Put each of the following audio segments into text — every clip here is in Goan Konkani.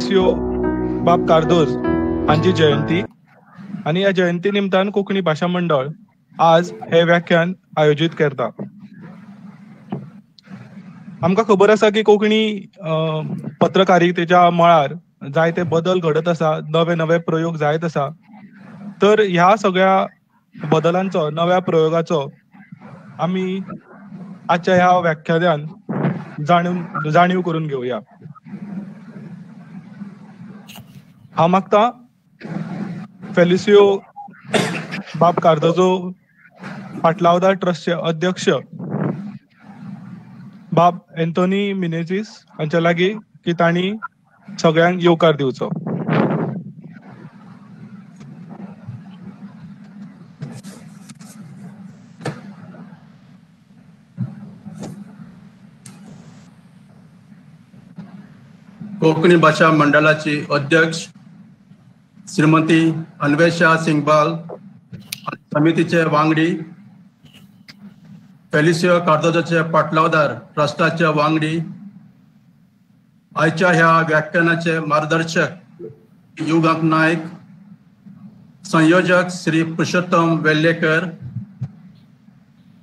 फेलिसियो बाब कार्दोज हांची जयंती आनी ह्या जयंती निमतान कोंकणी भाशा मंडळ आज हे व्याख्यान आयोजीत करता. आमकां खबर आसा की कोंकणी पत्रकारितेच्या मळार जायते बदल घडत आसा, नवे नवे प्रयोग जायत आसा. तर ह्या सगळ्या बदलांचो, नव्या प्रयोगाचो आमी आजच्या ह्या व्याख्यानान जाणीव करून घेवया. हांव मागता फेलिसियो बाब कार्दोजो पाटलावदार ट्रस्टचे अध्यक्ष बाब एंथोनी मिनेझीस हांच्या लागीं की तांणी सगळ्यांक येवकार दिवचो. कोंकणी भाशा मंडळाची अध्यक्ष श्रीमती अन्वेषा सिंगबाल, समितीचे वांगडी, फेलिसियो कार्दोजाचे पाटलावदार ट्रस्टाचे वांगडी, आयच्या ह्या व्याख्यानाचे मार्गदर्शक युगांक नायक, संयोजक श्री पुरुषोत्तम वेल्लेकर,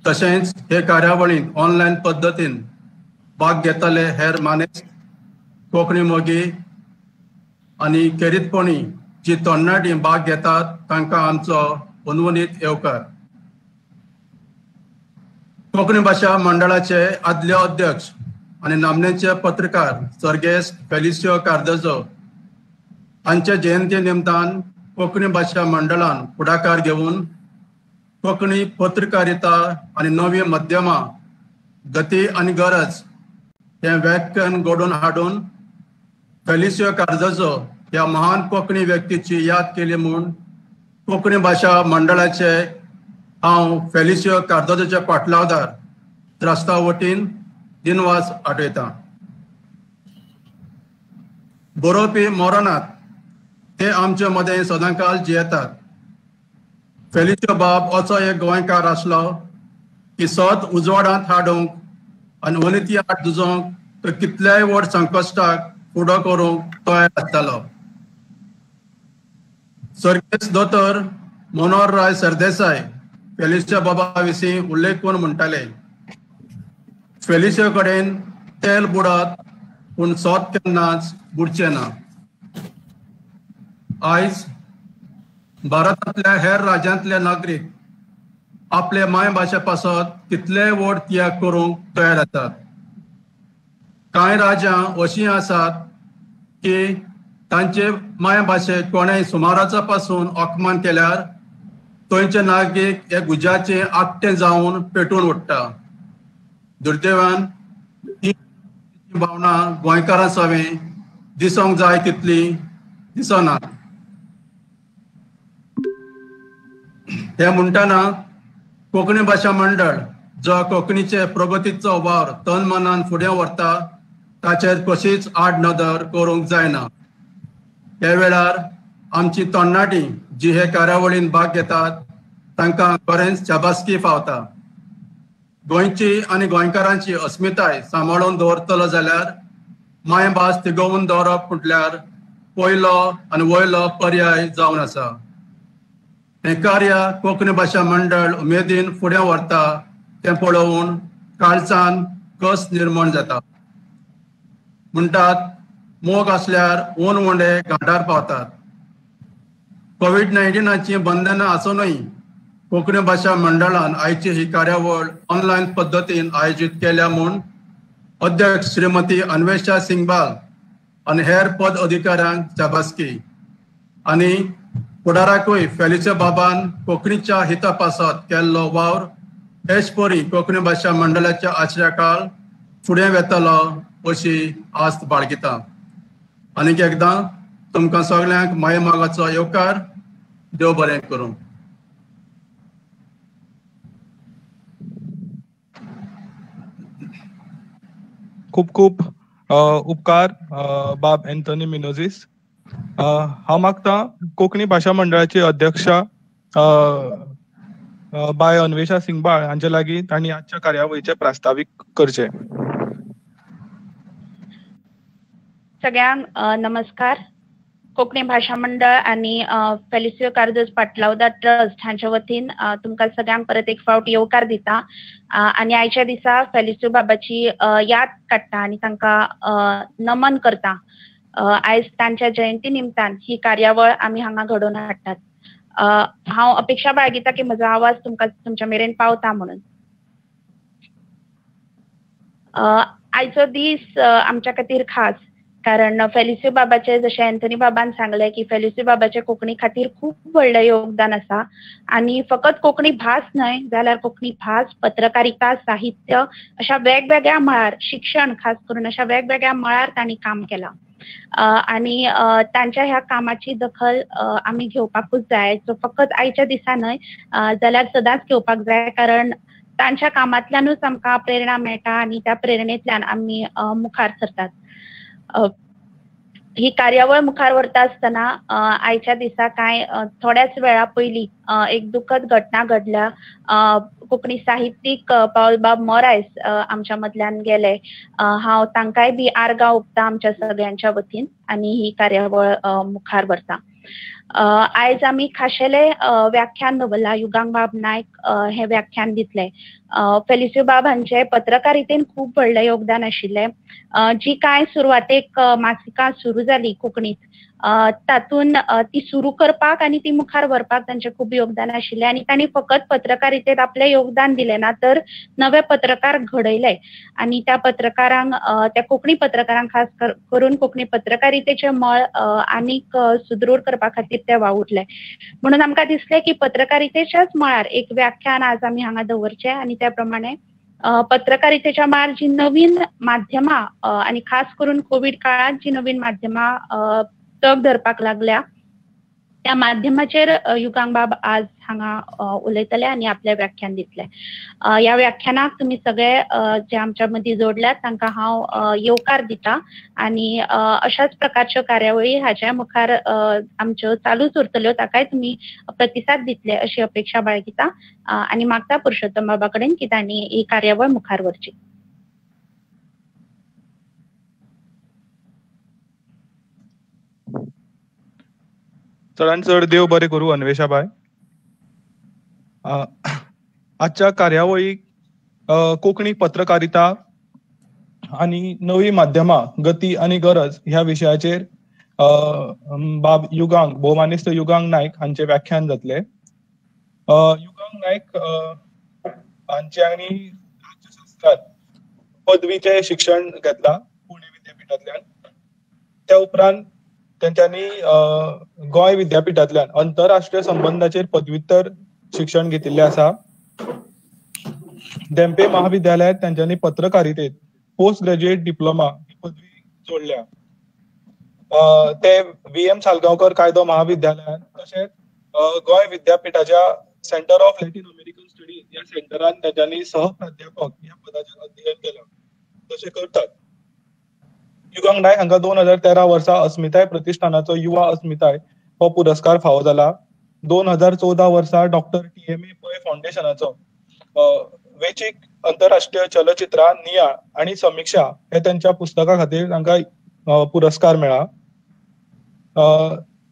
तशेंच हे कार्यावळींत ऑनलायन पद्दतीन भाग घेतले हेर मानेस्त, कोंकणी मोगी आनी खेरीतपणी जी तरणाटी भाग घेतात तांकां आमचो अनवनीत येवकार. कोंकणी भाशा मंडळाचे आदले अध्यक्ष आनी नामनेचे पत्रकार सर्गेस्त फेलिसियो कार्दोजो हांचे जयंती निमतान कोंकणी भाशा मंडळान फुडाकार घेवन कोंकणी पत्रकारिता आनी नवी माध्यमां गती आनी गरज हें व्याख्यान घडोवन हाडून फेलिसियो कार्दोजो ह्या महान कोंकणी व्यक्तीची याद केली म्हूण कोंकणी भाशा मंडळाचे हांव फेलिसियो कार्दोजोचे पाटलावदार ट्रस्टा वतीन दिनवास आठयतां. बरोवपी मरनात, ते आमचे मदें सदांकाल जियेतात. फेलिसियो बाब असो एक गोंयकार आसलो की सत उजवाडांत हाडूंक आनी अनिती आड झुजोंक तो कितल्याय व्हड संकश्टाक फुडो करूंक तयार आसतालो. सर्गेस्त दोतोर मनोहरराय सरदेसाय फेलिसियो बाबा विशीं उल्लेख करून म्हणटाले, फेलिसियो कडेन तेल बुडत पूण सत केन्नाच बुडचें ना. आयज भारतांतल्या हेर राज्यांतले नागरीक आपले मायभाशे पासत कितलेय व्हड त्याग करूंक तयार आसात. कांय राज्यां अशीं आसात की तांचे मायभाशेक कोणेय सुमाराचा पासून अपमान केल्यार थंयचे नागरीक एक उज्याचें आकटें जावन पेटून उठ्ठा. दुर्दैवान ही भावना गोंयकारां सवें दिसोंक जाय तितली दिसना. हें म्हणटना कोंकणी भाशा मंडळ जो कोंकणीचे प्रगतीचो वावर तन मनान फुडें व्हरता ताचेर कशीच आड नदर करूंक जायना. ह्या वेळार आमची तरणाटी जी हे कार्यावळीन भाग घेतात तांकां खरेंच शाबासकी फावता. गोंयची आनी गोंयकारांची अस्मिताय सांबाळून दवरतलो जाल्यार मायभास तिगोवन दवरप म्हटल्यार पयलो आनी वयलो पर्याय जावन आसा. हें कार्य कोंकणी भाशा मंडळ उमेदीन फुडें व्हरता तें पळोवन काळजान कस निर्माण जाता. म्हणटात मोग आसल्यार ऊन उंडे घांटार पावतात. कोवीड-19ची बंधनां आसुनूय कोंकणी भाशा मंडळान आयची ही कार्यावळ ऑनलायन पद्दतीन आयोजीत केल्या म्हूण अध्यक्ष श्रीमती अन्वेषा सिंगबाल आनी हेर पद अधिकाऱ्यांक शाबासकी आनी फुडाराकूय फेलिसियो बाबान कोंकणीच्या हिता पासत केल्लो वावर हेच परी कोंकणी भाशा मंडळाच्या आश्रया काळ फुडें वेतलो अशी आस्त बाळगिता. आनीक एकदां तुमकां सगळ्यांक मायेमोगाचो येवकार. देव बरें करूं. खूब खूब उपकार बाब एंथनी मिनोझीस. हांव मागता कोंकणी भाशा मंडळाची अध्यक्षा बाय अन्वेषा सिंगबाळ हांचे लागीं तांणी आजच्या कार्यावळीचें प्रास्तावीक करचें. सगळ्यांक नमस्कार. कोंकणी भाशा मंडळ आनी फेलिसियो कार्दोज पाटलावदा ट्रस्ट हांच्या वतीन तुमकां सगळ्यांक परत एक फावट येवकार दिता आनी आयच्या दिसा फेलिसियो बाबाची याद काडटा आनी तांकां नमन करता. आयज तांच्या जयंती निमतान ही कार्यावळ आमी हांगा घडोवन हाडटात. हांव अपेक्षा बाळगिता की म्हजो आवाज तुमकां तुमच्या मेरेन पावता म्हणून. आयचो दीस आमच्या खातीर खास, कारण फेलिसियो बाबाचे, जशें एंथनी बाबान सांगलें की फेलिसियो बाबाचे कोंकणी खातीर खूब व्हडलें योगदान आसा आनी फकत कोंकणी भास न्हय जाल्यार कोंकणी भास, पत्रकारिता, साहित्य अशा वेगवेगळ्या मळार, शिक्षण खास करून अशा वेगवेगळ्या मळार तांणी काम केलां आनी तांच्या ह्या कामाची दखल आमी घेवपाकूच जाय. सो फकत आयच्या दिसा न्हय जाल्यार सदांच घेवपाक जाय, कारण तांच्या कामांतल्यानूच आमकां प्रेरणा मेळटा आनी त्या प्रेरणेंतल्यान आमी मुखार सरतात. ही कार्यावळ मुखार व्हरता आसतना आयच्या दिसा कांय थोड्याच वेळा पयलीं एक दुखद घटना घडल्या. कोंकणी साहित्यीक पावलबाब मोरायस आमच्या मदल्यान गेले. हांव तांकांय बी आर्गां ओंपता आमच्या सगळ्यांच्या वतीन आनी ही कार्यावळ मुखार व्हरता. आयज आमी खाशेले व्याख्यान दवरला. युगांक बाब नायक हे व्याख्यान दितले. फेलिसियो बाब हांचे पत्रकारितेन खूब व्हडलें योगदान आशिल्लें. जी कांय सुरवातेक मासिकां सुरू जाली कोंकणीत, तातूंत ती सुरू करपाक आनी ती मुखार व्हरपाक तांचें खूब योगदान आशिल्लें आनी तांणी फकत पत्रकारितेंत आपलें योगदान दिलें ना तर नवे पत्रकार घडयले आनी त्या पत्रकारांक, त्या कोंकणी पत्रकारांक खास करून कोंकणी पत्रकारितेचें मळ आनीक सुदृढ करपा खातीर ते वावुरले. म्हणून आमकां दिसलें की पत्रकारितेच्याच मळार एक व्याख्यान आज आमी हांगा दवरचें आनी त्या प्रमाणे पत्रकारितेच्या मळार जी नवीन माध्यमां आनी खास करून कोवीड काळांत जी नवीन माध्यमां तग धरपाक लागल्या त्या माध्यमाचेर युगांक बाब आज हांगा उलयतले आनी आपलें व्याख्यान दितले. ह्या व्याख्यानाक तुमी सगळे जे आमच्या मदीं जोडल्यात तांकां हांव येवकार दिता आनी अशाच प्रकारच्यो कार्यावळी हाच्या मुखार आमच्यो चालूच उरतल्यो, ताकाय तुमी प्रतिसाद दितले अशी अपेक्षा बाळगिता आनी मागता पुरुषोत्तम बाबा कडेन की तांणी ही कार्यावळ मुखार व्हरची. चडान चड देव बरें करूं अन्वेषाबाय. आजच्या कार्यावळीक कोंकणी पत्रकारिता आनी नवी माध्यमां, गती आनी गरज ह्या विशयाचेर बाब युगांक, भोवमानेस्त युगांक नायक हांचे व्याख्यान जातले. युगांक नायक हांचे आनी राज्यशास्त्रांत पदवीचें शिक्षण घेतलां पुणे विद्यापिठांतल्यान. त्या उपरांत तेंच्यांनी गोंय विद्यापिठांतल्यान आंतरराष्ट्रीय संबंदाचेर पदव्युत्तर शिक्षण घेतिल्लें आसा. धेंपे महाविद्यालयांत तेंच्यांनी पत्रकारितेंत पोस्ट ग्रॅज्युएट डिप्लोमा ही पदवी जोडल्या. ते VM Salgaonkar कायदो महाविद्यालयांत तशेंच गोंय विद्यापिठाच्या centre of Latin American studies ह्या सेंटरान तेंच्यांनी सहप्राध्यापक ह्या पदाचेर अध्ययन केलां, तशें करतात. युगांक नायक हांकां 2013 वर्सा अस्मिताय प्रतिष्ठानाचो युवा अस्मिताय हो पुरस्कार फावो जाला. 2014 वर्सा डॉक्टर TMA Pai फावंडेशनाचो वेचीक आंतरराष्ट्रीय चलचित्रां नियाळ आनी समिक्षा हे तांच्या पुस्तका खातीर तांकां पुरस्कार मेळ्ळा.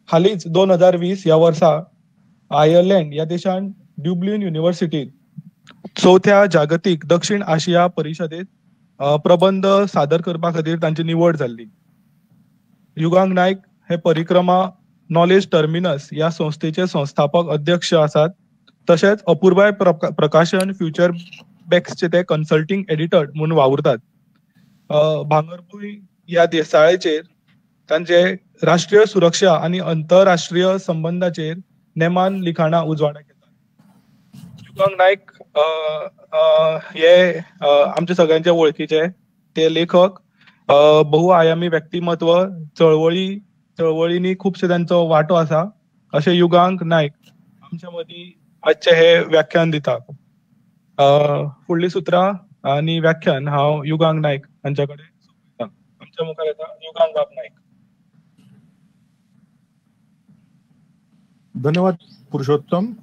हालींच 2020 ह्या वर्सा आयर्लंड ह्या देशान ड्युब्लिन युनिव्हर्सिटीत 4थ्या जागतीक दक्षिण आशिया परिशदेत प्रबंध सादर करपा खातीर तांची निवड जाल्ली. युगांक नायक हे परिक्रमा नॉलेज टर्मिनस ह्या संस्थेचे संस्थापक अध्यक्ष आसात. तशेंच अपुर्बाय प्रकाशन फ्युचर बॅक्सचे ते कन्सल्टींग एडिटर म्हूण वावुरतात. भांगरभूंय ह्या देसाळेचेर तांचे राष्ट्रीय सुरक्षा आनी आंतरराष्ट्रीय संबंदाचेर नेमान लिखाणां उजवाडाक येतात. युगांक नायक हे आमच्या सगळ्यांच्या वळखीचे ते लेखक, बहुआयामी व्यक्तिमत्व, चळवळींनी खुबशे तांचो वांटो आसा. अशे युगांक नायक आमच्या मदीं आजचे हे व्याख्यान दिता. फुडली सुत्रां आनी व्याख्यान हांव युगांक नायक हांच्या कडेन सोंपयतां. आमच्या मुखार येता युगांक बाब नायक. धन्यवाद पुरुषोत्तम.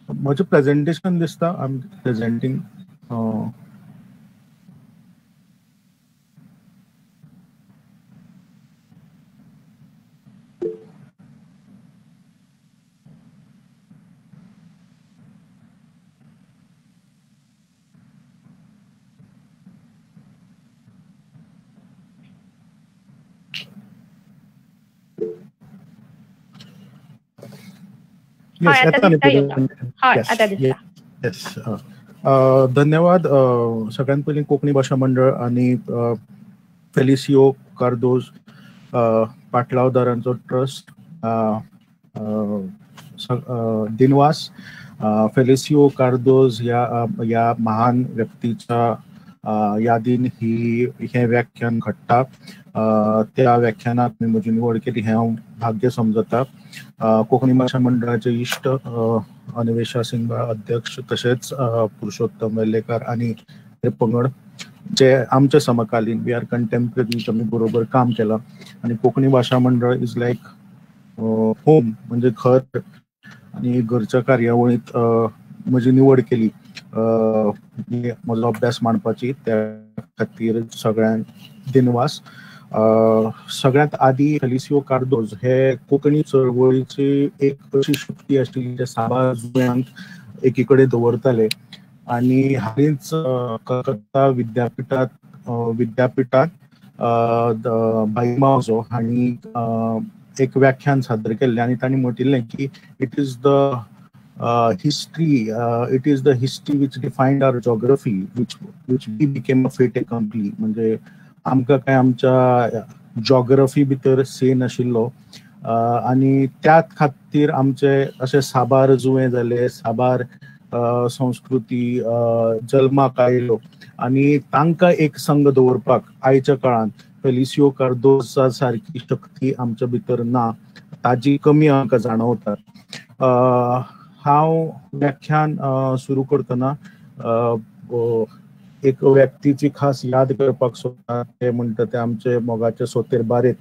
म्हजें प्रेजेंटेशन दिसता. I am presenting. हय, आतां दिसता. हय, आतां दिसता. येस, धन्यवाद. सगळ्यात पयलीं कोंकणी भाशा मंडळ आनी फेलिसियो कार्दोज पाटलावदारांचो ट्रस्ट दिनवास. फेलिसियो कार्दोज ह्या महान व्यक्तीच्या यादीन ही हें व्याख्यान घडटा. त्या व्याख्यानात मी म्हजी निवड केली हें हांव भाग्य समजता. कोंकणी भाशा मंडळाचे इश्ट अन्वेषा सिंगबाळ अध्यक्ष, तशेंच पुरुषोत्तम वेल्लेकर आनी हे पंगड जे आमचे समकालीन, we are contemporary, आमी बरोबर काम केलां. आनी कोंकणी भाशा मंडळ is like home, म्हणजे घर, आनी घरच्या कार्यावळींत म्हजी निवड केली म्हजो अभ्यास मांडपाची, त्या खातीर सगळ्यांक दिनवास. सगळ्यांत आदी फेलिसियो कार्दोज हे कोंकणी चळवळीची एक अशी शक्ती आशिल्ली जे साबार जुंव्यांक एकी कडेन दवरताले. आनी हालींच कलकत्ता विद्यापिठांत भाई मावजो हांणी एक व्याख्यान सादर केल्लें आनी तांणी म्हटिल्लें की it is the history, it is the history which defined our geography, which we became a fait accompli. म्हणजे आमकां काय आमच्या जॉग्रफी भितर से नाशिल्लो आनी त्याच खातीर आमचे अशे साबार जुवे जाले, साबार संस्कृती जल्माक आयलो आनी तांकां एक संघ दवरपाक आयच्या काळांत फेलिसियो कार्दोजा सारकी शक्ती आमच्या भितर ना, ताजी कमी आमकां जाणवता. हांव व्याख्यान सुरू करतना एक व्यक्तीची खास याद करपाक सोदता, ते म्हणटा ते आमचे मोगाचे सोतेर बारेत.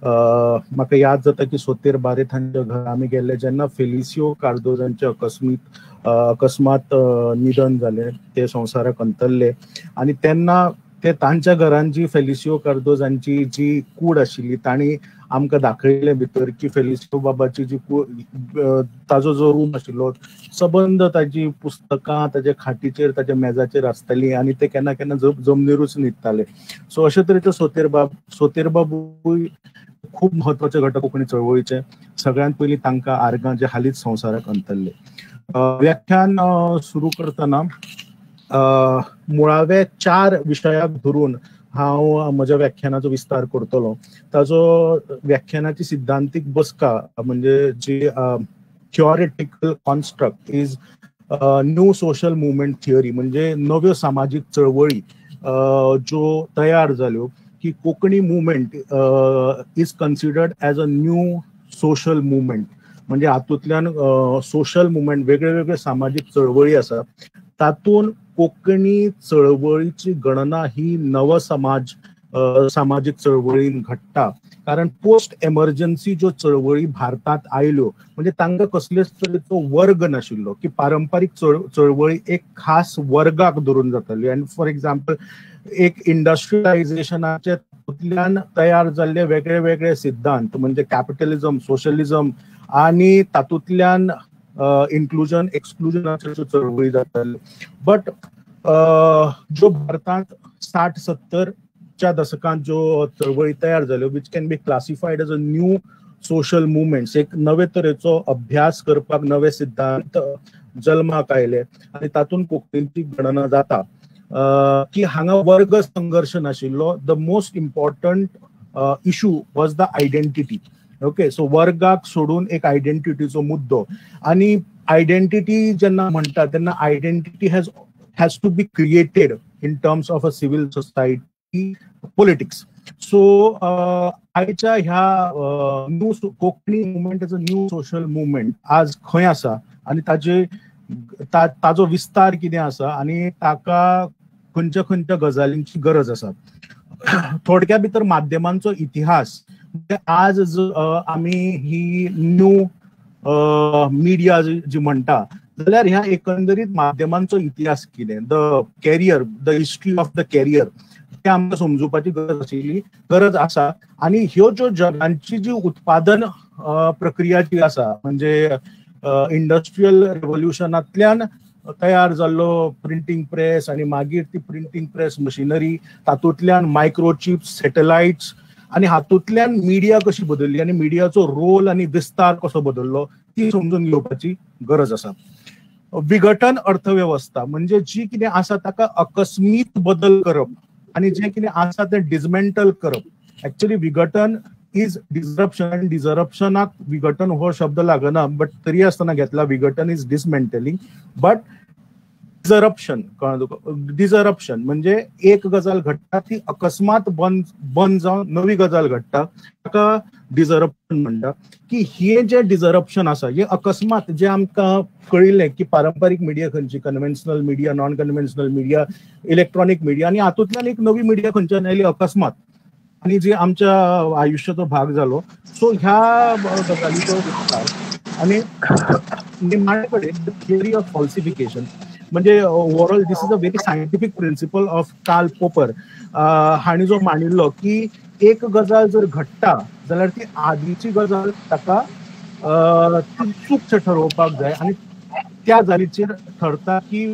म्हाका याद जाता की सोतेर बारेत हांच्या घरा आमी गेल्ले जेन्ना फेलिसियो कार्दोजांचे अकस्मात निधन जालें, ते संवसाराक अंतरले आनी तेन्ना ते तांच्या घरान जी फेलिसियो कार्दोज हांची जी कूड आशिल्ली तांणी आमकां दाखयलें भितर की फेलिसियो बाबाची जी कूड, ताजो जो रूम आशिल्लो सबंद ताजी पुस्तकां ताज्या खाटीचेर ताज्या मेजाचेर आसताली आनी ते केन्ना केन्ना जमनीरूच न्हिदताले. सो अशे तरेचे सोतेर बाबूय खूब म्हत्वाचे घटक कोंकणी चळवळीचे. सगळ्यांत पयलीं तांकां आर्गां जे हालींच संवसाराक अंतरले. व्याख्यान सुरू करतना मुळावे 4 विशयाक धरून हांव म्हज्या व्याख्यानाचो विस्तार करतलो. ताजो व्याख्यानाची सिद्धांतीक बसका म्हणजे जी theoretical construct is new social movement theory, म्हणजे नव्यो सामाजीक चळवळी ज्यो तयार जाल्यो की Konkani movement is considered as a new social movement. म्हणजे हातूंतल्यान सोशल मुवमेंट वेगळे वेगळे सामाजीक चळवळी आसा, तातूंत कोंकणी चळवळीची गणना ही नव समाज सामाजीक चळवळीन घडटा. कारण पोस्ट एमर्जन्सी ज्यो चळवळी भारतांत आयल्यो म्हणजे तांकां कसलेच तरेचो वर्ग नाशिल्लो की पारंपारीक चळवळी एक खास वर्गाक धरून जाताल्यो. आनी फॉर एग्जाम्पल एक इंडस्ट्रियलायझेशनाचे तातूंतल्यान तयार जाल्ले वेगळे वेगळे सिद्धांत म्हणजे कॅपिटलिझम, सोशलिझम आनी तातूंतल्यान इन्क्लुजन एक्सक्लुजनाच्यो चळवळी जाताल्यो. बट ज्यो भारतांत 60-70च्या दसकांत ज्यो चळवळी तयार जाल्यो which can be classified as a new social movements, एक नवे तरेचो अभ्यास करपाक नवे सिद्धांत जल्माक आयले आनी तातूंत कोंकणीची गणना जाता की हांगा वर्ग संघर्श नाशिल्लो. The most important issue was the identity. Okay, so वर्गाक सोडून एक आयडेंटिटीचो मुद्दो, आनी आयडेंटिटी जेन्ना म्हणटा तेन्ना identity has to be created in terms of a civil society politics. So आयच्या ह्या new Konkani movement as a new social movement आज खंय आसा आनी ताजे ताजो विस्तार कितें आसा आनी ताका खंयच्या खंयच्या गजालींची गरज आसा. थोडक्या भितर माध्यमांचो इतिहास, आज आमी ही न्यू मिडिया जी म्हणटा जाल्यार ह्या एकंदरीत माध्यमांचो इतिहास कितें, the career, the history of the career, ते आमकां समजुपाची गरज आशिल्ली, गरज आसा. आनी ह्यो ज्यो जगांची जी उत्पादन प्रक्रिया जी आसा म्हणजे इंडस्ट्रियल रेवोल्युशनांतल्यान तयार जाल्लो प्रिंटींग प्रेस आनी मागीर ती प्रिंटींग प्रेस मशिनरी, तातूंतल्यान मायक्रोचिप्स, सॅटलायट्स आनी हातूंतल्यान मिडिया कशी बदलली आनी मिडियाचो रोल आनी विस्तार कसो बदललो ती समजून घेवपाची गरज आसा. विघटन अर्थवेवस्था म्हणजे जी कितें आसा ताका अकस्मीत बदल करप आनी जें कितें आसा तें डिसमेंटल करप. एक्चुअली विघटन is disruption आनी डिसरप्शनाक विघटन हो शब्द लागना, बट तरी आसतना घेतला. विघटन is डिसमेंटलिंग, बट डिसरप्शन कळ्ळें तुका, डिसरप्शन म्हणजे एक गजाल घडटा ती अकस्मात बंद जावन नवी गजाल घडटा ताका डिसरप्शन म्हणटा. की हे जे डिसरप्शन आसा हे अकस्मात जे आमकां कळिल्लें की पारंपारीक मिडिया खंयची, conventional media, non conventional media, electronic media, आनी हातूंतल्यान एक नवी मिडिया खंयच्यान आयली अकस्मात आनी जी आमच्या आयुश्याचो भाग जालो. सो ह्या गजालीचो विस्तार आनी निमाणे कडेन थियरी ऑफ फॉल्सिफिकेशन म्हणजे overall this is a very scientific principle of Karl Popper हांणी जो मांडिल्लो की एक गजाल जर घडटा जाल्यार ती आदीची गजाल ताका ती चूक ठरोवपाक जाय आनी त्या गजालीचेर ठरता की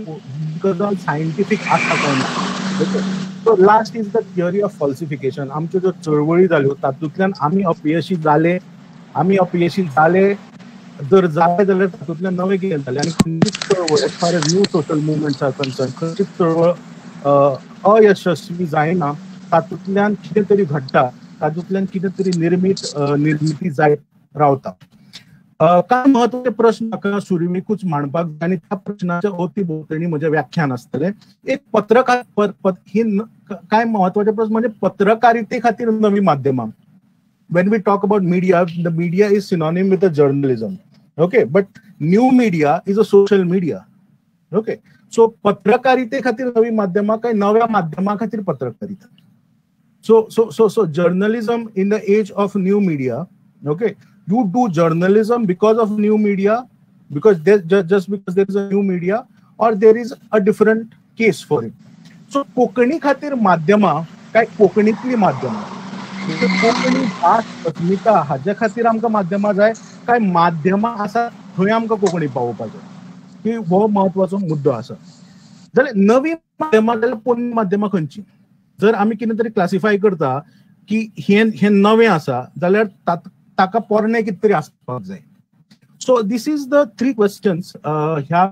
गजाल सायंटिफीक आसा काय ना. So last is the theory of falsification. आमच्यो ज्यो चळवळी जाल्यो तातूंतल्यान आमी अपयशी जाले, आमी अपयशी जाले जर जाले जाल्यार तातूंतल्यान नवें कितें जालें आनी खंयचीच चळवळ as far as new social movements are concern खंयचीच चळवळ अयशस्वी जायना, तातूंतल्यान कितें तरी घडटा, तातूंतल्यान कितें तरी निर्मिती जायत रावता. कांय म्हत्वाचे प्रश्न म्हाका सुरवेकूच मांडपाक जाय आनी त्या प्रश्नाच्या अवती भोंवतणी म्हजें व्याख्यान आसतलें. एक पत्रकार ही कांय म्हत्वाचे प्रश्न म्हणजे पत्रकारिते खातीर नवी माध्यमां. When we talk about media, the media is synonym with the journalism. Okay, but new media is a social media. Okay, so पत्रकारिते खातीर नवी माध्यमां काय नव्या माध्यमां खातीर पत्रकारिता. So so so so journalism in the age of new media. Okay, you do journalism because of new media, because just because there is a new media, or there is a different case for it. So Konkani खातीर माध्यमां काय कोंकणीतली माध्यमां, कोंकणी भास अस्मिता हाजे खातीर आमकां माध्यमां जाय काय माध्यमां आसा थंय आमकां कोंकणी पावोवपाक जाय, की हो म्हत्वाचो मुद्दो आसा. जाल्यार नवी माध्यमां जाल्यार पोरणी माध्यमां खंयची, जर आमी कितें तरी क्लासिफाय करता की हें नवें आसा जाल्यार ताका पोरणें कितें तरी आसपाक जाय. So this is the three questions. ह्या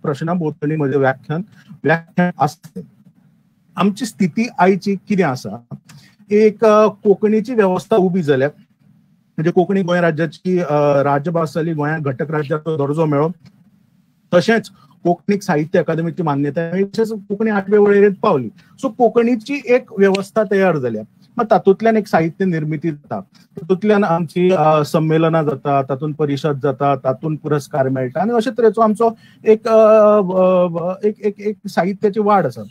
प्रश्ना भोंवतणी म्हजें व्याख्यान आसतलें. आमची स्थिती आयची कितें आसा, एक कोंकणीची वेवस्था उबी जाल्या, म्हणजे कोंकणी गोंय राज्याची राजभास जाली, गोंयांत घटक राज्याचो दर्जो मेळ्ळो, तशेंच कोंकणीक साहित्य अकादमीची मान्यताय मेळ्ळी, तशेंच कोंकणी आठवे वळेरेंत पावली. सो कोंकणीची एक वेवस्था तयार जाल्या. मग तातूंतल्यान एक साहित्य निर्मिती जाता, तातूंतल्यान आमची संमेलनां जाता, तातूंत परिशद जाता, तातूंत पुरस्कार मेळटा आनी अशे तरेचो आमचो एक एक एक साहित्याची वाड आसा.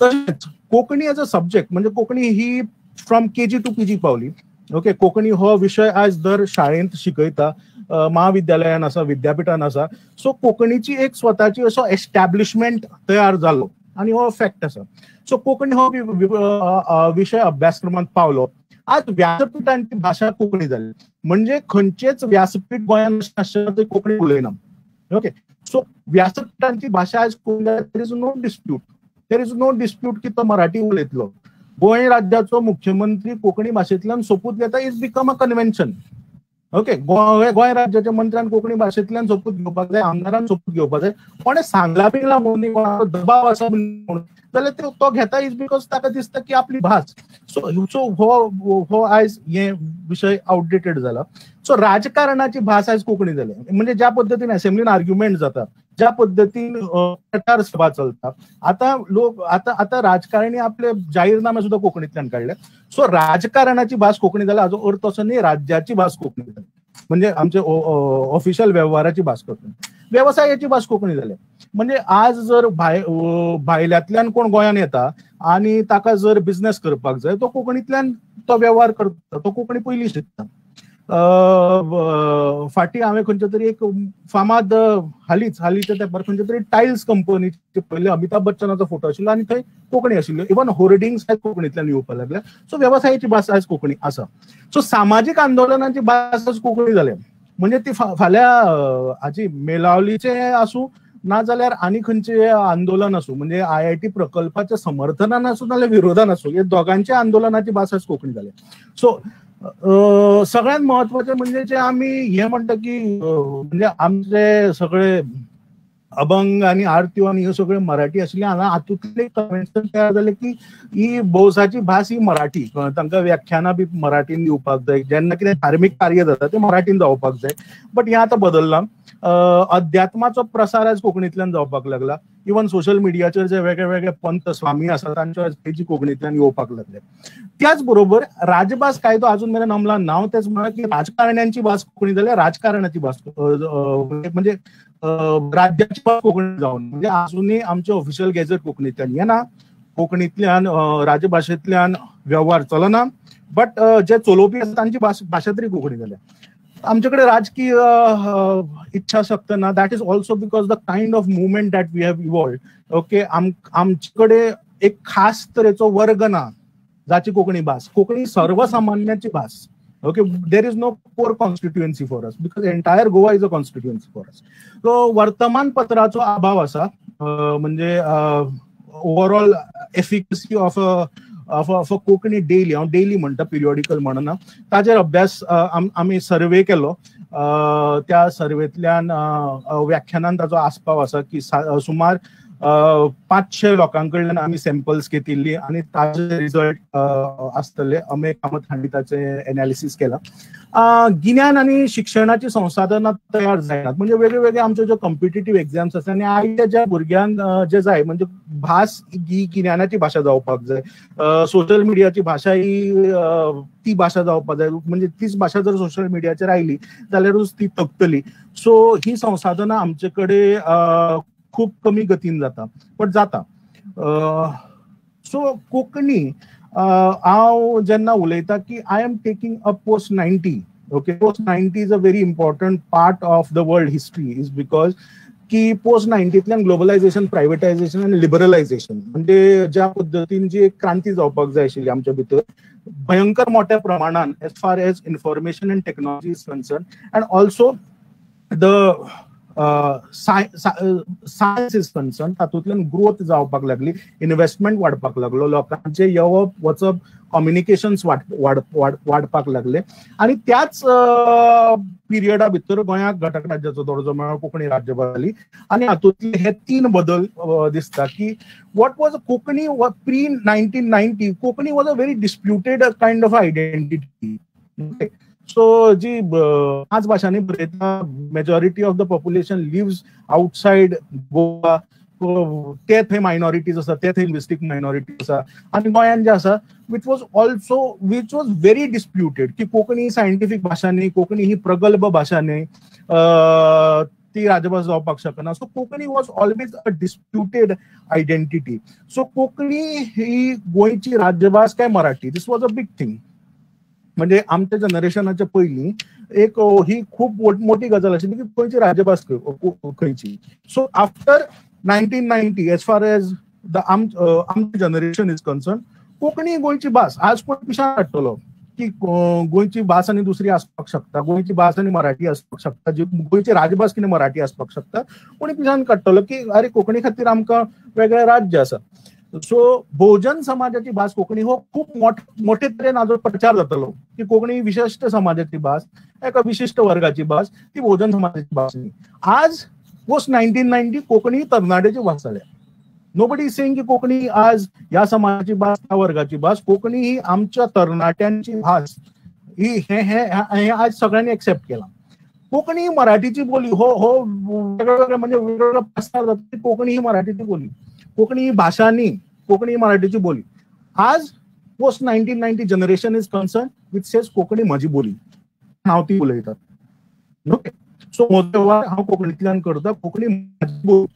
तशेंच कोंकणी एज अ सब्जेक्ट म्हणजे कोंकणी ही from KG to PG पावली. ओके, कोंकणी हो विशय आज दर शाळेंत शिकयता, महाविद्यालयान आसा, विद्यापिठान आसा. सो कोंकणीची एक स्वताची असो एस्टॅब्लिशमेंट तयार जालो आनी हो फॅक्ट आसा. सो कोंकणी हो विशय अभ्यासक्रमांत पावलो. आज व्यासपिठांची भाशा कोंकणी जाली, म्हणजे खंयचेच व्यासपीठ गोंयांत आसचें थंय कोंकणी उलयना. ओके, सो व्यासपिठांची भाशा आज Konkani, there is no dispute, there is no dispute की तो मराठी उलयतलो. गोंय राज्याचो मुख्यमंत्री कोंकणी भाशेंतल्यान सोपूत घेता, is become a convention. Okay, Goa राज्याच्या मंत्र्यान कोंकणी भाशेंतल्यान सोपूत घेवपाक जाय, आमदारान सोपूत घेवपाक जाय. कोणें सांगला बिंगला म्हणून, कोणाचो दबाव आसा म्हणून जाल्यार तो घेता, is because ताका दिसता की आपली भास. सो सो हो हो आयज हे विशय आवटडेटेड जाला. सो राजकारणाची भास आयज कोंकणी जाल्या, म्हणजे ज्या पद्दतीन असेंब्लीन आर्ग्युमेंट जाता, ज्या पद्दतीन प्रचार सभा चलता, आतां लोक आतां आतां राजकारणी आपले जाहीरनामे सुद्दां कोंकणींतल्यान काडले. सो राजकारणाची भास कोंकणी जाल्या हाजो अर्थ असो न्ही राज्याची भास कोंकणी जाली, म्हणजे आमचे ऑफिशियल वेव्हाराची भास कोंकणी, वेवसायाची भास कोंकणी जाल्या. म्हणजे आज जर भायल्यांतल्यान कोण गोंयांत येता आनी ताका जर बिझनेस करपाक जाय, तो कोंकणींतल्यान तो वेव्हार करता, तो कोंकणी पयलीं शिकता. फाटीं हांवें खंयच्या तरी एक फामाद हालींच हालींच्या तेंपार खंयच्या तरी टायल्स कंपनीचे पयले अमिताभ बच्चनाचो फोटो आशिल्लो आनी थंय कोंकणी आशिल्ल्यो. इवन होर्डिंग्स आयज कोंकणींतल्यान येवपाक लागल्या. सो वेवसायाची भास आयज कोंकणी आसा. सो सामाजीक आंदोलनाची भास आज कोंकणी जाल्या, म्हणजे ती फाल्यां हाजी मेलावलीचें आसूं ना जाल्यार आनी खंयचें आंदोलन आसूं, म्हणजे आयआयटी प्रकल्पाच्या समर्थनान आसूं नाल्यार विरोधान आसूं, हे दोगांच्या आंदोलनाची भास आज कोंकणी जाल्या. सो सगळ्यात म्हत्वाचें म्हणजे जे आमी हे म्हणटा की म्हणजे आमचे सगळे अभंग आनी आरत्यो आनी ह्यो सगळ्यो मराठी आशिल्ले, हांगा हातूंतले कन्वेन्शन तयार जालें की ही भौसाची भास ही मराठी, तांकां व्याख्यानां बी मराठीन दिवपाक जाय, जेन्ना कितें धार्मीक कार्य जाता तें मराठीन जावपाक जाय. बट हें आतां बदल्लां. अध्यात्माचो प्रसार आज कोंकणींतल्यान जावपाक लागला. इवन सोशल मिडियाचेर जे वेगळे वेगळे पंत स्वामी आसा तांच्यो आज पेजी कोंकणींतल्यान येवपाक लागले. त्याच बरोबर राजभास कायदो अजून मेरेन अंमलान ना, तेच म्हळ्यार की राजकारण्यांची भास कोंकणी जाल्यार राजकारणाची भास म्हणजे राज्याची भास कोंकणी जावन, म्हणजे अजूनय आमचे ऑफिशियल गॅझेट कोंकणींतल्यान येना, कोंकणींतल्यान राजभाशेंतल्यान वेव्हार चलना, बट जे चलोवपी आसा तांची भाशा तरी कोंकणी जाल्या. आमचे कडेन राजकीय इच्छा शक्त ना. That is also because the kind of movement that we have evolved. Okay, आमचे कडेन एक खास तरेचो वर्ग ना जाची कोंकणी भास, कोंकणी सर्वसामान्याची भास. Okay, there is no core constituency for us because entire Goa is a constituency for us. So वर्तमानपत्राचो अभाव आसा, म्हणजे overall efficacy of a Konkani daily, हांव डेली म्हणटा, पिरियॉडिकल म्हणना, ताजेर अभ्यास आमी सर्वे केलो. त्या सर्वेंतल्यान व्याख्यानान ताचो आस्पाव आसा की सुमार 500 लोकां कडल्यान आमी सॅम्पल्स घेतिल्ली आनी ताजे रिजल्ट आसतले. अमेय कामत हांणी ताचें एनालिसीस केलां. गिन्यान आनी शिक्षणाची संसाधनां तयार जायनात, म्हणजे वेगळे वेगळे आमच्यो ज्यो कॉम्पिटेटीव एग्जाम्स आसा आनी आयच्या ज्या भुरग्यांक जे जाय, म्हणजे भास ही गिन्यानाची भाशा जावपाक जाय, सोशल मिडियाची भाशा ही ती भाशा जावपाक जाय, म्हणजे तीच भाशा जर सोशल मिडियाचेर आयली जाल्यारूच ती तगतली. सो ही संसाधनां आमचे कडेन खूब कमी गतीन जाता, बट जाता. सो कोंकणी हांव जेन्ना उलयता की I am taking a post 90. Okay, post 90 is a very important part of the world history is because की पोस्ट 90तल्यान ग्लोबलायझेशन, प्रायव्हेटायझेशन आनी लिबरलायझेशन, म्हणजे ज्या पद्दतीन जी एक क्रांती जावपाक जाय आशिल्ली आमच्या भितर भयंकर मोठ्या प्रमाणान as far as information and technology is concern and also the science is concern, तातूंतल्यान ग्रोथ जावपाक लागली, इन्व्हेस्टमेंट वाडपाक लागलो, लोकांचे येवप वचप, कम्युनिकेशन्स वाडपाक लागले. आनी त्याच पिरियडा भितर गोंयाक घटक राज्याचो दर्जो मेळ्ळो, कोंकणी राज्यभास जाली. आनी हातूंतले हे तीन बदल दिसता की what was Konkani pre 1990, Konkani was a very disputed kind of identity. So जी पांच भाशांनी बरयता, majority of the population lives outside Goa, ते थंय मायनॉरिटीज आसा, ते थंय लिंग्विस्टीक मायनॉरिटीज आसा. आनी गोंयान जे आसा which was also which was very disputed की कोंकणी सायंटिफीक भाशा न्ही, कोंकणी ही प्रगल्भ भाशा न्ही, ती राजभास जावपाक शकना. So Konkani was always a disputed identity. So Konkani ही गोंयची राज्यभास काय Marathi, this was a big thing. म्हणजे आमच्या जनरेशनाच्या पयलीं एक ही खूब मोठी गजाल आशिल्ली की गोंयची राज्यभास खंयची. So after 1990 as far as the आमचे जनरेशन is concern, Konkani गोंयची भास. आज कोण पिशान हाडटलो की गोंयची भास आनी दुसरी आसपाक शकता, गोंयची भास आनी मराठी आसपाक शकता, गोंयची राजभास कितें मराठी आसपाक शकता. कोणी पिशान काडटलो की अरे कोंकणी खातीर आमकां वेगळें राज्य आसा. सो भोवजन समाजाची भास कोंकणी हो खूब मोठे तरेन हाजो प्रचार जातालो की कोंकणी विशिश्ट समाजाची भास, एका विशिश्ट वर्गाची भास, ती भोवजन समाजाची भास न्ही. आज पोस्ट 1990 कोंकणी तरणाट्याची भास जाल्या. नोबडी is saying की कोंकणी आज ह्या समाजाची भास, त्या वर्गाची भास. कोंकणी ही आमच्या तरणाट्यांची भास, ही हे हे आज सगळ्यांनी एक्सेप्ट केला. कोंकणी मराठीची बोली हो हो वेगवेगळे म्हणजे वेगवेगळे प्रस्ताव जाता. कोंकणी ही मराठीची बोली, कोंकणी ही भाशा न्ही, कोंकणी ही मराठीची बोली. आज post 1990 generation is concern which says Konkani म्हजी बोली, हांव ती उलयता. ओके, सो म्हजो वेव्हार हांव कोंकणींतल्यान करता, कोंकणी म्हजी बोली.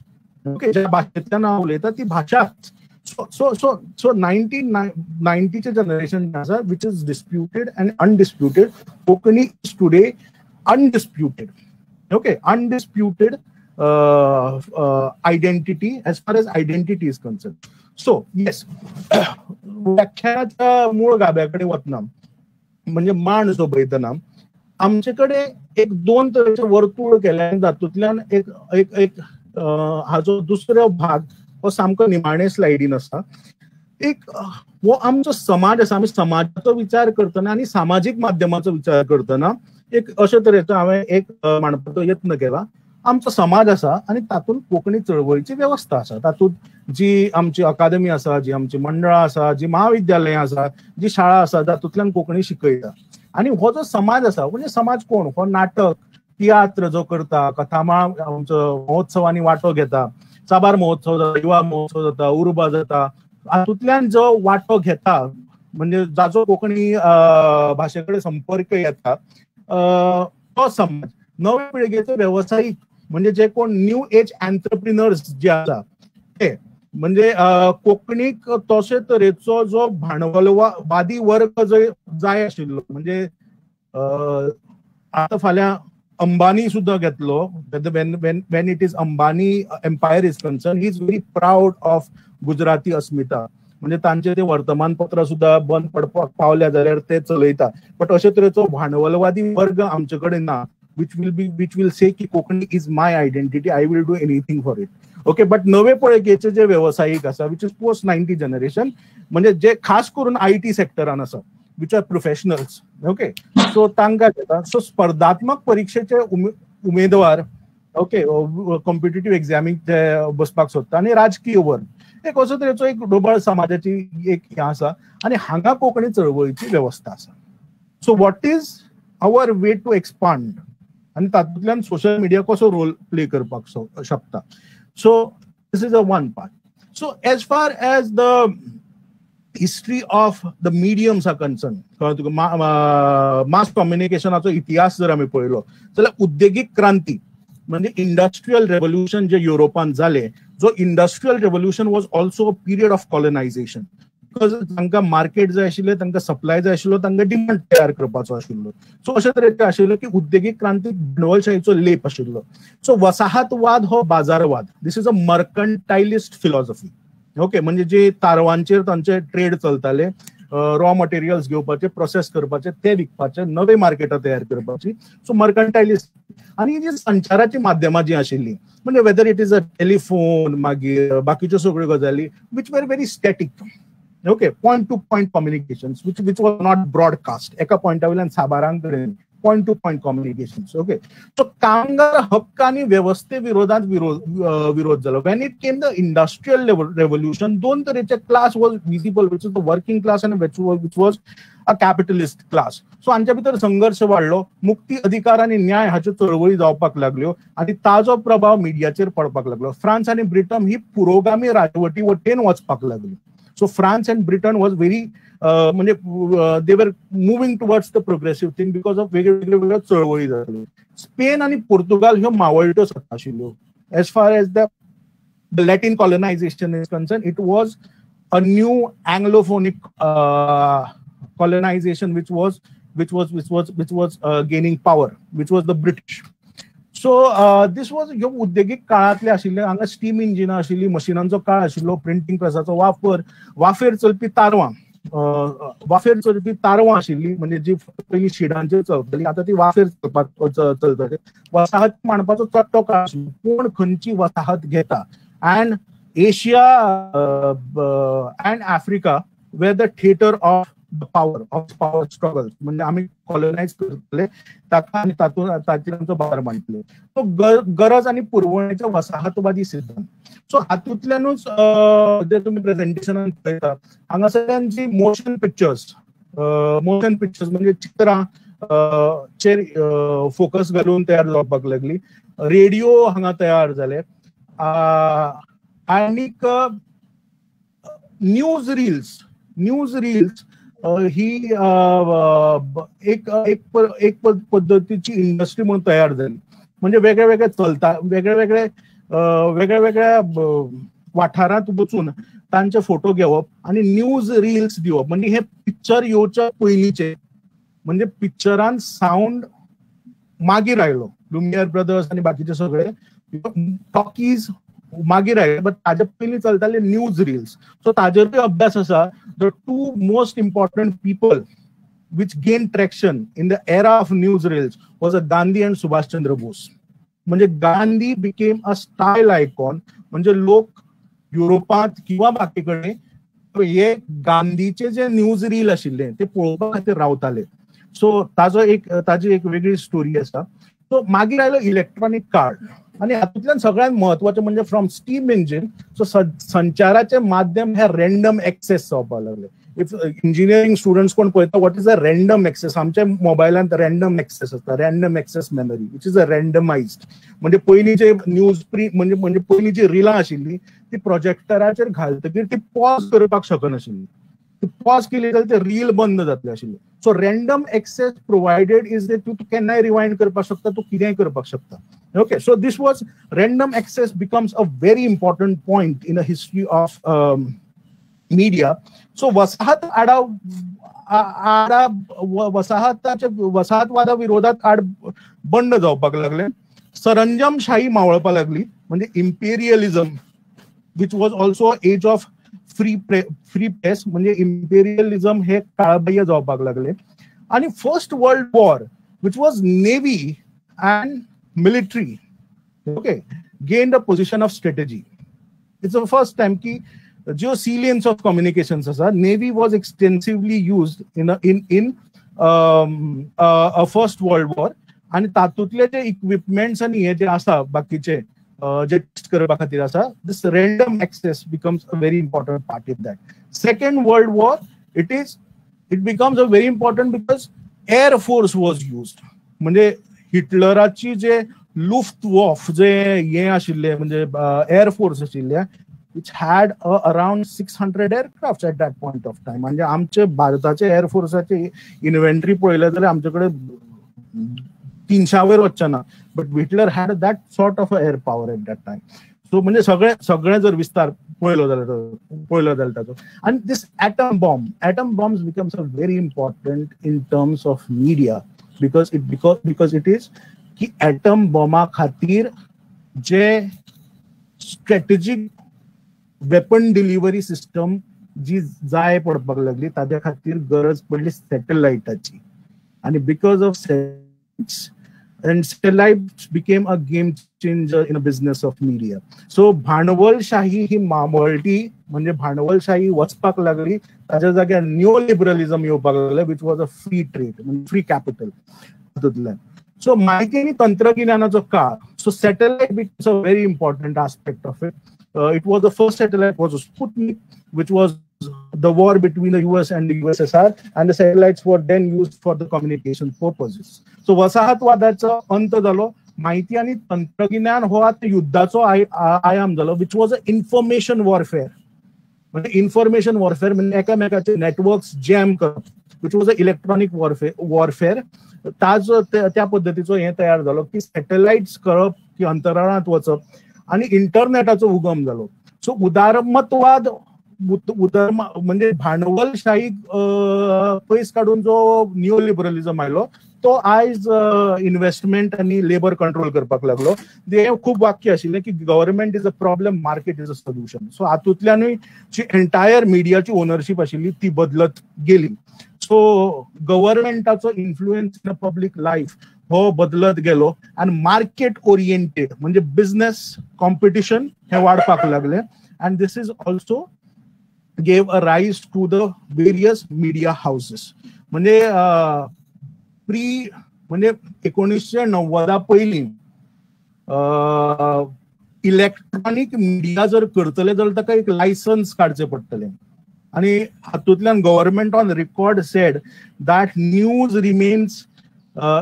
ओके, ज्या भाशेंतल्यान हांव उलयता ती भाशाच. सो सो सो 1990चे जनरेशन आसा which is disputed and undisputed. Konkani is today undisputed. Okay, undisputed identity as far as identity is concern. So yes, व्याख्यानाच्या मूळ गाभ्याकडे वतना म्हणजे मांड जो बरयतना आमचे कडेन एक दोन तरेचे वर्तुळ केले आनी तातूंतल्यान एक एक एक हाजो दुसरो भाग हो सामको निमाणे स्लायडीन आसा. एक हो आमचो समाज आसा, आमी समाजाचो विचार करतना आनी सामाजीक माध्यमाचो विचार करतना एक अशे तरेचो हांवें एक मांडपाचो यत्न केला. आमचो समाज आसा आनी तातूंत कोंकणी चळवळीची वेवस्था आसा, तातूंत जी आमची अकादमी आसा, जी आमची मंडळां आसा, जी महाविद्यालयां आसा, जी शाळा आसा, तातूंतल्यान कोंकणी शिकयता. आनी हो जो समाज आसा म्हणजे समाज कोण, हो नाटक तियात्र जो करता, कथामाळ आमचो महोत्सवांनी वांटो घेता, साबार महोत्सव जाता, युवा महोत्सव जाता, उर्बा जाता, हातूंतल्यान जो वांटो घेता म्हणजे जाचो कोंकणी भाशे कडेन संपर्क येता तो समाज. नवे पिळगेचो वेवसायीक म्हणजे जे कोण न्यू एज एंटरप्रिनर्स जे आसा ते म्हणजे कोंकणीक तशे तरेचो जो भांडवलवादी वर्ग जो जाय आशिल्लो, म्हणजे आतां फाल्यां अंबानी सुद्दां घेतलो, when it is Ambani empire is concern, he is very proud of Gujarati अस्मिता. म्हणजे तांचे ते वर्तमानपत्र सुद्दां बंद पडपाक पावल्या जाल्यार ते चलयता. बट अशे तरेचो भांडवलवादी वर्ग आमचे कडेन ना, which will say की Konkani is my identity, I will do anything for it. Okay, but नवे पळगेचे जे वेवसायीक आसा, which is post 90 generation, म्हणजे जे खास करून IT सेक्टरान आसा, which are professionals. Okay, so तांकां घेता. सो स्पर्धात्मक परिक्षेचे उमेदवार, ओके, कॉम्पिटेटिव्ह एग्जामीक ते बसपाक सोदता, आनी राजकीय वर्ग एक असो तरेचो एक ढोबळ समाजाची एक हें आसा आनी हांगा कोंकणी चळवळीची वेवस्था आसा. So what is our way to expand आनी तातूंतल्यान सोशल मिडिया कसो रोल प्ले करपाक शकता. So this is a one part. So as far as the history of the mediums are concern, तुका मास कम्युनिकेशनाचो इतिहास जर आमी पळयलो जाल्यार उद्देगीक क्रांती म्हणजे इंडस्ट्रियल रेव्होल्युशन जे युरोपान जालें, जो industrial revolution was also a period of colonization, because तांकां मार्केट जाय आशिल्लें, तांकां सप्लाय जाय आशिल्लो, तांकां डिमांड तयार करपाचो आशिल्लो. सो अशे तरेचें आशिल्लें की उद्देगीक क्रांतीक भांडवलशाहीचो लेप आशिल्लो. सो वसाहतवाद हो बाजारवाद, this is a mercantilist philosophy. Okay, म्हणजे जे तारवांचेर तांचे ट्रेड चलताले, रॉ मटेरियल्स घेवपाचे, प्रोसेस करपाचे, ते विकपाचे, नवे मार्केटां तयार करपाची. सो मर्कंटायलिस्ट. आनी जी संचाराची माध्यमां जी आशिल्लीं, म्हणजे whether it is a telephone, मागीर बाकीच्यो सगळ्यो गजाली, which were very static. Okay, point to point communications which was not broadcast, एका पॉयंटा वयल्यान साबारां कडेन point to point communications. Okay, so कामगार हक्क आनी वेवस्थे विरोधात विरोध जालो. When it came the industrial revolution, दोन तरेचे class was visible, which is the working class आनी which was a capitalist class. So हांच्या भितर संघर्श वाडलो, मुक्ती अधिकार आनी न्याय हाच्यो चळवळी जावपाक लागल्यो आनी ताजो प्रभाव मिडियाचेर पडपाक लागलो. फ्रांस आनी ब्रिटन ही पुरोगामी राजवटी वटेन वचपाक लागली. So France and Britain was very म्हणजे they were moving towards the progressive thing because of वेगळे वेगळे चळवळी जाल्यो. स्पेन आनी पुर्तुगाल ह्यो मावळट्यो सत्ता आशिल्ल्यो. As far as the Latin colonization is concern, it was a new Anglophonic colonization which was gaining power, which was the British. So this was ह्यो उद्देगीक काळांतले आशिल्ले. हांगा स्टीम इंजिनां आशिल्ली, मशिनांचो काळ आशिल्लो, प्रिंटींग प्रेसाचो वापर, वाफेर चलपी तारवां, वाफेर चलपी तारवां आशिल्ली, म्हणजे जी पयलीं शिडांचेर चलताली आतां ती वाफेर चलपाक चलताली. वसाहत मांडपाचो चडटो काळ आशिल्लो, कोण खंयची वसाहत घेता. And Asia and Africa were the theatre of the power of power struggle, म्हणजे आमी कॉलोनायज करतले ताका आनी तातूंत ताचेर आमचो भार मांडटले. सो गरज आनी पुरवणेचो वसाहतवादी सिद्धांत. सो हातूंतल्यानूच जे तुमी प्रेजेंटेशनान पळयता हांगासरल्यान जी मोशन पिक्चर्स म्हणजे चित्रां चेर फोकस घालून तयार जावपाक लागली. रेडियो हांगा तयार जाले आनीक न्यूज रील्स ही एक एक पद्दतीची इंडस्ट्री म्हणून तयार जाली. म्हणजे वेगळे वेगळे चलता, वेगळे वेगळे वेगळ्या वेगळ्या वाठारांत वचून तांचे फोटो घेवप आनी न्यूज रील्स दिवप. म्हणजे हे पिक्चर येवच्या पयलींचे, म्हणजे पिक्चरान सावंड मागीर आयलो, लुमियर ब्रदर्स आनी बाकीचे सगळे टॉकीज मागीर आयले, बट ताजे पयलीं चलताले न्यूज रील्स. सो ताजेरूय अभ्यास आसा. The two most important people which gain traction in the era of news reels was a Gandhi and Subhash Chandra Bose. म्हणजे Gandhi became a style icon. म्हणजे लोक युरोपांत किंवा बाकी कडेन हे गांधीचे जे न्यूज रील आशिल्ले ते पळोवपा खातीर रावताले. सो ताजो एक ताजी एक वेगळी स्टोरी आसा. सो मागीर आयलो इलेक्ट्रॉनीक कार्ड आनी हातूंतल्यान सगळ्यांत म्हत्वाचें म्हणजे फ्रॉम स्टीम इंजिन, सो संचाराचें माध्यम हे रँडम एक्सेस जावपाक लागले. If engineering students कोण पळयता, what is a random access, आमच्या मोबायलांत रँडम एक्सेस आसता, random access memory which is a randomized. म्हणजे पयलीं जे न्यूज प्री म्हणजे म्हणजे पयलीं जी रिलां आशिल्ली ती प्रोजेक्टराचेर घालतकीर ती पॉज करपाक शकनाशिल्ली, ती पॉज केली जाल्यार ते रील बंद जातले आशिल्ले. So random access provided is that तूं केन्नाय रिवायंड करपाक शकता, तूं कितेंय करपाक शकता. Okay, so this was random access becomes a very important point in a history of media. So वसाहत आडा आडा वसाहताच्या वसाहतवादा विरोधात आड बंड जावपाक लागले. सरंजामशाही मावळपाक लागली, म्हणजे imperialism which was also age of free press, म्हणजे इम्पेरियलिझम हे काळबाह्य जावपाक लागले. आनी first world war which was navy and military, okay, gained a position of strategy. It's the first time की ज्यो सिलियन्स ऑफ कम्युनिकेशन्स आसा, navy was extensively used in a first world war. आनी तातूंतले जे इक्विपमेंट्स आनी हे जे आसा बाकीचे जे टेस्ट करपा खातीर आसा, this random access becomes a very important part in that. Second world war it becomes a very important because air force was used. म्हणजे हिटलराची जे लुफ्ट वॉफ जे हे आशिल्ले म्हणजे एअर फोर्स आशिल्ले which had around 600 aircraft at that point of time. म्हणजे आमचे भारताचे एअरफोर्साचे इन्व्हेंटरी पळयले जाल्यार आमचे कडेन 300 वयर वचचे ना, but Hitler had that sort of air power at that time. So म्हणजे सगळे सगळे जर विस्तार पळयलो जाल्यार ताचो. आनी this atom bombs becomes a very important in terms of media because it is की ॲटम बॉम्बा खातीर जे स्ट्रॅटेजीक वेपन डिलिव्हरी सिस्टम जी जाय पडपाक लागली ताज्या खातीर गरज पडली सॅटेलायटाची. आनी because of satellites and satellite became a game changer in a business of media. So भांडवलशाही ही मामळटी, म्हणजे भांडवलशाही वचपाक लागली, ताज्या जाग्यार न्यू लिबरलिझम येवपाक लागले which was a free trade, म्हणजे फ्री कॅपिटल तातूंतल्यान. सो म्हायती आनी तंत्रगिन्यानाचो काळ, so satellite becomes a very important aspect of it. It was the first satellite was Sputnik, which was the war between the US and the USSR, and the satellites were then used for the communication purposes. So वसाहतवादाचो अंत जालो, माहिती आनी तंत्रगिन्यान हो आतां युद्धाचो आयाम जालो, which was a information warfare. म्हणजे इन्फॉर्मेशन वॉरफेअर म्हणजे एकामेकाचे नेटवर्क्स जॅम करप, which was a electronic warfare. ताजो त्या पद्दतीचो हें तयार जालो की सॅटेलायट्स करप की अंतराळांत वचप आनी इंटरनेटाचो उगम जालो. सो उदारमतवाद म्हणजे भांडवलशाही पयस काडून जो न्यू लिबरलिझम आयलो तो आयज इन्व्हेस्टमेंट आनी लेबर कंट्रोल करपाक लागलो. हें खूब वाक्य आशिल्लें की government is a problem, market is a solution. So हातूंतल्यानूय ji entire मिडियाची ओनरशीप आशिल्ली ती बदलत गेली. सो गव्हर्मेंटाचो influence in a public life हो बदलत गेलो आनी मार्केट ओरिएंटेड म्हणजे बिझनेस कॉम्पिटिशन हें वाडपाक लागलें. And this is also gave a rise to the various media houses. म्हणजे म्हणजे 1990 पयलीं इलेक्ट्रॉनीक मिडिया जर करतले जाल्यार ताका एक लायसन्स काडचें पडटलें आनी हातूंतल्यान government on record said that news remains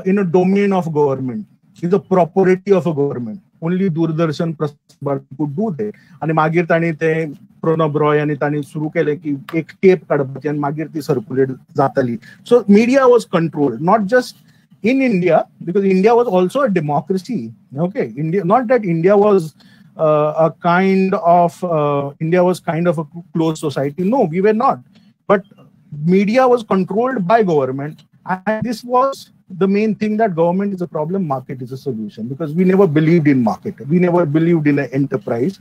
in a domain of government, is a property of a government. Only Doordarshan Prasar Bharati could do that. आनी मागीर तांणी ते प्रणब रॉय आनी तांणी सुरू केलें की एक टेप काडपाची आनी मागीर ती सर्क्युलेट जाताली. So media was controlled not just in India, because India was also a democracy. Okay, India, not that India was a kind of India was kind of a closed society. No, we were not. But media was controlled by government, and this was the main thing, that government is a problem, market is a solution, because we never believed in market. We never believed in an enterprise.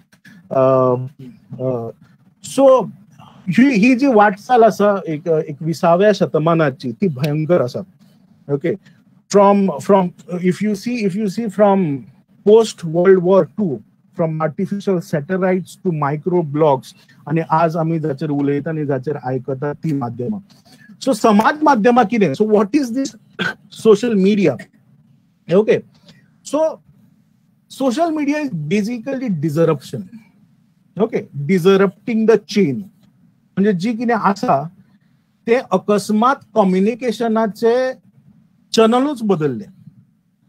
So ही जी वाटचाल आसा 21व्या शतमानाची ती भयंकर आसा. Okay, from if you see from Post World War II, from artificial satellites to micro blogs, आनी आज आमी जाचेर उलयता आनी जाचेर आयकता ती माध्यमां. सो समाज माध्यमां कितें? So what is this social media? Okay, so social media is basically disruption. Okay, disrupting the chain, म्हणजे जी कितें आसा ते अकस्मात कम्युनिकेशनाचे चॅनलूच बदलले.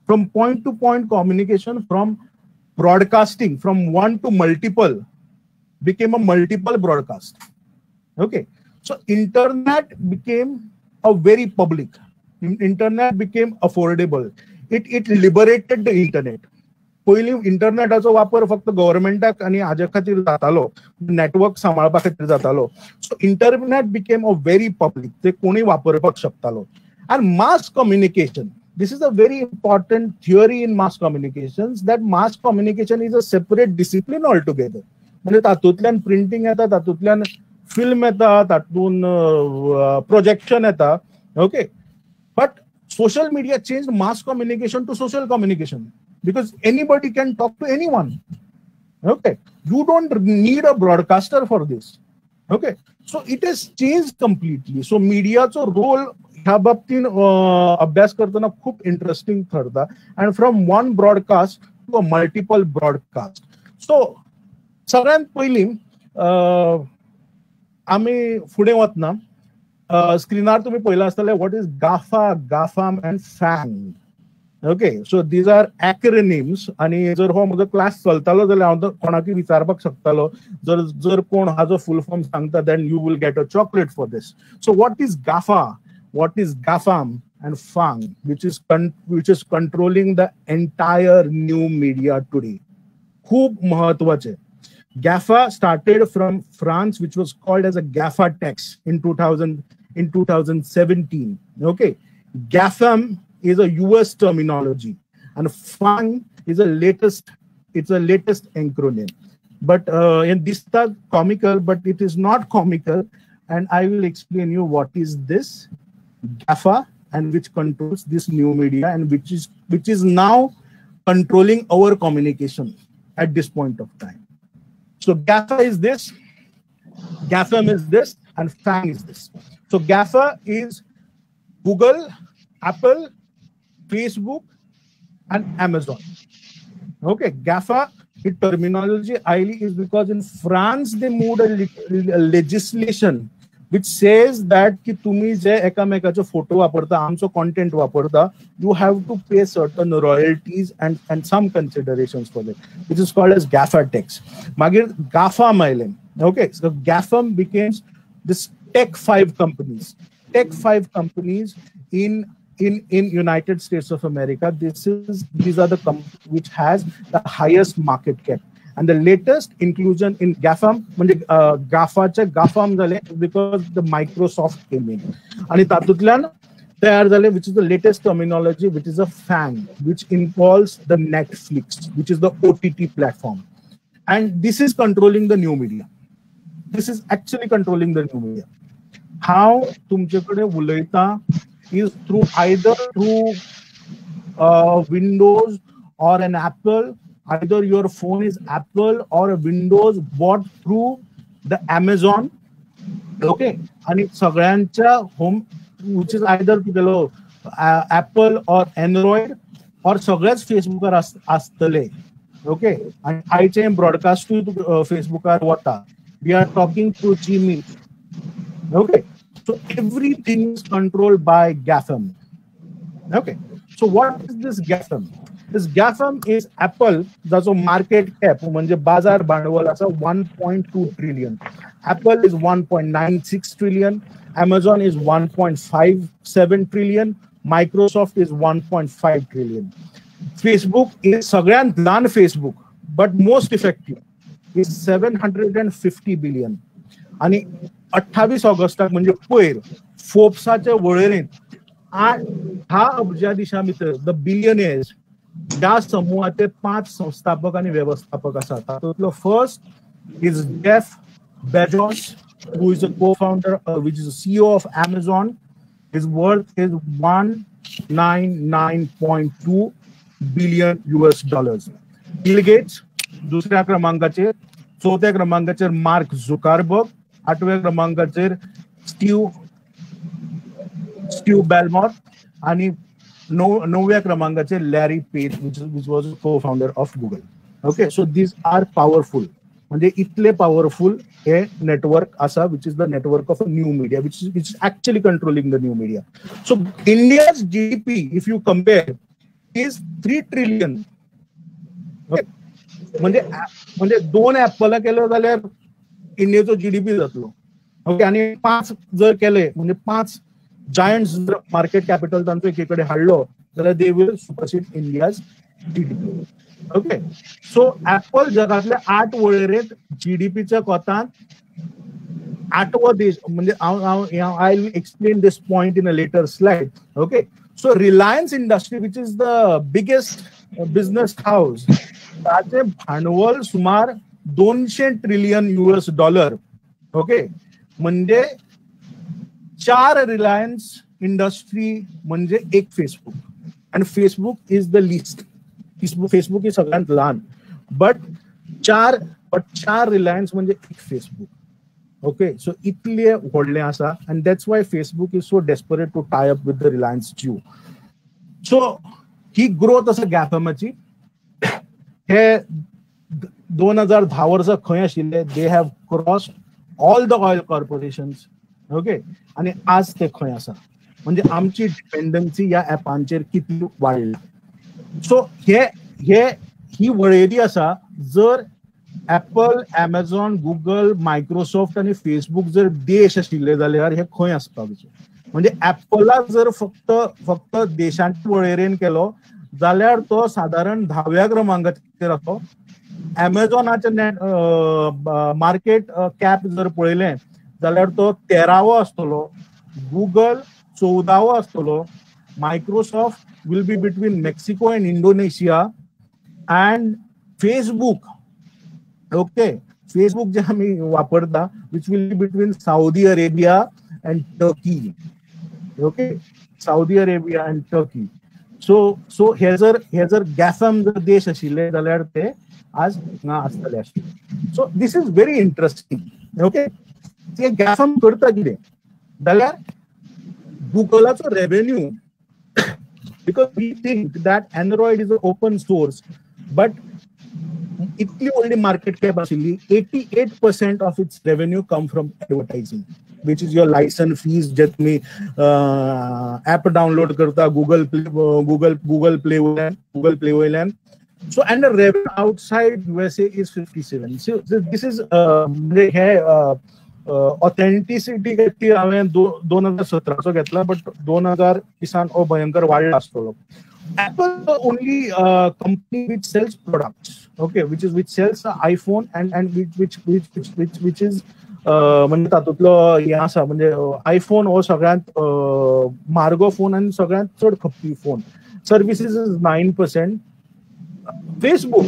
From point to point communication, from broadcasting from one to multiple became a multiple broadcast. Okay, so internet became a very public. Internet became affordable. It liberated the internet. पयलीं इंटरनेटाचो वापर फक्त गव्हर्मेंटाक आनी हाजे खातीर जातालो, नेटवर्क सांबाळपा खातीर जातालो. So internet became a very public, ते कोणूय वापरपाक शकतालो. आनी mass communication, this is a very important theory in mass communications, that mass communication is a separate discipline altogether. म्हणजे तातूंतल्यान प्रिंटींग येता, तातूंतल्यान फिल्म येता, तातूंत प्रोजेक्शन येता. Okay, but social media change mass communication to social communication, because anybody can talk to anyone. Okay, you don't need a broadcaster for this. Okay, so it has changed completely. So media cho role ह्या बाबतीन अभ्यास करतना खूब इंटरेस्टिंग ठरता, and from one broadcast to a multiple broadcast. So सगळ्यांत पयलीं आमी फुडें वतना स्क्रिनार तुमी पळयलां आसतलें, what is GAFA, GAFAM and FANG. Okay, so these are acronyms. आनी जर हो म्हजो क्लास चलतालो जाल्यार हांव कोणाकूय विचारपाक शकतालो, जर जर कोण हाजो फूल फॉर्म सांगता then you will get a chocolate for this. So what is GAFA, what is GAFAM and FANG, which is controlling the entire new media today. खूब महत्वाचे. GAFA started from France, which was called as a GAFA tax in 2017. Okay, GAFAM is a US terminology, and FANG is a latest, it's a latest acronym. But in this comical, but it is not comical, and I will explain you what is this GAFA and which controls this new media and which is now controlling our communication at this point of time. So GAFA is this, GAFAM is this, and FANG is this. So GAFA is Google, Apple, Facebook, and Amazon. Okay, GAFA, the terminology highly is because in France they moved a legislation which says that ki tumi je ekamekacho photo vaparta, amcho content vaparta, you have to pay certain royalties and some considerations for that, which is called as GAFA tax. Magir GAFAM aile. Okay, so GAFAM becomes this tech 5 companies. Tech 5 companies in United States of America. These are the companies which has the highest market cap. And the latest inclusion in GAFAM, म्हणजे GAFAचे GAFAM झाले because the Microsoft came in. आणि तातूंतल्यान तयार झाले, which is the latest terminology, which is a FANG, which involves the Netflix, which is the OTT platform. And this is controlling the new media. This is actually controlling the new media. How तुमचे कडेन उलयता is through either through Windows or an Apple. Either your phone is Apple or a Windows bought through the Amazon. Okay, आणि सगळ्यांच्या home, which is either तुगेलो Apple or Android or सगळ्याच फेसबुकार आसतले. Okay, आणि आयचे ब्रॉडकास्टूय फेसबुकार वता. We are talking through G Meet. Okay, so everything is controlled by GAFAM. Okay, so what is this GAFAM? This GAFAM is Apple, जाचो मार्केट कॅप म्हणजे बाजार भांडवल आसा 1.2 trillion. Apple is 1.96 trillion, Amazon is 1.57 trillion, Microsoft is 1.5 trillion. Facebook is सगळ्यांत ल्हान Facebook, but most effective is 750 billion. आनी 28 ऑगस्टाक म्हणजे पयर फोर्ब्साच्या वळेरेंत 8 अब्जाधिशां भितर the billionaires ह्या समूहाचे 5 संस्थापक आनी व्यवस्थापक आसात. तातूंतलो first is Jeff Bezos, who is a co-founder, which is a CEO of Amazon. His worth is $199.2 billion US. Bill Gates दुसऱ्या क्रमांकाचेर, चवथ्या क्रमांकाचेर मार्क झुकारबर्ग, आठव्या क्रमांकाचेर स्टीव स्टीव बॅलमॉर आणि णवव्या क्रमांकाचेर Larry Page, which was co founder of Google. Okay, so these are powerful, म्हणजे इतले पावरफुल हे नेटवर्क आसा, which is the network of a new media, which is actually controlling the new media. So India's GDP, if you compare, is 3 trillion. म्हणजे दोन ऍपला केलं जाल्यार इंडियेचो जीडीपी जातलो. ओके, आणि पांच जर केले, म्हणजे पांच जायंट्स जर मार्केट कॅपिटल तांचो एके कडेन हाडलो जाल्यार they will supersede India's GDP. Okay, so Apple जगातल्या आठ वळेरेंत जीडीपीच्या कोतान आठवो देश. म्हणजे हांव हांव I will explain this point in a later slide. Okay, so Reliance Industry, which is the biggest business house, ताचे भांडवल सुमार 200 ट्रिलियन युएस डॉलर. ओके, म्हणजे चार रिलायन्स इंडस्ट्री म्हणजे एक फेसबुक, आणि Facebook is the least. Facebook ही सगळ्यात ल्हान, बट चार रिलायन्स म्हणजे एक फेसबुक. ओके, सो इतले व्हडलें आसा, and that's why Facebook is so desperate to tie up with the Reliance Jio. So he growth आसा गॅफमाची. हे 2010 वर्सा खंय आशिल्ले? They have cross all the oil corporations. Okay, आणि आज ते खंय आसा? म्हणजे आमची डिपेंडन्सी ह्या ऍपांचेर कितली वाडल्या. सो हे हे ही वळेरी आसा. जर ऍपल, अमेझॉन, गुगल, मायक्रोसॉफ्ट आणि फेसबुक जर देश आशिल्ले जाल्यार हे खंय आसपाक जाय? म्हणजे ऍपलाक जर फक्त फक्त देशांच्या वळेरेन केलो जाल्यार तो सादारण धाव्या क्रमांकाचेर आसलो. अमेझॉनाचे नेट मार्केट कॅप जर पळयलें जाल्यार तो तेरावो आसतलो, गुगल चवदावो आसतलो, Microsoft will be between Mexico and Indonesia, and Facebook, okay, Facebook जे आमी वापरता, which will be between Saudi Arabia and Turkey. Okay, Saudi Arabia and Turkey. So हे जर गॅफम जर देश आशिल्ले जाल्यार ते आज हांगा आसतले आशिल्ले. So this is very interesting. Okay, ते गॅफम करता कितें जाल्यार गुगलाचो revenue, because we think that Android is a open source, but इतली व्हडली मार्केट कॅप आशिल्ली, 88% of its revenue come from advertising, which is your license fees, जे तुमी ऍप डाउनलोड करता गुगल प्ले वयल्यान, गुगल प्ले वयल्यान. So, and the revenue outside USA is 57. So this is म्हणजे हे ऑथेंटिसिटी खातीर हांवें 2017चो घेतला, बट 2020सान हो भयंकर वाडला आसतलो. Apple, only company which sells products, okay, which sells iPhone and which is म्हणजे तातूंतलो हें आसा, म्हणजे आयफोन हो सगळ्यांत म्हारगो फोन आनी सगळ्यांत चड खपपी phone. Services is 9%. Facebook,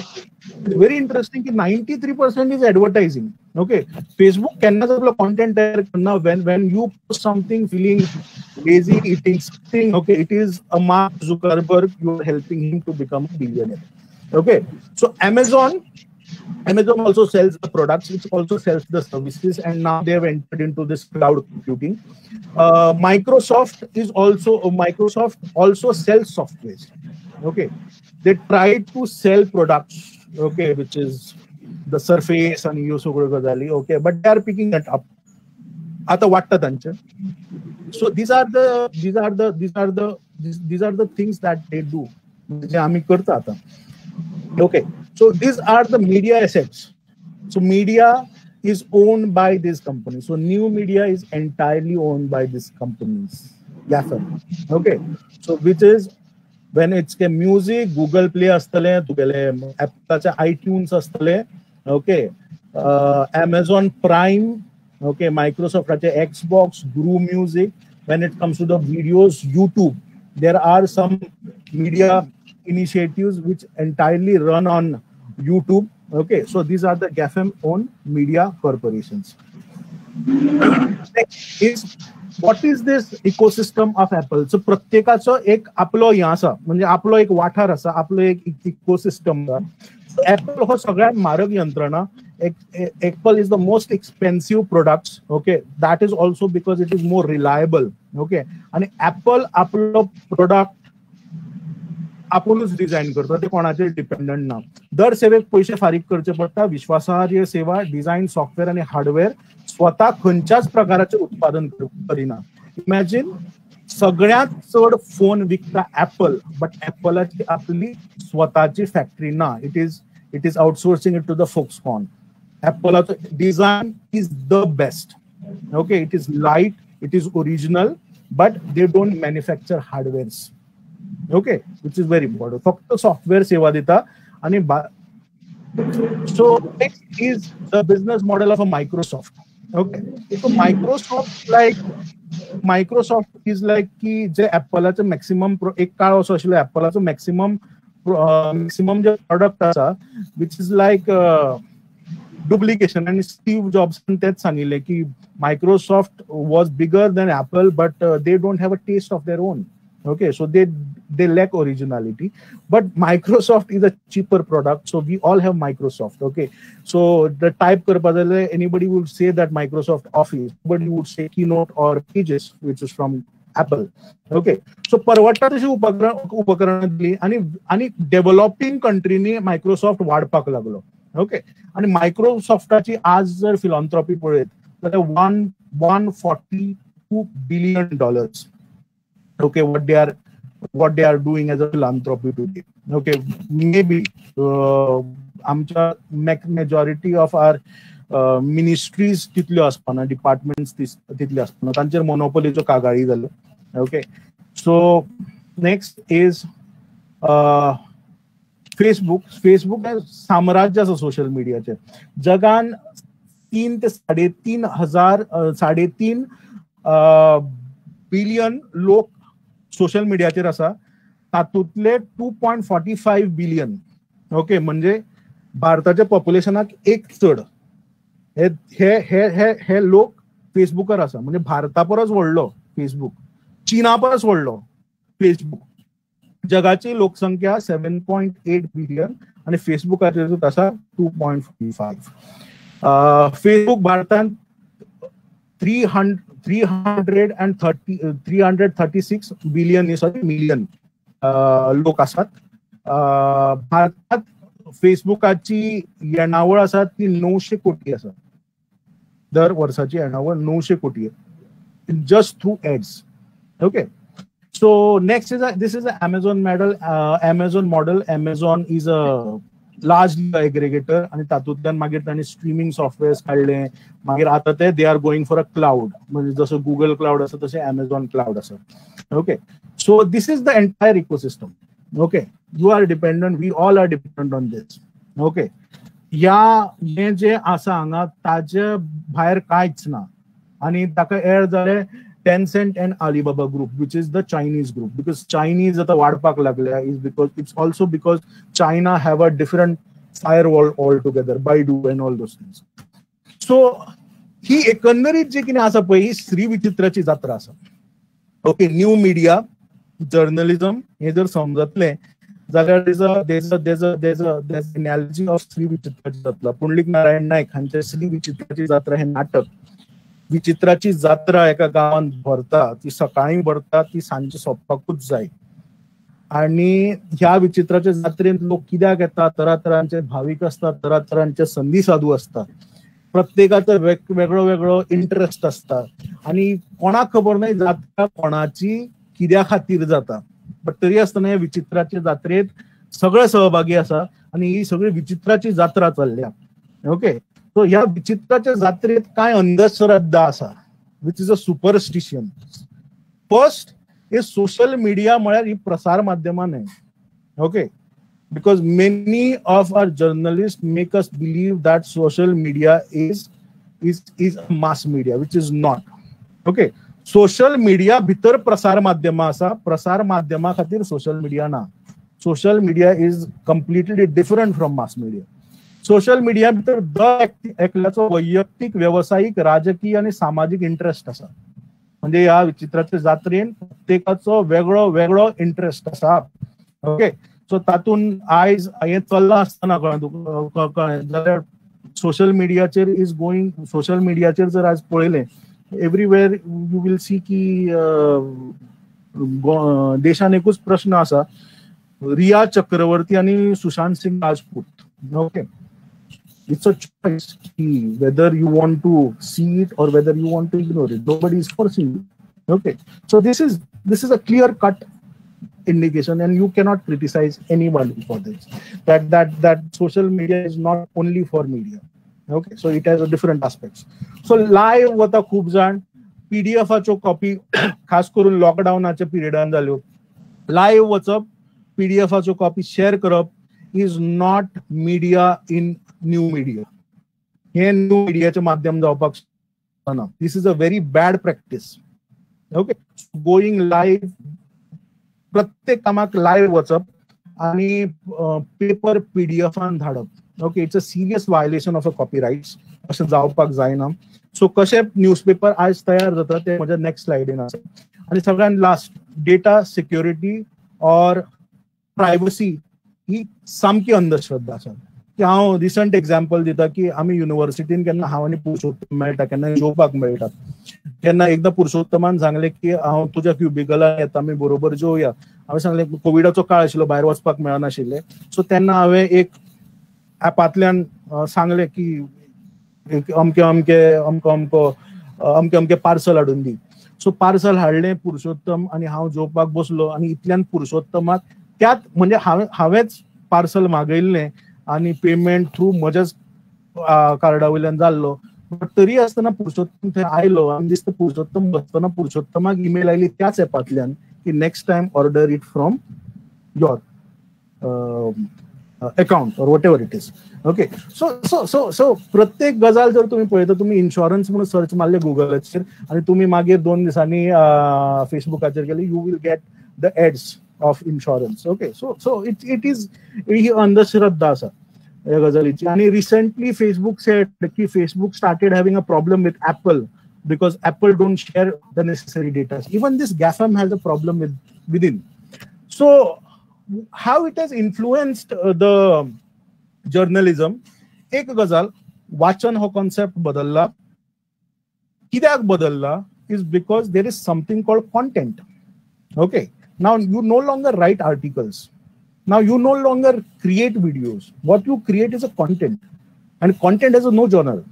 very interesting की 93% is advertising. Okay, Facebook केन्नाच आपलो कॉन्टेंट तयार करना. When you post something, feeling lazy, eating something, okay, it is a Mark Zuckerberg, you are helping him to become a billionaire. Okay, so Amazon also sells the products, which also sells the services, and now they have entered into this cloud computing. Microsoft also sells softwares. Okay, they try to sell products. Okay, which is the Surface आणि ह्यो सगळ्यो गजाली. Okay, but they are picking it up. आता वाटतं तांचें. So these are the things that they do, जे आमी करता आता. Okay, so these are the media assets. So media is owned by this company. So new media is entirely owned by these companies. GAFA. Okay, so which is when it's K music, Google Play आसतले तुगेले, Appleचे iTunes आसतले, okay, Amazon Prime, okay, Microsoftचे Xbox, Guru Music. When it comes to the videos, YouTube, there are some media initiatives which entirely run on YouTube. Okay, so these are the GAFAM owned media corporations. Next is, what is this ecosystem of Apple? So प्रत्येकाचो एक आपलो हें आसा, म्हणजे आपलो एक वाठार आसा, आपलो एक इकोसिस्टम आसा. एपल हो सगळ्यात म्हारग यंत्रणा. Apple is the most expensive products, okay, that is also because it is more reliable, okay. आणि एपल आपलो प्रोडक्ट आपुणूच डिझायन करता, ते कोणाचेर डिपेंडंट ना. दर सेवेक पयशे फारीक करचे पडटा. विश्वासार्ह सेवा, डिझायन, सॉफ्टवेअर आणि हार्डवेअर स्वतः खंयच्याच प्रकाराचे उत्पादन करिना. इमॅजिन, सगळ्यात चड फोन विकता एपल, बट एपलाची आपली स्वताची फॅक्टरी ना. It is outsourcing it to the Foxconn. एपलाचो design is the best, okay, it is light, it is original, but they don't manufacture hardwares, okay, which is very important. फक्त सॉफ्टवेअर सेवा दिता. आणि so next is the business model of a Microsoft, okay. So Microsoft is like की जे एपलाचे मॅक्सिमम, एक काळ असो आशिल्लो एपलाचो मॅक्सिमम जे प्रोडक्ट आसा which is like duplication. आणि स्टीव जॉब्सान तेच सांगिल्लें की Microsoft was bigger than Apple, but they don't have a taste of their own, okay, so they lack originality. But Microsoft is a cheaper product, so we all have Microsoft, okay. So the type करपा जाल्यार anybody would say that Microsoft Office, nobody would say Keynote or Pages, which is from Apple, okay. So परवडटा तशी उपकरणां दिली आनी आनी डेव्हलॉपिंग कंट्रीनी मायक्रोसॉफ्ट वाडपाक लागलो, ओके. आनी मायक्रोसॉफ्टाची आज जर फिलॉन्थ्रॉपी पळयत जाल्यार $1.142 billion, okay, what they are doing as a philanthropy today, okay. Maybe आमच्या मेजॉरिटी ऑफ our ministries तितल्यो आसपाना, डिपार्टमेंट्स तितल्यो आसपाना, तांचेर मोनोपोलीच्यो कागाळी जाल्यो, okay. So next is Facebook. Facebook हे साम्राज्य आसा सोशल मिडियाचें. जगान 3 ते 3.5 हजार, 3.5 बिलियन लोक सोशल मिडियाचेर आसा. तातूंतले 2.45 billion, okay, म्हणजे भारताच्या पॉप्युलेशनाक एक चड हे हे हे हे हे लोक फेसबुकार आसा. म्हणजे भारता परस व्हडलो फेसबुक, चीना परस व्हडलो फेसबुक. जगाची लोकसंख्या 7.8 बिलियन आणि फेसबुकाचेर आसा 2.45. फेसबुक भारतांत 330, 336 billion, sorry, million लोक आसात. भारतात फेसबुकाची येणावळ आसा ती 900 कोटी आसा. दर वर्साची येणावळ 900 कोटी, just through ads, okay. So next is this is Amazon model. Amazon model, Amazon is a large aggregator आणि तातूंतल्यान मागीर तांणी स्ट्रिमींग सॉफ्टवेअर्स काडले. मागीर आतां ते they are going for a cloud, म्हणजे जसं गुगल क्लाउड आसा तशें अमेझॉन क्लाउड आसा, okay. So this is the entire ecosystem, okay. You are dependent, we all are dependent on this, okay. ह्या हें जें आसा हांगा ताजे भायर कांयच ना. आनी ताका एड जालें Tencent and Alibaba Group, which is the Chinese group, because Chinese आतां वाडपाक लागल्या is because it's also because China have a different firewall altogether, Baidu and all those things. So ही एकंदरीत जी कितें आसा पळय, ही श्री विचित्राची जात्रा आसा, ओके. न्यू मिडिया जर्नलिझम हे जर समजतलें जाल्यार there's a analogy of Shri विचित्राची जात्रा. पुंडलीक नारायण नायक हांचे श्री विचित्राची जात्रा हे नाटक. विचित्राची जात्रा एका गांवांत भरता, ती सकाळी भरता, ती सांजची सोंपपाकूच जाय. आणि ह्या विचित्राच्या जात्रेंत लोक कित्याक येता? तरातरांचे भावीक असतात, तरातरांचे संदी साधू असतात, प्रत्येकाचो वेगळो वेगळो इंट्रस्ट आसता आणि कोणाक खबर नाही जात्रा कोणाची, कित्या खातीर जाता. बट तरी आसतना ह्या विचित्राच्या जात्रेत सगळे सहभागी आसा आणि ही सगळी विचित्राची जात्रा चल्ल्या, ओके. सो ह्या विचित्राच्या जात्रेत कांय अंधश्रद्धा आसा, which is a superstition. First is social media म्हळ्यार ही प्रसार माध्यमां न्हय, okay, because many of our journalist make us believe that social media is mass media, which is not, okay. Social media भितर प्रसार माध्यमां आसा, प्रसार माध्यमा खातीर सोशल मिडिया ना. Social media is completely different from mass media. Social media भितर दर एकल्याचो वैयक्तीक, वेवसायीक, राजकीय आनी सामाजीक इंट्रस्ट आसा. म्हणजे ह्या विचित्राच्या जात्रेन प्रत्येकाचो वेगळो वेगळो इंट्रस्ट आसा, ओके. सो तातूंत आयज हें चल्लां आसतना कळ्ळें जाल्यार सोशल मिडियाचेर is going, social मिडियाचेर जर आज पळयलें एवरीवेर you will see की देशान एकूच प्रश्न आसा, रिया चक्रवर्ती आनी Sushant Singh Rajput. Okay, it's a choice whether you want to see it or whether you want to ignore it. Nobody is forcing you. Okay, so this is a clear cut indication, and you cannot criticize anyone for this. That social media is not only for media. Okay, so it has a different aspects. So live वता खूब जाण पीडीएफाच्यो कॉपी, खास करून लॉकडावनाच्या पिरियडान जाल्यो, लायव्ह वचप, पीडीएफाच्यो कॉपी शेअर करप is not media in new media. हे न्यू मिडियाचें माध्यम जावपाक शकना. This is a very bad practice. Okay, going live, प्रत्येक कामाक लायव्ह वचप आनी पेपर पीडीएफान धाडप. Okay, it's a serious violation of a copyrights. अशें जावपाक जायना. सो कशें न्यूजपेपर आयज तयार जाता ते म्हज्या नेक्स्ट स्लायडीन आसा. आनी सगळ्यान last, data security or privacy ही सामकी अंधश्रद्धा आसा. की हांव रिसंट एग्जाम्पल दिता की आमी युनिवर्सिटीन केन्ना हांव आनी पुरुषोत्तम मेळटा, केन्ना जेवपाक मेळटा, केन्ना एकदां पुरुषोत्तमान सांगलें की हांव तुज्या क्युबिकलान येता, आमी बरोबर जेवया. हांवें सांगलें कोविडाचो काळ आशिल्लो, भायर वचपाक मेळनाशिल्लें. सो तेन्ना हांवें एक ऍपांतल्यान सांगलें की अमके अमके अमको अमको अमके अमके पार्सल हाडून दी. सो पार्सल हाडलें, पुरुषोत्तम आनी हांव जेवपाक बसलो आनी इतल्यान पुरुषोत्तमाक त्यात म्हणजे हांवेंच पार्सल मागयल्लें आनी पेमेंट थ्रू म्हज्याच कार्डा वयल्यान जाल्लो. बट तरी आसतना पुरुषोत्तम थंय आयलो आनी दिसता पुरुषोत्तम बसतना पुरुषोत्तमाक ईमेल आयली त्याच ऍपांतल्यान की next time order it from your account or whatever it is. Okay, so so so so प्रत्येक गजाल जर तुमी पळयता, तुमी इन्शुरन्स म्हणून सर्च मारले गुगलाचेर आनी तुमी मागीर 2 दिसांनी फेसबुकाचेर गेले, you will get the ads of insurance. Okay, so so it is ही अंधश्रद्धा आसा ह्या गजालीची. आनी रिसंटली फेसबुक सेड की Facebook started having a problem with Apple because Apple don't share the necessary data. Even this GAFAM has a problem within. So how it has influenced the journalism? एक गजाल, वाचन हो कॉन्सेप्ट बदलला. कित्याक बदलला is because there is something called content. Okay, now you no longer write articles. Now you no longer create videos. What you create is a content, and content has a no genre.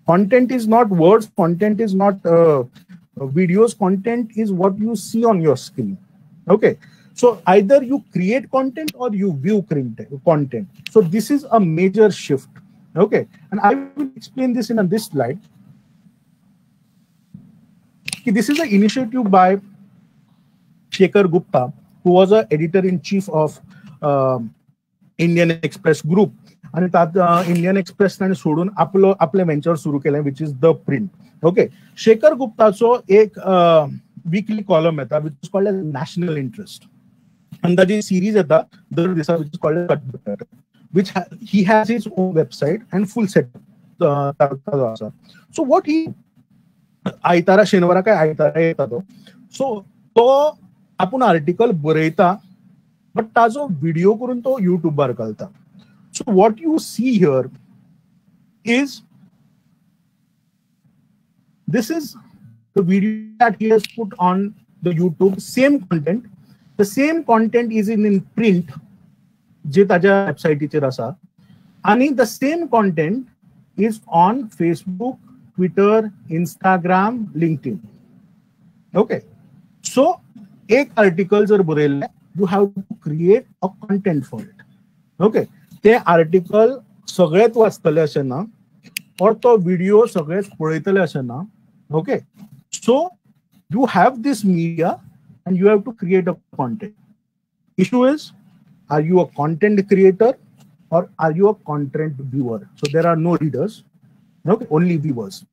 Content is not words, content is not videos, content is what you see on your screen. Okay, so either you create content or you view content. So this is a major shift. Okay, and I will explain this in this slide. This is an initiative by Shekhar Gupta, who was an editor-in-chief of Indian Express Group. आणि तात इंडियन एक्सप्रेस ताणें सोडून आपलो आपलें वेंचर सुरू केलें, which is the Print. Okay, Shekhar गुप्ताचो एक वीकली कॉलम येता which is called as National Interest, आनी ताजी सिरीज येता दर दिसा which is called cut butter, which he has his own website and full set ताजो आसा. सो what he आयतारा शेनवारा काय आयतारा येता तो, सो तो आपूण आर्टिकल बरयता बट ताजो व्हिडिओ करून तो युट्यूबार घालता. So what you see here is this is the video that he has put on the YouTube, same content. The same content is in print जे ताज्या वेबसायटीचेर आसा, आनी the same content is on Facebook, Twitter, Instagram, LinkedIn. Okay, so एक आर्टिकल जर बरयल्लें, you have to create a content for it. Okay, ते आर्टिकल सगळेच वाचतले अशें ना, और तो व्हिडिओ सगळेच पळयतले अशें ना. Okay, so you have this media and you have to create a content. Issue is, are you a content creator or are you a content viewer? So there are no readers, okay, only viewers.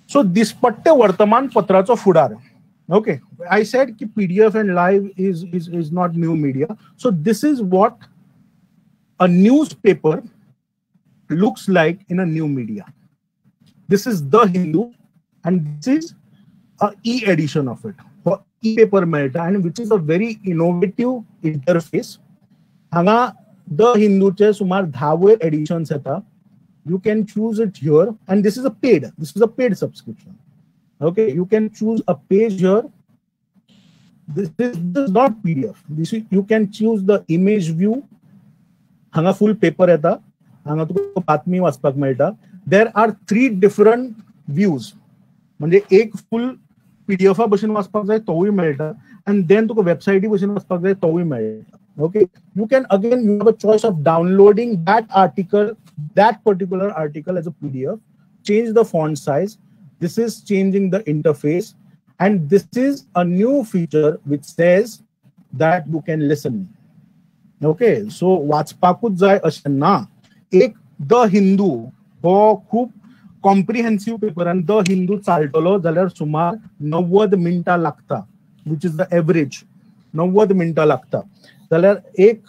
So दिसपट्टे वर्तमान पत्राचो फुडार. Okay, I said ki PDF and live is not new media. So this is what a newspaper looks like in a new media. This is the Hindu and this is a e-edition of it. For e-paper melta, and which is a very innovative interface. हांगा the हिंदूचे सुमार 10 वयर एडिशन्स येता. You can choose it here, and this is a paid subscription. Okay, you can choose a page here. This is not PDF. This is, you can choose the image view. हांगा फुल पेपर येता, हांगा तुका बातमी वाचपाक मेळटा. There are 3 different views. म्हणजे एक फुल पीडीएफा भशेन वाचपाक जाय तोवूय मेळटा, आनी then तुका वेबसायटी भशेन वाचपाक जाय तोवूय मेळटा. Okay, you can again, you have a choice of downloading that article, that particular article as a PDF, change the font size. This is changing the interface, and this is a new feature which says that you can listen. Okay, so वाचपाकूच जाय अशें ना. एक the Hindu हो खूब कॉम्प्रिहेन्सिव पेपर, आनी the Hindu चालतलो जाल्यार सुमार 90 मिनटां लागता, which is the average. 90 मिनटां लागता जाल्यार एक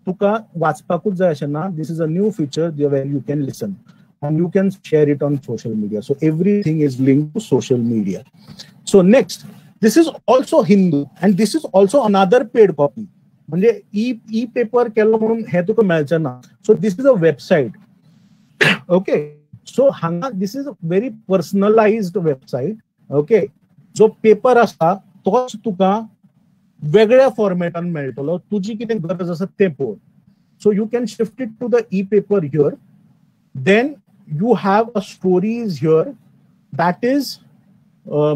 तुका वाचपाकूच जाय अशें ना. This is a new feature where you can listen and you can share it on social media. So everything is linked to social media. So next, this is also Hindu, and this is also another paid copy. म्हणजे ई पेपर केलो म्हणून हे तुका मेळचें ना. So this is a website. Okay, so हांगा this is a very personalized website. Okay, जो पेपर आसा तोच तुका वेगळ्या फॉर्मेटान मेळटलो, तुजी कितें गरज आसा तें पळोवन. So you can shift it to the e paper here. Then you have a stories here that is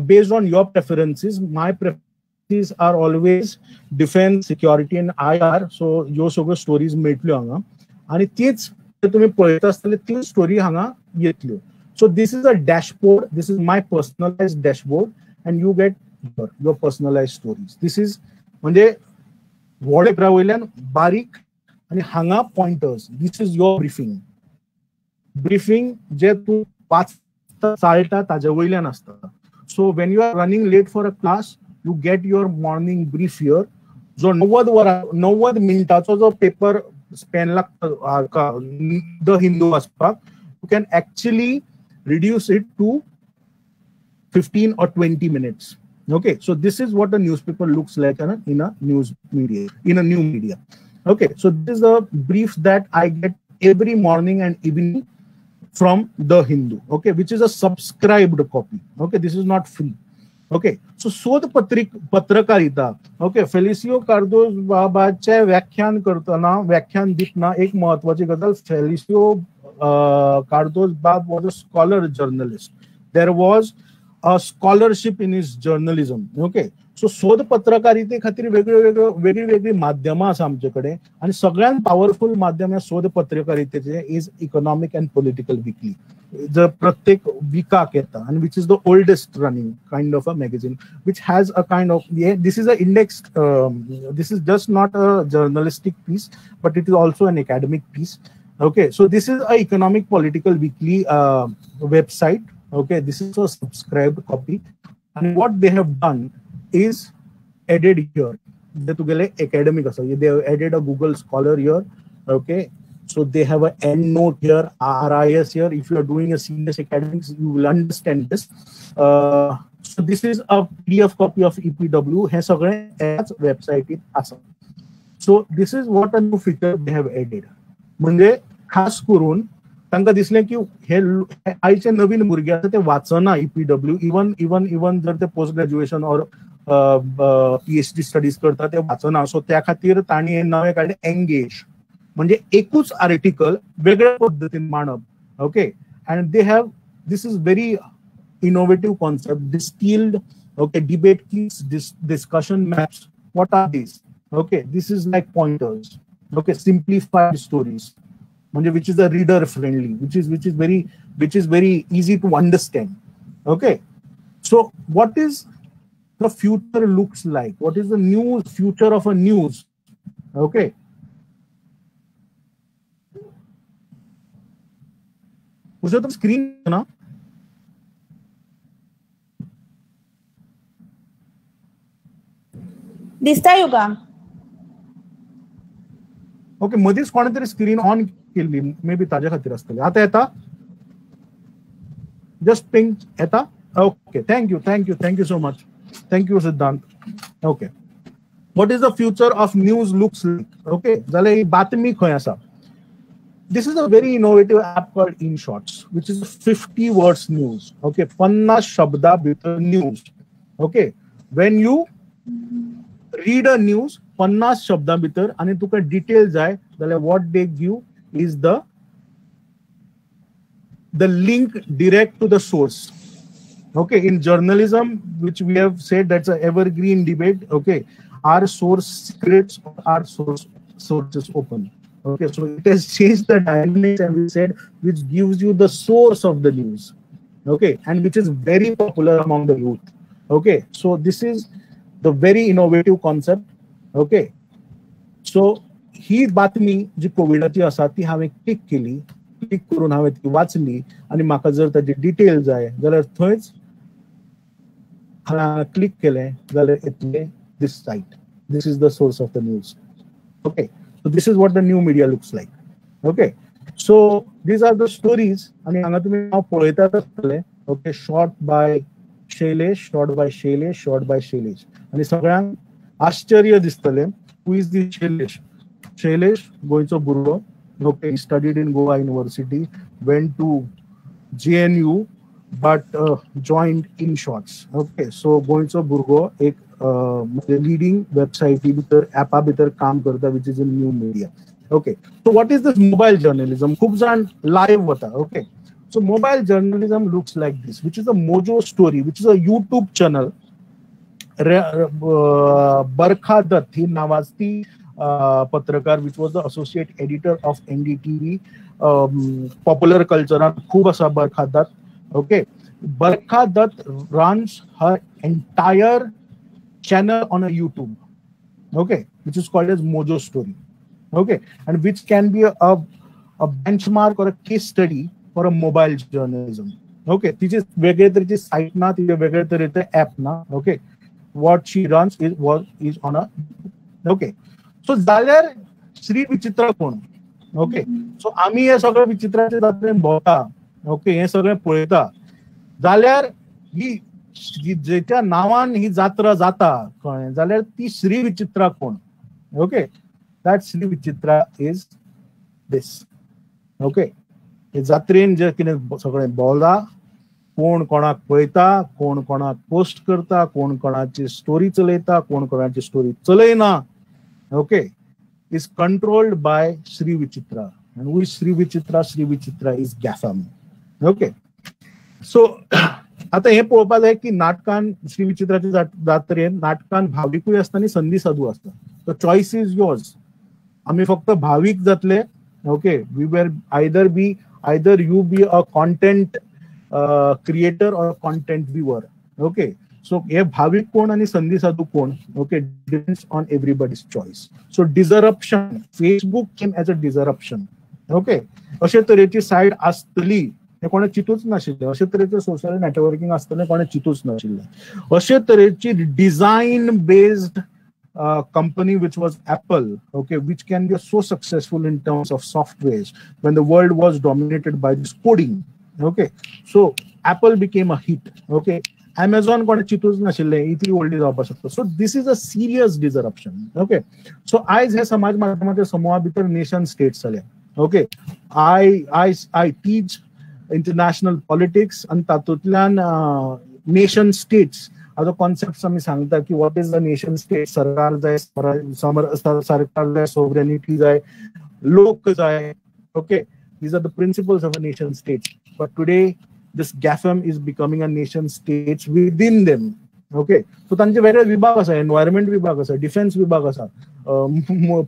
based on your preferences. My preferences are always defense, security and IR. So ह्यो सगळ्यो स्टोरीज मेळटल्यो हांगा, आनी तीच तुमी पळयता आसतले ती स्टोरी हांगा येतल्यो. So this is a dashboard. This is my personalized dashboard, and you get your personalized stories. This is म्हणजे व्हड पेपरा वयल्यान बारीक, आनी हांगा pointers. This is your briefing. Briefing जे तूं वाचता चाळटा ताजे वयल्यान आसता. So when you are running late for a class, you get your morning brief here. जो 90 मिनटाचो जो पेपर स्पॅन लागता the Hindu वाचपाक, you can actually reduce it to 15 or 20 minutes. Okay, so this is what a newspaper looks like in a news media, in a new media. Okay, so this is the brief that I get every morning and evening from the Hindu, okay, which is a subscribed copy. Okay, this is not free. Okay, so शोध पत्रकारिता. Okay, Felicio Cardozo बाबाचे व्याख्यान करतना, व्याख्यान दितना एक महत्वाची गजाल, फेलिसियो कार्दोज बाब was a scholar journalist. There was a scholarship in his journalism. Okay, so शोध पत्रकारिते खातीर वेगळी वेगळी माध्यमां आसा आमचे कडेन, आनी सगळ्यात पावरफुल माध्यम ह्या शोध पत्रकारितेचे is Economic and Political Weekly, जर प्रत्येक विकाक येता, आनी which is the oldest running kind of a magazine, which has a kind of, this is a index, this is just not a journalistic piece, but it is also an academic piece. Okay, so this is a Economic Political Weekly website. Okay, this is a subscribed copy, and what they have done is added here. They तुगेले academic आसा, they have added a Google Scholar here. Okay, so they have a EndNote here, RIS here. If you are doing a serious academics, you will understand this. So this is a PDF copy of EPW. हे सगळे ह्याच वेबसायटीत आसा. So this is what a new feature they have added. म्हणजे खास करून तांकां दिसलें की हे आयचे नवीन भुरगे आसा ते वाचना EPW, even even even जर ते post graduation or PhD studies करता ते वाचना. सो त्या खातीर तांणी हे नवें काडलें एंगेज, म्हणजे एकूच आर्टिकल वेगळ्या पद्दतीन मांडप. Okay, and they have, this is very innovative concept, distilled, okay, debate kits, discussion maps. What are these? Okay, this is like pointers. Okay, simplified stories, which is a reader friendly, which is very easy to understand. Okay, so what is the future looks like? What is the news future of a news? Okay, उसे तो स्क्रीन ना दिसता युगा. ओके, मदींच कोणे तरी स्क्रीन ऑन केल्ली, मे बी ताजे खातीर आसतली. आतां येता, जस्ट पिंग येता. Okay, thank you, thank you, thank you so much, thank you Siddhant. Okay, What is the future of news looks like? Okay, जाल्यार ही बातमी खंय आसा? This is a very innovative app called InShorts, which is 50 words news. Okay, 50 शब्दा भितर news. Okay, when you read a news, 50 शब्दां भितर आनी तुका डिटेल जाय जाल्यार what they give is the link direct to the source. Okay, in journalism, which we have said that's an evergreen debate. Okay, are source secrets or are sources open? Okay, so it has changed the dynamics, and we said which gives you the source of the news. Okay, and which is very popular among the youth. Okay, so this is the very innovative concept. Okay, so ही बातमी जी कोविडाची आसा ती हांवें क्लिक केली, क्लिक करून हांवें ती वाचली आनी म्हाका जर ताची डिटेल जाय जाल्यार थंयच क्लिक केलें जाल्यार येतलें this site. This is the source of the news. Okay, so this is what the new media looks like. Okay, so these are the stories आनी हांगा तुमी हांव पळयतात आसतले. Okay, shot by Shailesh, shot by Shailesh, shot by Shailesh. आनी सगळ्यांक आश्चर्य दिसतलें, who is this Shailesh? Shailesh गोंयचो भुरगो. Okay, he studied in Goa University, went to JNU, but joined InShorts. Okay, so गोंयचो भुरगो एक लिडींग वेबसायटी भितर, ऍपा भितर काम करता, which is in new media. Okay, so what is this mobile journalism? खूब जाण लायव्ह वता. Okay, so mobile journalism looks like this, which is a Mojo Story, which is a YouTube channel. Barkha Dutt ही नावाजती पत्रकार, which was the associate editor of NDTV, popular कल्चरान खूब आसा Barkha Dutt. Okay, Barkha Dutt runs her entire channel on a YouTube, okay, which is called as Mojo Story. Okay, and which can be a benchmark or a case study for a mobile journalism. Okay, तिचे वेगळे तरेची सायट ना, तिचे वेगळे तरेचे ऍप ना. Okay, what she runs is on a okay. So जाल्यार श्री विचित्रा कोण? ओके, सो आमी हे सगळे विचित्राचे जात्रेन भोंवता. ओके, हे सगळे पळयता जाल्यार ही जेच्या नांवान ही जात्रा जाता कळ्ळें जाल्यार ती श्री विचित्रा कोण? Okay, that Shri Vichitra is this. Okay, हे जात्रेन जे कितें सगळें भोंवला, कोण कोणाक पळयता, कोण कोणाक पोस्ट करता, कोण कोणाची स्टोरी चलयता, कोण कोणाची story चलयना. Okay, is controlled by Shri Vichitra. And who is Shri Vichitra? Shri Vichitra is GAFAM. Okay, so आता हे पळोवपाक जाय की नाटकान श्री विचित्राच्या जात्रेन नाटकान भाविकूय आसता आनी संदी साधू आसता. So choice is yours. आमी फक्त भावीक जातले. Okay, we were either be either you be a content creator or content viewer. Okay, so हे भाविक कोण आणि संधी साधू कोण? Okay, depends on everybody's choice. So disruption, Facebook came as a disruption. Okay, अशे तरेची सायट आसतली हे कोणें चिंतूच नाशिल्लें, अशे तरेचें सोशल नेटवर्किंग आसतलें कोणें चिंतूच नाशिल्लें, अशे तरेची design based company which was Apple, okay, which can be so successful in terms of softwares when the world was dominated by this coding. Okay, so Apple became a hit. Okay, Amazon कोणें चिंतूच नाशिल्लें इतली व्हडली जावपाक शकता. So this is a serious disruption. Okay, so आयज हे समाज माध्यमाच्या समुहा भितर नेशन स्टेट्स जाले. Okay, I teach international politics आनी तातूंतल्यान नेशन स्टेट्स हाजो कॉन्सेप्ट आमी सांगता की what is the nation state. सरकार जाय, सरकार जाय, सोवरेनिटी जाय, लोक जाय. Okay, these are the principles of a nation state. But today this GAFAM is becoming a nation states within them. Okay, so तांचे वेगळे विभाग आसा, एनवायरमेंट विभाग आसा, डिफेन्स विभाग आसा,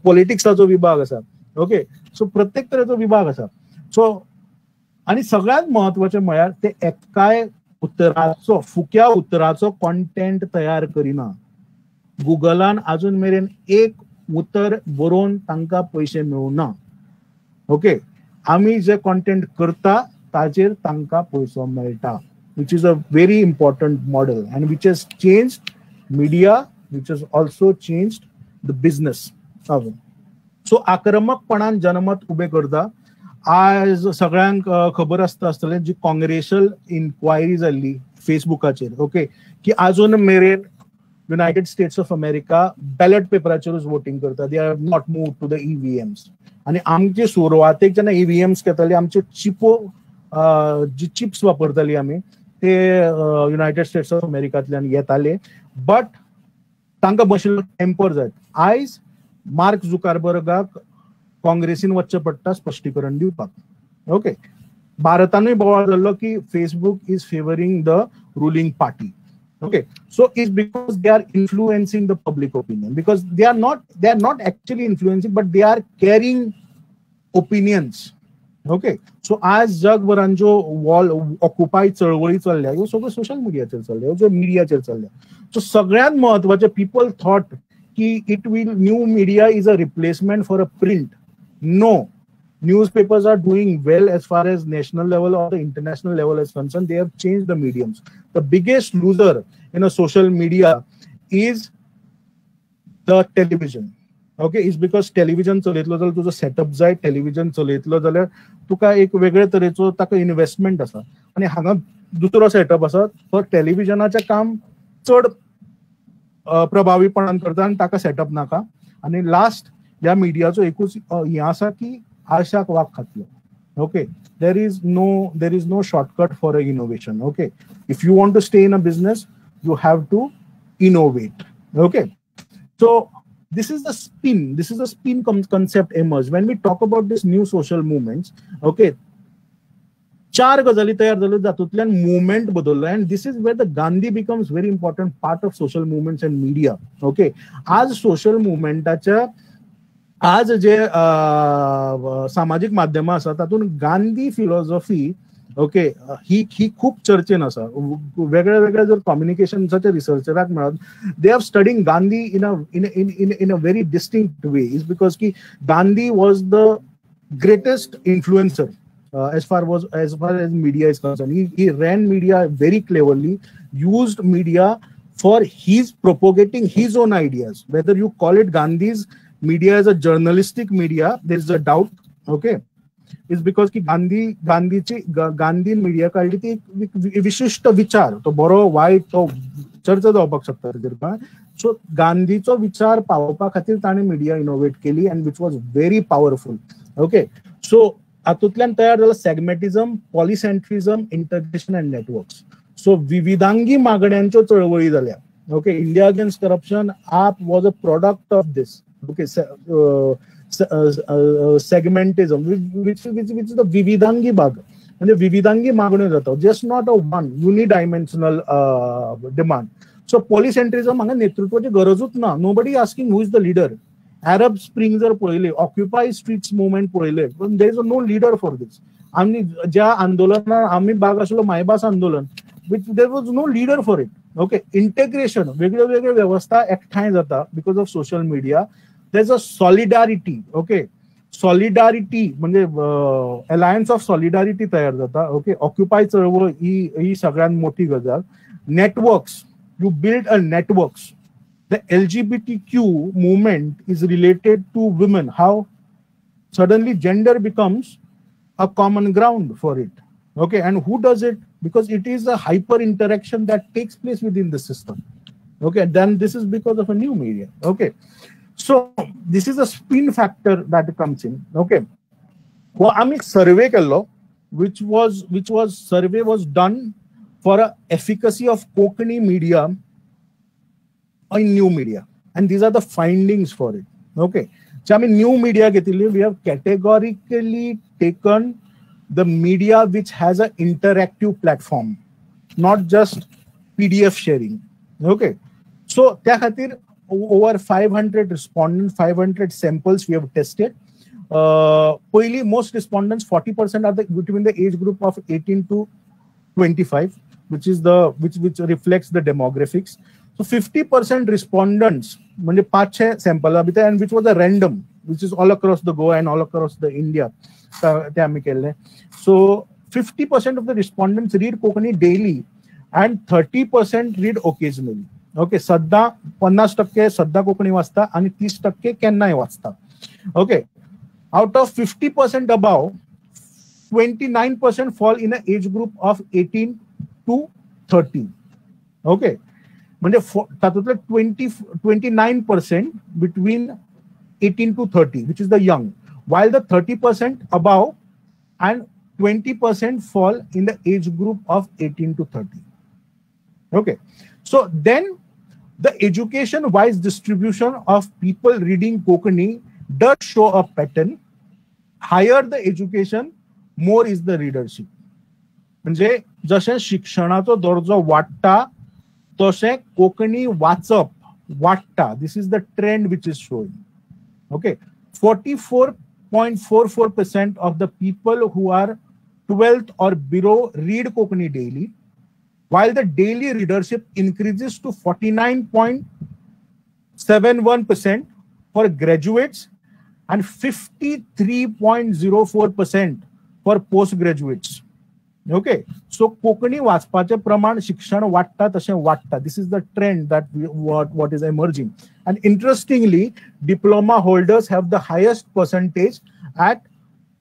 पॉलिटिक्साचो विभाग आसा. ओके, सो प्रत्येक तरेचो विभाग आसा. सो आनी सगळ्यांत म्हत्वाचें म्हळ्यार ते एकाय उतराचो, फुक्या उतराचो कॉन्टेंट तयार करिना. गुगलान अजून मेरेन एक उतर बरोवन तांकां पयशे मेळूना. ओके, आमी जे कॉन्टेंट करता ताचेर तांकां पयसो मेळटा, which is a very important model and which has changed media, which has also changed the business. So आक्रमकपणान जनमत उबें करता. आज सगळ्यांक खबर आसता आसतलें जी काँग्रेशल इन्क्वायरी जाल्ली फेसबुकाचेर. ओके, की आजून मेरेन United States of America ballot पेपराचेरूच voting करता. They are not move to the EVMs. आनी आमचे सुरवातेक जेन्ना ईव्हीएम्स घेताली, आमच्यो चिपो जी चिप्स वापरताली आमी, ते युनायटेड स्टेट्स ऑफ अमेरिकांतल्यान येताले, बट तांकां बशिल्लो टेम्पर जायत. आयज मार्क जुकरबर्गाक काँग्रेसीन वचचें पडटा स्पश्टीकरण दिवपाक. ओके, भारतानूय बोवाळ जाल्लो की Facebook is favouring the ruling party. Okay, so it's because they are influencing the public opinion, because they are not actually influencing, but they are carrying opinions. Okay, so आज जगभरान ज्यो वॉल ऑक्युपाय चळवळी चल्ल्या, ह्यो सगळ्यो सोशल मिडियाचेर चल्ल्या, ह्यो ज्यो मिडियाचेर चल्ल्या. सो सगळ्यांत म्हत्वाचें, पिपल थॉट की it will new media is a replacement for a print. No, newspapers are doing well as far as national level or the international level is concerned. They have changed the mediums. The biggest loser in a social media is the television. Okay, is because television चलयतलो जाल्यार तुजो सेटअप जाय, टेलिव्हिजन चलयतलो जाल्यार तुका एक वेगळे तरेचो ताका इन्व्हेस्टमेंट आसा, आनी हांगा दुसरो सेटअप आसा, तो टेलिव्हिजनाचें काम चड प्रभावीपणान करता आनी ताका सेटअप नाका. आनी लास्ट, ह्या मिडियाचो एकूच हें आसा की आळशाक वाग खातलो. Okay, there is no shortcut for a innovation. Okay, if you want to stay in a business, you have to innovate. Okay, so this is the spin, this is a spin concept emerged when we talk about this new social movements. Okay, चार गजाली तयार जाल्यो, जातूंतल्यान मुवमेंट बदललो, and this is where the Gandhi becomes very important part of social movements and media. Okay, आज सोशल मुवमेंटाच्या, आज जे सामाजीक माध्यमां आसा, तातूंत गांधी फिलॉसॉफी, ओके, ही ही खूब चर्चेन आसा. वेगळे वेगळे जर कम्युनिकेशन्साचे रिसर्चराक मेळत, they are studying Gandhi in a very distinct way, is because की Gandhi was the greatest influencer as far as media is concerned. He ran media very cleverly, used media for his propagating his own ideas. Whether you call it Gandhi's media as a journalistic media, there is a doubt. Okay, is because की गांधी गांधीची गांधीन मिडिया काडली ती एक विशिश्ट विचार, तो बरो वायट तो चर्चा जावपाक शकता तेजेर. सो गांधीचो विचार पावोवपा खातीर ताणें मिडिया इनोवेट केली, and which was very powerful. Okay, so हातूंतल्यान तयार जाला segmentism, polycentrism, integration and networks. So विविधांगी मागण्यांच्यो चळवळी जाल्या. Okay, India Against Corruption, AAP was a product of this. Okay, segmentism, which is the विविधांगी भाग, म्हणजे विविधांगी मागण्यो जाता, just not a one unidimensional demand. So polycentrism, हांगा नेतृत्वाची गरजूच ना. Nobody asking who is the leader. Arab Spring जर पळयली, ऑक्युपाय स्ट्रीट्स मुवमेंट पळयले, पण there is a no leader for this. आमी ज्या आंदोलनात आमी भाग आसलो, मायभास आंदोलन, which there was no leader for it. Okay, integration, वेगळ्यो वेगळ्यो वेवस्था एकठांय जाता because of social media. There is a solidarity. Okay, solidarity म्हणजे अलायन्स ऑफ सॉलिडारिटी तयार जाता. ओके, ऑक्युपाय चळवळ ही ही सगळ्यात मोठी गजाल. Networks, you build a networks. The LGBTQ movement is related to women. How suddenly gender becomes a common ground for it. Okay, and who does it? Because it is a hyper interaction that takes place within the system. Okay, then this is because of a new media. Okay, so this is a spin factor that comes in. Okay, हो आमी सर्वे केल्लो, which was survey was done for a efficacy of Konkani media in new media, and these are the findings for it. Okay, so I mean, new media घेतिल्ली, we have categorically taken the media which has an interactive platform, not just PDF sharing. Okay, so त्या खातीर over 500 respondents, 500 samples we have tested. पयली most respondents, 40% are the between the age group of 18 to 25, which is the which reflects the demographics. So 50% respondents, म्हणजे 500 सॅम्पला भितर, and which was a random, which is all across the Goa and all across the India ते आमी केल्ले. So 50% of the respondents read Konkani daily and 30% read occasionally. Okay, सद्दां 50% सद्दां कोंकणी वाचता आनी 30% केन्नाय वाचता. Okay, out of 50% above, 29% fall in a age group of 18 to 30. Okay, म्हणजे तातूंतले 29% between 18 to 30, which is the young, while the 30% above and 20% fall in the age group of 18 to 30. Okay, so then the education-wise distribution of people reading Konkani does show a pattern. Higher the education, more is the readership. म्हणजे जशें शिक्षणाचो दर्जो वाडटा तशें कोंकणी वाचप वाडटा. This is the trend which is showing. Okay, 44.44% of the people who are 12th or below read Konkani daily, while the daily readership increases to 49.71% for graduates and 53.04% for postgraduates. Okay, so Konkani वाचपाचें प्रमाण शिक्षण वाडटा तशें वाडटा. This is the trend that what is emerging. And interestingly, diploma holders have the highest percentage at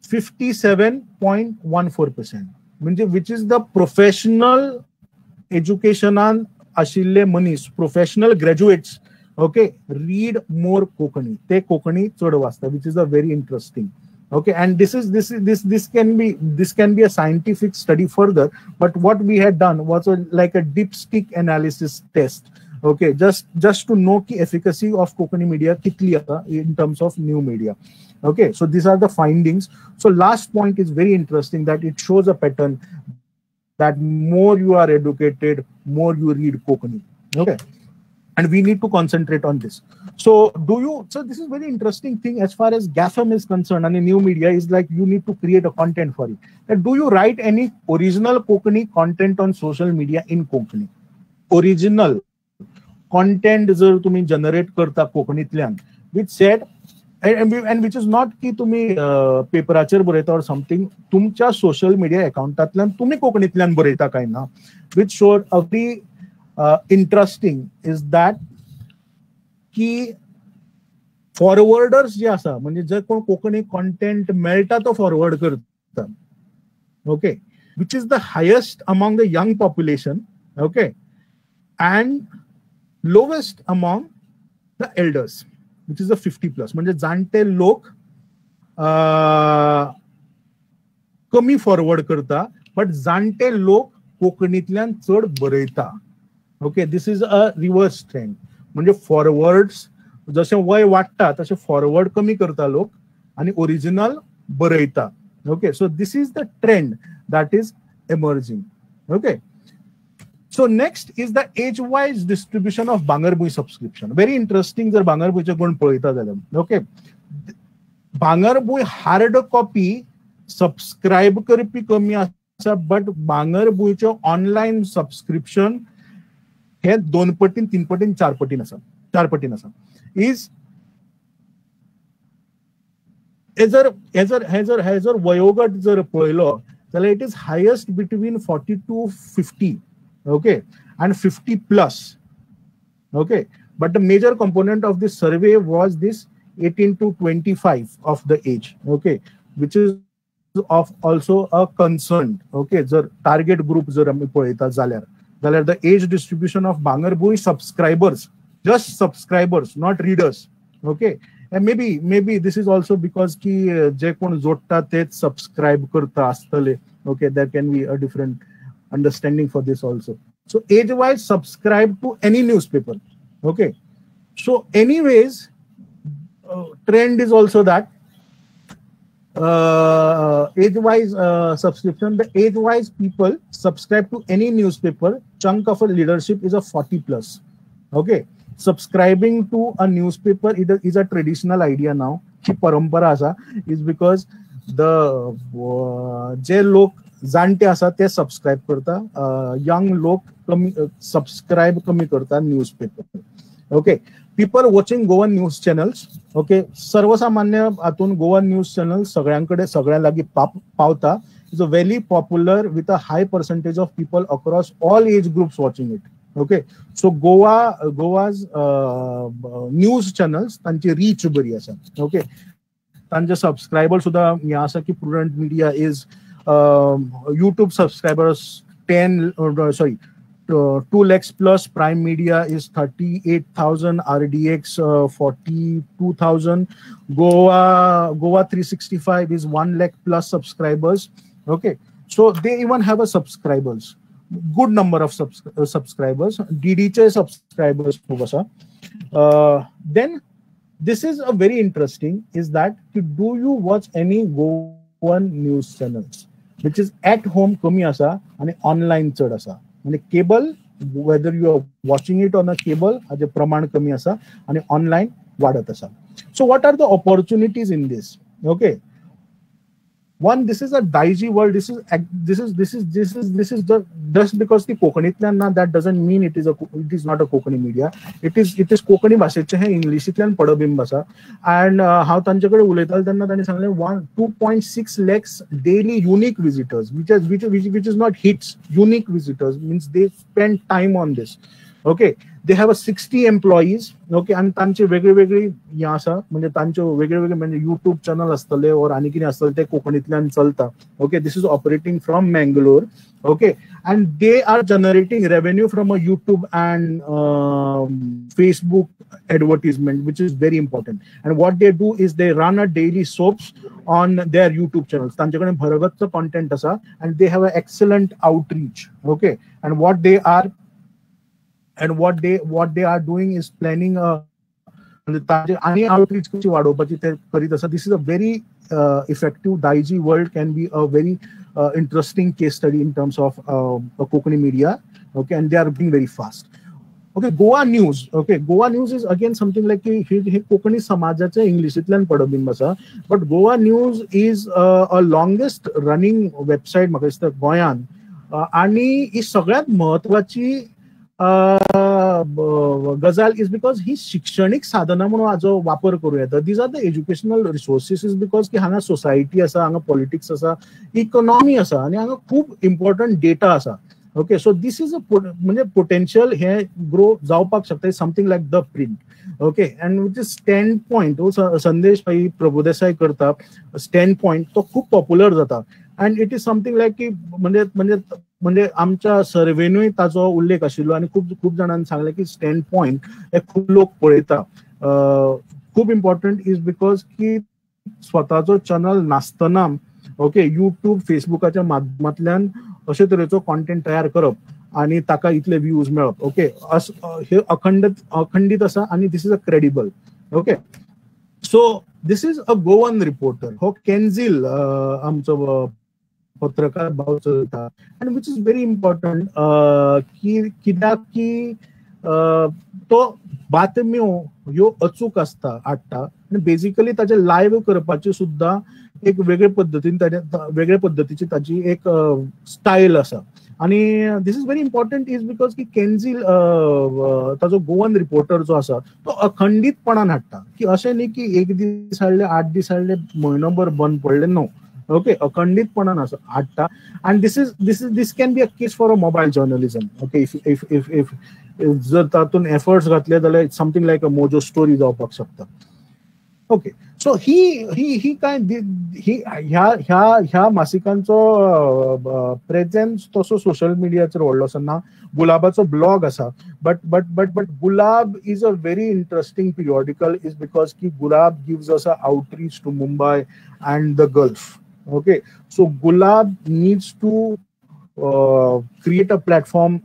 57.14%. म्हणजे which is the professional एज्युकेशनान आशिल्ले मनीस, professional graduates, okay, read more Konkani. ते कोंकणी चड वाचता, which is a very interesting. Okay, and this can be a scientific study further, but what we had done was like a dipstick analysis test. Okay, just to know the efficacy of Konkani media kitli asa in terms of new media. Okay, so these are the findings. So last point is very interesting, that it shows a pattern that more you are educated, more you read Konkani. Okay, and we need to concentrate on this. So so this is very interesting thing as far as GAFM is concerned, and the new media is like you need to create a content for it. That do you write any original Konkani content on social media in Konkani? Original content जर तुम्ही generate करता कोंकणीतल्यान, which said and which is not की तुम्ही पेपराचेर बरयता or something, तुमच्या सोशल मीडिया अकाउंटांतल्यान तुम्ही कोंकणीतल्यान बरयता काय ना, which showed a very interesting is that की फॉरवर्डर्स जे आसा, म्हणजे जर कोण कोंकणी कॉन्टेंट मेळटा तो फॉरवर्ड करता. Okay, which is the highest among the young population, okay, and lowest among the elders, which is the 50 plus. म्हणजे जाणटे लोक कमी फॉरवर्ड करता, बट जाणटे लोक कोंकणीतल्यान चड बरयता. Okay, this is a reverse trend. म्हणजे फॉरवर्ड्स जशें वय वाडटा तशें फॉरवर्ड कमी करता लोक आनी ओरिजिनल बरयता. Okay, so this is the trend that is emerging. Okay, so next is the age wise distribution of Bhangarbhuin subscription. Very interesting. जर भांगरभूंयचें कोण पळयता जाल्यार, ओके, भांगरभूंय हार्ड कॉपी सबस्क्रायब करपी कमी आसा, बट भांगरभूंयचें ऑनलायन सबस्क्रिप्शन हे 2 पटीन 3 पटीन 4 पटीन आसा, 4 पटीन आसा. Is हे जर हे जर हे जर हे जर वयोगट जर पळयलो जाल्यार it is highest between 40 to 50, okay, and 50 plus. Okay, but the major component of this survey was this 18 to 25 of the age, okay, which is of also a concern. Okay, जर टार्गेट ग्रुप जर आमी पळयता जाल्यार जाल्यार the age distribution of Bhangarbhuin subscribers, just subscribers, not readers. Okay, and maybe this is also because की जे कोण जोडटा तेच सबस्क्रायब करता आसतले. Okay, there can be a different understanding for this also. So age wise subscribe to any newspaper. Okay, so anyways trend is also that age wise subscription, the age wise people subscribe to any newspaper, chunk of a leadership is a 40 plus. Okay, subscribing to a newspaper is a traditional idea now. ही परंपरा आसा, is because the जे लोक जाणटे आसा ते सबस्क्रायब करता, यंग लोक कमी सबस्क्रायब कमी करता newspaper. Okay, people watching Goan news channels. Okay, सर्वसामान्य हातून गोवन न्यूज चॅनल सगळ्यां कडेन सगळ्यां लागीं पावता. Is a very popular with a high percentage of people across all age groups watching it. Okay, so Goa's news channels तांची रीच बरी आसा. ओके, तांचे सबस्क्रायबर सुद्दां हें आसा की Prudent Media is YouTube subscribers 2 lakhs plus, Prime Media is 38,000, RDX 42,000, Goa 365 is 1 lakh plus subscribers. Okay, so they even have a subscribers, good number of subscribers, DDचे subscribers खूप आसा. Then this is a very interesting is that do you watch any Goan news channels, which is at home कमी आसा आणि ऑनलाइन चड आसा. म्हणजे cable, whether you are watching it on a cable हाजे प्रमाण कमी आसा आणि ऑनलाइन वाडत आसा. So what are the opportunities in this? Okay, one, this is a Daijiworld. This is the just because ती कोंकणींतल्यान ना, that doesn't mean it is not a Konkani media. It is Konkani भाशेचें हें इंग्लिशींतल्यान पडबिंब आसा. अँड हांव तांचे कडेन उलयतालो तेन्ना तांणी सांगलें 2.6 lakhs daily unique visitors, which is not hits, unique visitors means they spend time on this. Okay, they have a 60 employees. Okay, आनी तांचे वेगळी वेगळी हें आसा, म्हणजे तांच्यो वेगळे वेगळे म्हणजे युट्यूब चॅनल आसतले ओर आनी कितें आसतलें ते कोंकणींतल्यान चलता. Okay, this is operating from Mangalore. Okay, and they are generating revenue from a YouTube and Facebook advertisement, which is very important. And what they do is they run a daily soaps on their YouTube channels. तांचे कडेन भरगच्च content आसा and they have a excellent outreach. Okay, and what they are what they are doing is planning a आणि आउटरीच कशी वाडोवपाची ते करीत आसा. This is a very effective. Daijiworld can be a very interesting case study in terms of Konkani media. Okay, and they are being very fast. Okay, Goa News. Okay, Goa News is again something like हे कोंकणी समाजाचे इंग्लिशींतल्यान पडबिंब आसा. But Goa News is a longest running website म्हाका दिसता गोंयान, आनी ही सगळ्यांत म्हत्वाची गजाल is because ही शिक्षणीक साधनां म्हणून हाजो वापर करूं येता. These are the educational resources is because की हांगा सोसायटी आसा, हांगा पॉलिटिक्स आसा, इकॉनॉमी आसा आनी हांगा खूब इम्पॉर्टंट डेटा आसा. Okay, so this is a म्हणजे पोटेन्शियल हे ग्रो जावपाक शकता, something like the print. Okay, and which is Standpoint, Sandesh Bhai Prabhudesai करता स्टँड पॉयंट, तो खूब पॉप्युलर जाता. And it is something like की म्हणजे म्हणजे म्हणजे आमच्या सर्वेनूय ताजो उल्लेख आशिल्लो आनी खूब खूब जाणांनी सांगलें की स्टँड पॉयंट हे खूब लोक पळयता. खूब इम्पॉर्टंट is because की स्वताचो चॅनल नासतना ओके युट्यूब फेसबुकाच्या माध्यमांतल्यान अशे तरेचो कॉन्टेंट तयार करप आनी ताका इतले व्यूज मेळप. ओके, हे अखंडीत आसा आनी this is a credible. Okay, so this is a Goan reporter. हो कॅन्झील आमचो पत्रकार भाव चलता आनी which is very important की कित्याक की तो बातम्यो ह्यो अचूक आसता हाडटा आनी बेजिकली ताचे लायव्ह करपाची सुद्दां एक वेगळे पद्दतीन वेगळे पद्दतीची ताची एक स्टायल आसा. आनी this is very important is because की कॅन्झील ताजो गोवन रिपोर्टर जो आसा तो अखंडीतपणान हाडटा, की अशें न्ही की एक दीस हाडले, 8 दीस हाडले, म्हयनोभर बंद पडले, नो. ओके, अखंडीतपणान आसा हाडटा. आनी this can be a case for a mobile journalism. Okay, if if if if जर तातूंत एफर्ट्स घातले जाल्यार something like a Mojo story जावपाक शकता. ओके, सो ही ही ही काय ही ह्या ह्या ह्या मासिकांचो प्रेझेन्स तसो सोशल मिडियाचेर व्हडलोसो ना. गुलाबाचो ब्लॉग आसा, but but but but Gulab is a very interesting periodical is because की Gulab gives us a outreach to Mumbai and the Gulf. Okay, so Gulab needs to create a platform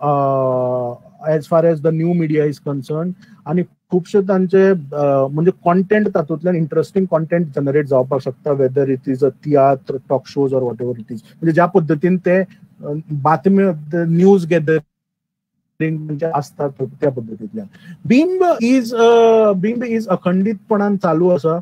as far as the new media is concern, आनी खुबशे तांचे म्हणजे कॉन्टेंट तातूंतल्यान इंटरेस्टिंग कॉन्टेंट जनरेट जावपाक शकता, whether it is a tiatr, talk shows or whatever it is. म्हणजे ज्या पद्दतीन ते बातम्यो न्यूज गॅदरिंग म्हणजे आसता त्या पद्दतींतल्यान. बिंब is अखंडीतपणान चालू आसा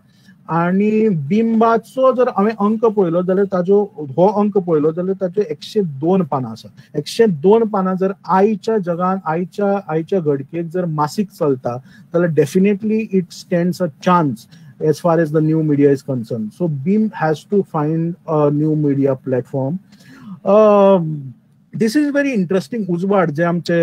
आनी बिंबाचो जर हांवें अंक पळयलो जाल्यार ताजो हो अंक पळयलो जाल्यार ताचे 102 पानां आसा. 102 पानां जर आयच्या जगान आयच्या घडकेक जर मासीक चलता जाल्यार definitely it stands a chance as far as the new media is concern. So Bimb has to find a new media platform. This is very interesting. Ujwad जे आमचे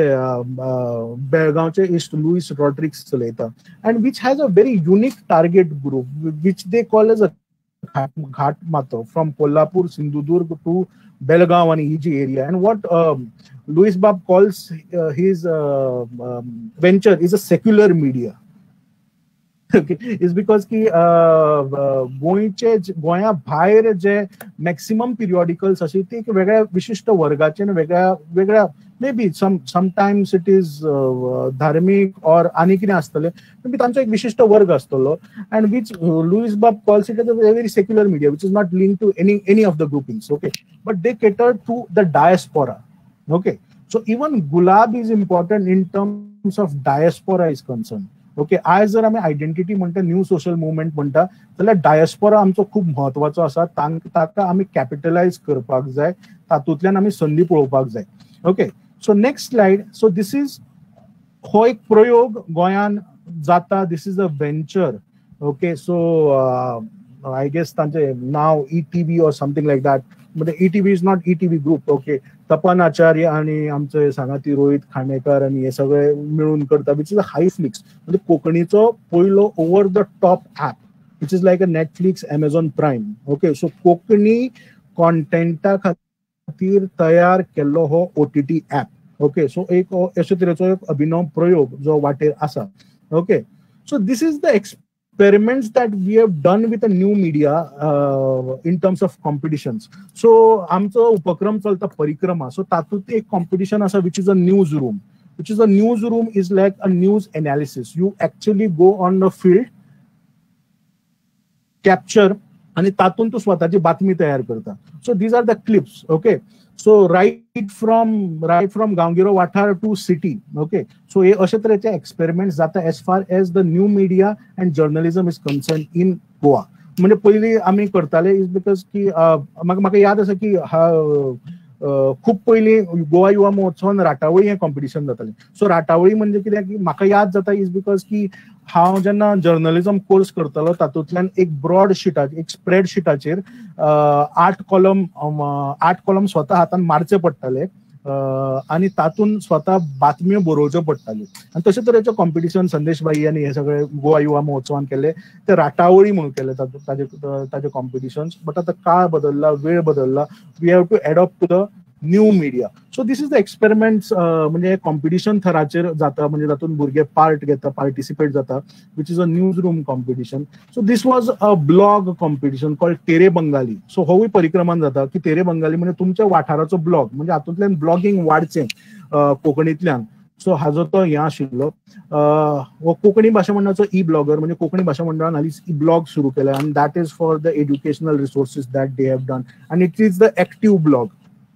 बेळगांवचे इश्ट लुईस रॉड्रिक्स चलयता and which has a very unique target group which they call as a Ghat Mato from Kolhapur, Sindhudurg to Belgaum आनी ही जी area. And what Luis Bab calls his venture is a secular media. Okay, is because की गोंयचे गोंया भायर जे मॅक्सिमम पिरियॉडिकल्स आशिल्ले ते एक वेगळ्या विशिश्ट वर्गाचे आनी वेगळ्या वेगळ्या maybe sometimes it is धार्मीक ऑर आनी कितें आसतलें, मे बी तांचो एक विशिश्ट वर्ग आसतलो, and which Luis Bab calls it as a very secular media which is not link to any of the groupings. Okay, but they cater to the diaspora. Okay, so even Gulab is important in terms of diaspora is concern. Okay, आयज जर आमी आयडेंटिटी म्हणटा, न्यू सोशल मुवमेंट म्हणटा, जाल्यार डायस्पोरा आमचो खूब म्हत्वाचो आसा. ताका आमी कॅपिटलायज करपाक जाय, तातूंतल्यान आमी संदी पळोवपाक जाय. Okay, so next slide. So this is हो एक प्रयोग गोंयान जाता. This is a venture. Okay, so I guess तांचें नांव ETV or something like that, but ETV is not ETV group. Okay, Tapan Acharya आणि आमचे सांगाती रोहित खांडेकर आणि हे सगळे मिळून करता, which is a हायफ्लिक्स, म्हणजे कोंकणीचो पयलो over the top app, which is like a Netflix, Amazon Prime. Okay, so Konkani कॉन्टेंटा खातीर तयार केल्लो हो OTT app. Okay, so एक अशे तरेचो एक अभिनव प्रयोग जो वाटेर आसा. Okay, so this is the experiments that we have done with a new media in terms of competitions. So आमचो उपक्रम चलता परिक्रमा. So तातूंत एक competition आसा which is a news room. Which is a news room is like a news analysis. You actually go on the field, capture, आणि तातूंत तूं स्वताची बातमी तयार करता. So these are the clips. Okay, so right from गांवगिरो वाठार टू सिटी. ओके, सो हे अशे तरेचे एक्सपेरिमेंट्स जाता as far as the new media and journalism is concern in Goa. म्हणजे पयलीं आमी करताले is because की म्हाका याद आसा की खूब पयलीं गोवा युवा महोत्सवान राटावळी हें कॉम्पिटिशन जातालें. सो राटावळी म्हणजे कितें की म्हाका याद जाता is because की हांव जेन्ना जर्नलिजम कोर्स करतालो तातूंतल्यान एक ब्रॉड शिटाचेर, एक स्प्रेड शिटाचेर 8 कॉलम स्वता हातान मारचे पडटाले आनी तातूंत स्वता बातम्यो बरोवच्यो पडटाल्यो. आनी तशे तरेचे कॉम्पिटिशन संदेश भाई आनी हे सगळे गोवा युवा महोत्सवान केले, ते राटावळी म्हणून केले ताजे कॉम्पिटिशन्स. बट आतां काळ बदलला, वेळ बदलला, we have to adopt to the new media. So this is the experiments, म्हणजे कॉम्पिटिशन थराचेर जाता, म्हणजे तातूंत भुरगे पार्ट घेता, पार्टिसिपेट जाता, which is a news room competition. So this was a blog competition called Tere Bengali. So होवूय परिक्रमान जाता की तेरे बंगाली म्हणजे तुमच्या वाठाराचो ब्लॉग, म्हणजे हातूंतल्यान ब्लॉगींग वाडचें कोंकणींतल्यान. सो हाजो तो हें आशिल्लो. हो कोंकणी भाशा मंडळाचो ई ब्लॉगर, म्हणजे कोंकणी भाशा मंडळान हालींच ई ब्लॉग सुरू केला, आनी that is for the educational resources that they have done, आनी it is the active blog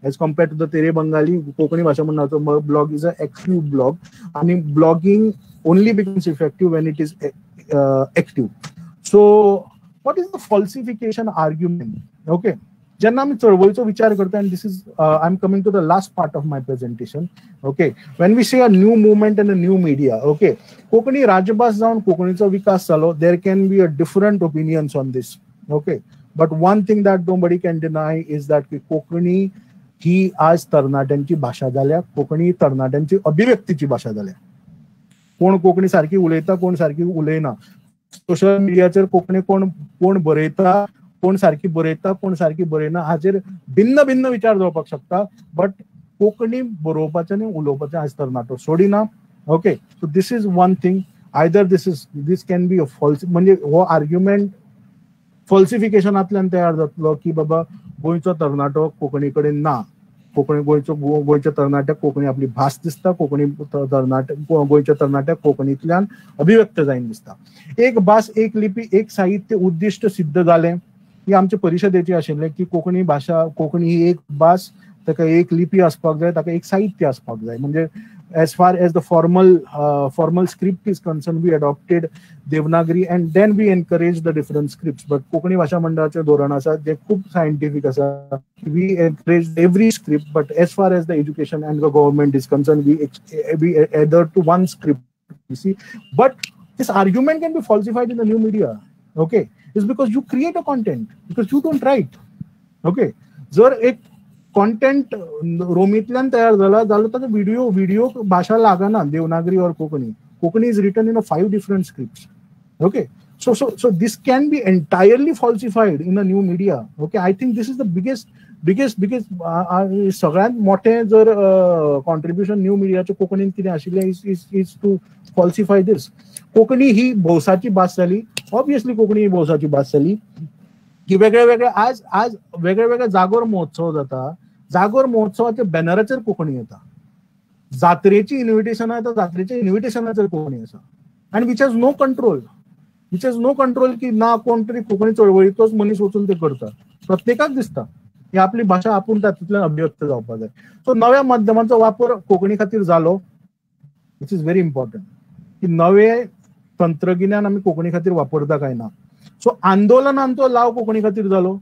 as compared to the Tere Bengali. Konkani Bhasha मंडळाचो blog is a active blog, आनी blogging only becomes effective when it is active. So what is the falsification argument? Okay, जेन्ना आमी चळवळीचो विचार करता, and this is I am coming to the last part of my presentation. Okay, when we say a new movement and a new media, okay, Konkani राजभास जावन कोंकणीचो विकास जालो, there can be a different opinions on this. Okay, but one thing that nobody can deny is that की कोंकणी ही आज तरणाट्यांची भाशा जाल्या, कोंकणी तरणाट्यांची अभिव्यक्तीची भाशा जाल्या. कोण कोंकणी सारकी उलयता, कोण सारकी उलयना. सोशल मिडियाचेर कोंकणी कोण कोण बरयता, कोण सारकी बरयता, कोण सारकी बरयना, हाचेर भिन्न भिन्न विचार जावपाक शकता. बट कोंकणी बरोवपाचें आनी उलोवपाचें आज तरणाटो सोडिना. Okay, so this is one thing. Either this can be a false, म्हणजे हो आर्ग्युमेंट फॉल्सिफिकेशनांतल्यान तयार जातलो की बाबा गोंयचो तरणाटो कोंकणी कडेन ना, कोंकणी गोंयच्या तरणाट्याक कोंकणी आपली भास दिसता, कोंकणी तरणाटे गोंयच्या तरणाट्याक कोंकणींतल्यान अभिव्यक्त जायन दिसता. एक भास, एक लिपी, एक साहित्य उद्दिश्ट सिद्ध जालें ही आमचे परिशदेची आशिल्लें की कोंकणी भाशा, कोंकणी ही एक भास, ताका एक लिपी आसपाक जाय, ताका एक साहित्य आसपाक जाय. म्हणजे as far as the formal script is concerned, we adopted Devanagari and then we encouraged the different scripts. But Konkani Bhasha Mandalaचे धोरण आसा जे खूब scientific आसा. We encourage every script, but as far as the education and the government is concerned, we adhere to one script. You see, but this argument can be falsified in the new media. Okay, it's because you create a content, because you don't write. Okay, जर एक कॉन्टेंट रोमींतल्यान तयार जाला जाल्यार ताका व्हिडिओ भाशा लागना, Devanagari or Konkani. Konkani is written in a 5 different scripts. Okay, so this can be entirely falsified in a new media. Okay, I think this is the biggest Because because सगळ्यांत मोठें जर कॉन्ट्रिब्युशन न्यू मिडियाचें कोंकणीन कितें आशिल्लें is is to falsify this. Konkani ही भौसाची भास जाली, ऑब्वियसली कोंकणी ही भौसाची भास जाली की वेगळे वेगळे आज आज वेगळे वेगळे जागोर महोत्सव जाता, जागोर महोत्सवाच्या बॅनराचेर कोंकणी येता, जात्रेची इन्विटेशनां येता, जात्रेच्या इन्विटेशनाचेर कोंकणी आसा, आनी which has no control, which has no control की ना कोण तरी कोंकणी चळवळीतोच मनीस वचून ते करता. प्रत्येकाक दिसता की आपली भाशा आपूण तातूंतल्यान अभिव्यक्त जावपाक जाय. सो नव्या माध्यमांचो वापर कोंकणी खातीर जालो, which is very important की नवे तंत्रगिन्यान आमी कोंकणी खातीर वापरता काय ना. सो आंदोलनांचो लाव कोंकणी खातीर जालो,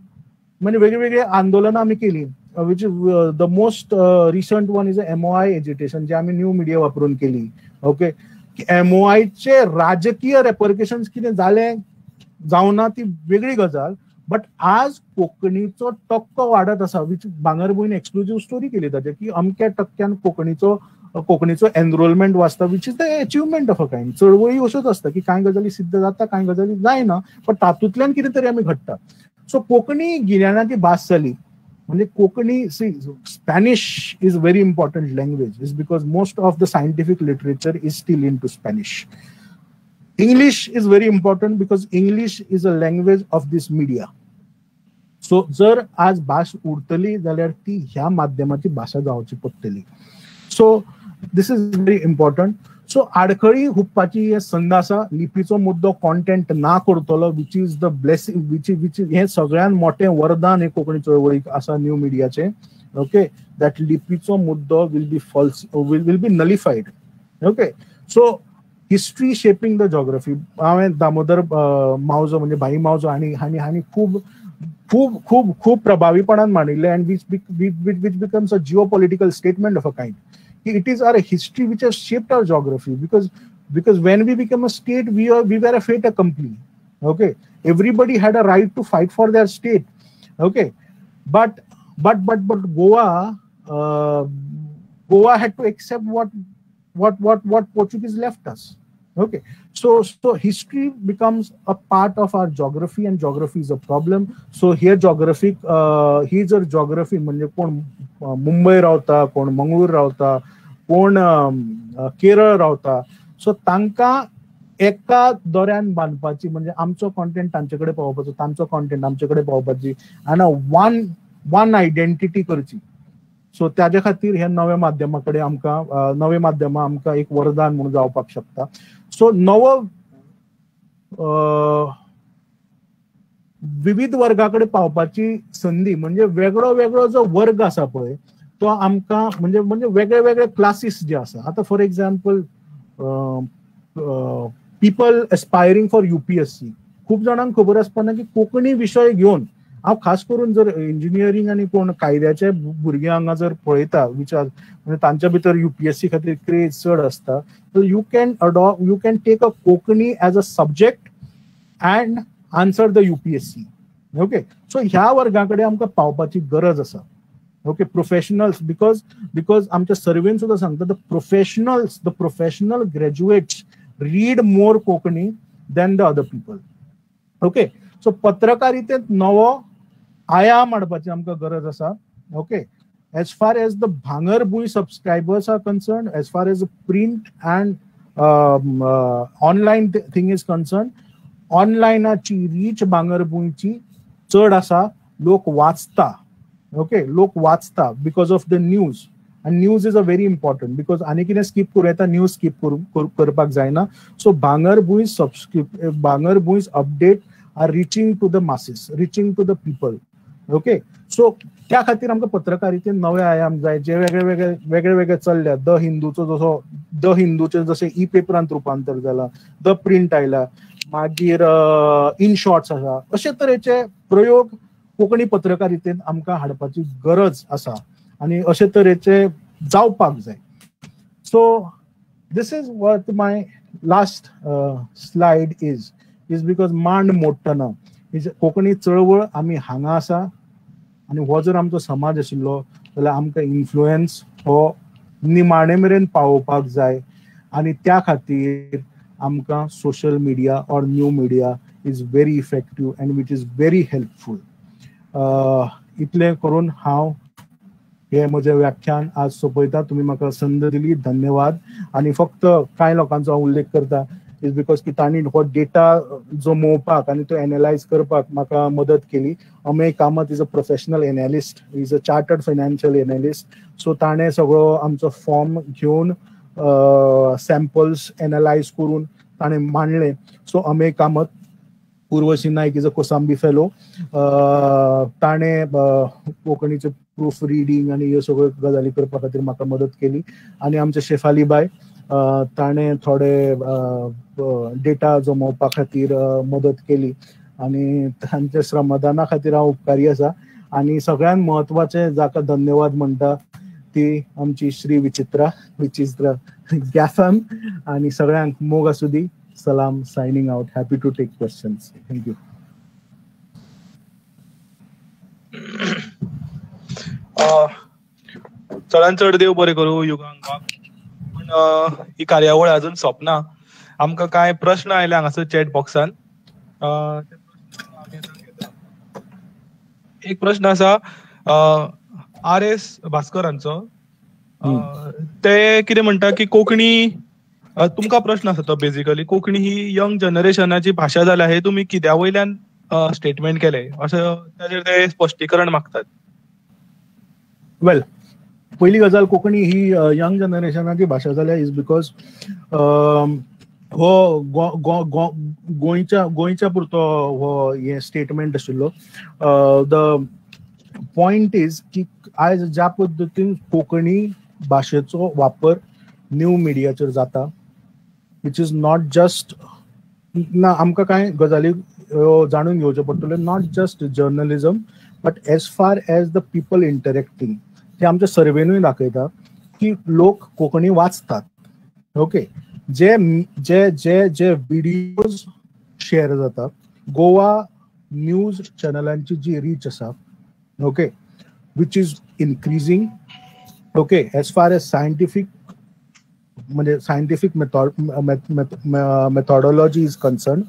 म्हणजे वेगळी आंदोलनां आमी केली, which is the most recent one is MOI agitation, जे आमी न्यू मिडिया वापरून केली. ओके, एमओआयचे राजकीय रेपरकेशन कितें जालें जावना ती वेगळी गजाल, बट आज कोंकणीचो टक्को वाडत आसा, which भांगरभूंयन एक्सक्लुजीव स्टोरी केली ताचे की अमक्या टक्क्यान कोंकणीचो एनरोलमेंट वाचता, which is the achievement of a kind. चळवळी अश्योच आसता की कांय गजाली सिद्ध जाता, कांय गजाली जायना, पण तातूंतल्यान कितें तरी आमी घडटा. सो कोंकणी गिन्यानाची भास जाली म्हणजे Konkani, see Spanish is very important language is because most of the scientific literature is still into Spanish. English is very important because English is a language of this media. So जर आज भास उरतली जाल्यार ती ह्या माध्यमाची भाशा जावची पडटली. So this is very important. So आडखळी हुपपाची हे संद आसा. लिपीचो मुद्दो कॉन्टेंट ना करतलो, which is the blessing, which which हें सगळ्यांत मोठें वरदान हे कोंकणी चळवळीक आसा न्यू मिडियाचें. ओके, that लिपीचो मुद्दो will be false, will be nullified. Okay, so history shaping the geography. हांवें दामोदर मावजो म्हणजे भाई मावजो हांणी हांणी हांणी खूब खूब खूब खूब प्रभावीपणान मांडिल्लें, and which which becomes a geopolitical statement of a kind. It is our history which has shaped our geography, because when we became a state, we were a fait accompli. Okay, everybody had a right to fight for their state. Okay, but but but but Goa, Goa had to accept what Portuguese left us. Okay, so history becomes a part of our geography, and geography is a problem. So here geographic, ही जर geography म्हणजे कोण मुंबय रावता, कोण मंगळूर रावता, कोण केरळ रावता, सो तांकां एका दोऱ्यान बांदपाची म्हणजे आमचो कॉन्टेंट तांचे कडेन पावोवपाचो, तांचो कॉन्टेंट आमचे कडेन पावोवपाची, आनी वन आयडेंटिटी करची. सो त्याच्या खातीर हे नव्या माध्यमा कडेन आमकां, नवे माध्यमां आमकां एक वरदान म्हणून जावपाक शकता. सो नवो विविध वर्गा कडेन पावपाची संदी म्हणजे वेगळो वेगळो जो वर्ग आसा पळय तो आमकां म्हणजे म्हणजे वेगळे वेगळे क्लासीस जे आसा. आतां for example people aspiring for UPSC, खूब जाणांक खबर आसपाना की कोंकणी विशय घेवन, हांव खास करून जर इंजिनियरींग आनी कोण कायद्याचे भुरगे हांगा जर पळयता विचार म्हणजे तांच्या भितर युपीएससी खातीर क्रेज चड आसता, तर you can adopt, you can take a Konkani as a subject and answer the UPSC. Okay, so ह्या वर्गा कडेन आमकां पावपाची गरज आसा. ओके, प्रोफेशनल्स, because आमच्या सर्वेन सुद्दां सांगता the professionals, the professional graduates read more Konkani than the other people. Okay, so पत्रकारितेंत नवो आयाम हाडपाची आमकां गरज आसा. Okay, as far as the Bhangarbhuin subscribers are concern, as far as print and online thing is concern, ऑनलायनाची रीच भांगरभूंयची चड आसा, लोक वाचता. ओके, लोक वाचता because of the news, आनी news is a very important because आनी कितें स्कीप करूं येता, न्यूज स्कीप करपाक जायना. So Bhangarbhuin Bhangarbhuin update are reaching to the masses, reaching to the people. Okay, so त्या खातीर आमकां पत्रकारितेन नवे आयाम जाय, जे वेगळे वेगळे वेगळे वेगळे चल्ल्या. The हिंदूचो जसो, the हिंदूचे जशें ई पेपरांत रुपांतर जाला, the print आयला, मागीर इन शॉर्ट्स आसा, अशे तरेचे प्रयोग कोंकणी पत्रकारितेन आमकां हाडपाची गरज आसा आनी अशे तरेचे जावपाक जाय. So this is what my last slide is because मांड मोडटना कोंकणी चळवळ आमी हांगा आसा आनी हो जर आमचो समाज आशिल्लो जाल्यार आमकां इन्फ्लुएन्स हो निमाणे मेरेन पावोवपाक जाय आनी त्या खातीर आमकां social media or new media is very effective and which is very helpful. इतलें करून हांव हे म्हजें व्याख्यान आज सोंपयता. तुमी म्हाका संद दिली, धन्यवाद. आनी फक्त कांय लोकांचो हांव उल्लेख करता is because की तांणी हो डेटा जमोवपाक आनी तो एनलायज करपाक म्हाका मदत केली. Amey Kamat is a professional analyst, is a chartered financial analyst. So ताणें सगळो आमचो फॉर्म घेवन सॅम्पल्स एनलायज करून ताणें मांडलें. So Amey Kamat, Urvashi Naik is a Kosambi fellow, ताणें कोंकणीचें प्रूफ रिडींग आनी ह्यो सगळ्यो गजाली करपा खातीर म्हाका मदत केली. आनी आमचे शेफाली बाय, ताणें थोडे डेटा जमोवपा खातीर मदत केली आनी तांच्या श्रमदाना खातीर हांव उपकारी आसा. आनी सगळ्यांत म्हत्वाचें जाका धन्यवाद म्हणटा ती आमची श्री विचित्रा, विचित्रा गॅफम. आनी सगळ्यांक मोग आसूं दी. सलाम, signing out. Happy to take questions. Thank you. चडान चड देव बरें करूं युगांक. पूण ही कार्यावळ अजून सोंपना. आमकां कांय प्रश्न आयले हांगासर चॅट बॉक्सान. एक प्रश्न आसा आर एस भास्कर हांचो. ते कितें म्हणटा की कोंकणी, तुमकां प्रश्न आसा तो बेजिकली कोंकणी ही यंग जनरेशनाची भाशा जाल्या हे तुमी कित्या वयल्यान स्टेटमेंट केलें अशें ताचेर ते स्पश्टीकरण मागतात. वेल, पयली गजाल, कोंकणी ही यंग जनरेशनाची भाशा जाल्या is because हो गोंयच्या गोंयच्या पुरतो हो हें स्टेटमेंट आशिल्लो. The point is की आयज ज्या पद्दतीन कोंकणी भाशेचो वापर न्यू मिडियाचेर जाता, which is not just, ना आमकां कांय गजाली जाणून घेवच्यो पडटल्यो, not just journalism but as far as the people interacting. ते आमच्या सर्वेनूय दाखयता की लोक कोंकणी वाचतात. ओके, जे जे जे जे व्हिडियोज शेअर जातात, गोवा न्यूज चॅनलांची जी रीच आसा, okay, which is increasing. Okay, as far as scientific म्हणजे सायंटिफीक मेथोडोलॉजी is concern,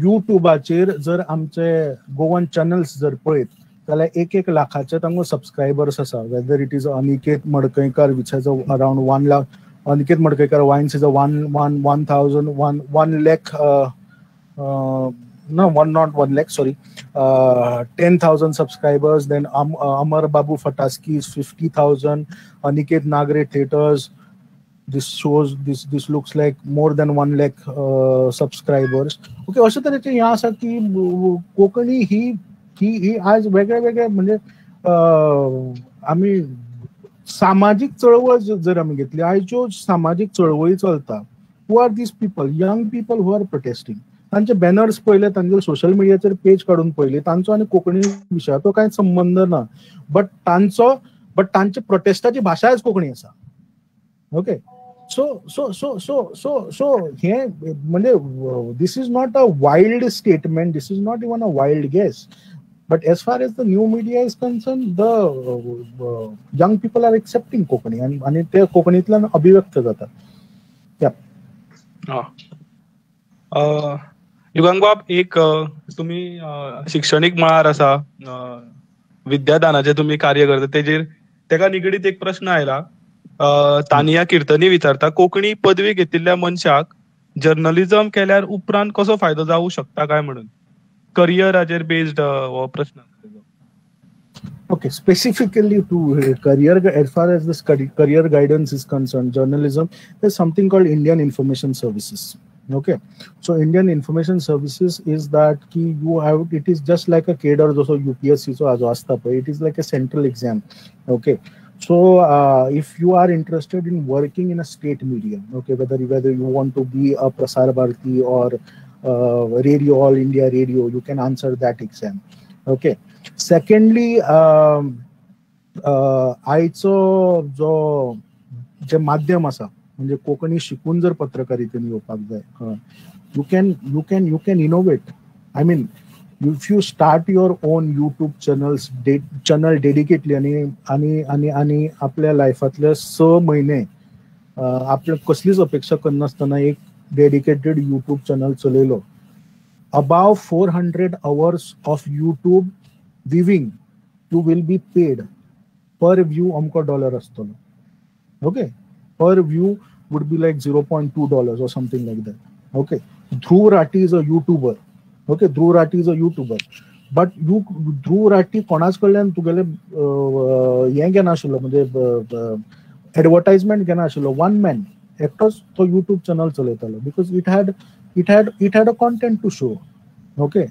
युट्यूबाचेर जर आमचे गोवन चॅनल्स जर पळयत जाल्यार एक एक लाखाचे तांकां सबस्क्रायबर्स आसा. Whether it is Aniket Madkaikar which has around 1 lakh, Aniket Madkaikar wines is a 1 1 1 thousand 1 1 lakh, no one not 1 lakh, sorry, 10,000 subscribers. Then Amar Babu Fataski is 50,000. Aniket Nagre theatres, this shows, this looks like more than 1 lakh subscribers. Okay, अशें तरेचें हें आसा की कोंकणी ही ही ही आज वेगळे वेगळे म्हणजे आमी सामाजीक चळवळ जर आमी घेतली, आयज ज्यो सामाजीक चळवळी चलता, who are these people, young people who are protesting, तांचे बॅनर्स पळयले, तांचे सोशल मिडियाचेर पेज काडून पळयले, तांचो आनी कोंकणी विशयाचो कांय संबंद ना, बट तांचो, बट तांचे प्रोटेस्टाची भाशा आयज कोंकणी आसा. Okay, so so so so so so हे म्हणजे this is not a wild statement, this is not even a wild guess, but as far as the new media is concern, the young people are accepting Konkani आनी ते कोंकणींतल्यान अभिव्यक्त जातात. युगांकबाब, एक तुमी शिक्षणीक मळार आसा, विद्यादानाचें तुमी कार्य करता, तेजेर तेका निगडीत एक प्रश्न आयला. तानिया किर्तनी विचारता, कोंकणी पदवी घेतिल्ल्या मनशाक जर्नलिझम केल्यार उपरांत कसो फायदो जावूं शकता काय म्हणून, करियराचेर बेस्ड हो प्रश्न. Okay, specifically to career, as far as this career guidance is concerned, journalism, there's something called Indian Information Services. Okay, so Indian Information Services is that ki you have, it is just like a cadre, so UPSC so ajo asta pa, it is like a central exam. Okay, so if you are interested in working in a state media, okay, whether you want to be a Prasar Bharati or Radio All India Radio, you can answer that exam. Okay. Secondly, आयचो जो जे माध्यम आसा म्हणजे कोंकणी शिकून जर पत्रकारितेन येवपाक जाय, you can you can you can innovate. I mean, if you start your own YouTube channels, channel dedicatedly, आनी आनी आनी आनी आपल्या लायफांतले 6 म्हयने आपल्या कसलीच अपेक्षा करनासतना एक डेडिकेटेड यूट्यूब चॅनल चलयलो, above 400 hours of YouTube viewing You will be paid per view अमको डॉलर आसतलो. Okay, per view would be like $0.2 or something like that. Okay, Dhruv Rathee is a YouTuber. Okay, Dhruv Rathee is a YouTuber, but you Dhruv Rathee कोणाच कडल्यान तुगेले हें घेनाशिल्लो, म्हणजे एडवर्टायजमेंट घेनाशिल्लो. वन मॅन एकटोच तो युट्यूब चॅनल चलयतालो, because it had a content to show. Okay,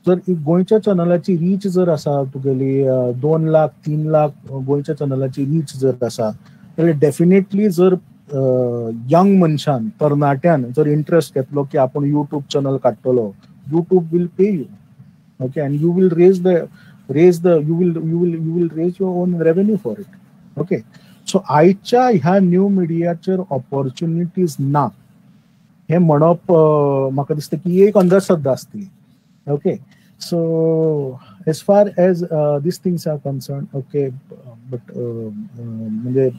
जर गोंयच्या चॅनलाची रीच जर आसा तुगेली 2 लाख, 3 लाख गोंयच्या चॅनलाची रीच जर आसा जाल्यार डेफिनेटली जर यंग मनशान, तरणाट्यान जर इंट्रस्ट घेतलो की आपूण युट्यूब चॅनल काडटलो, YouTube will pay you. Okay, and you will raise the you will raise your own revenue for it. Okay, so आयच्या ह्या न्यू मिडियाचेर ऑपॉर्च्युनिटीज ना हे म्हणप म्हाका दिसता की एक अंधश्रद्धा आसतली. Okay, so as far as these things are concerned, okay, but म्हणजे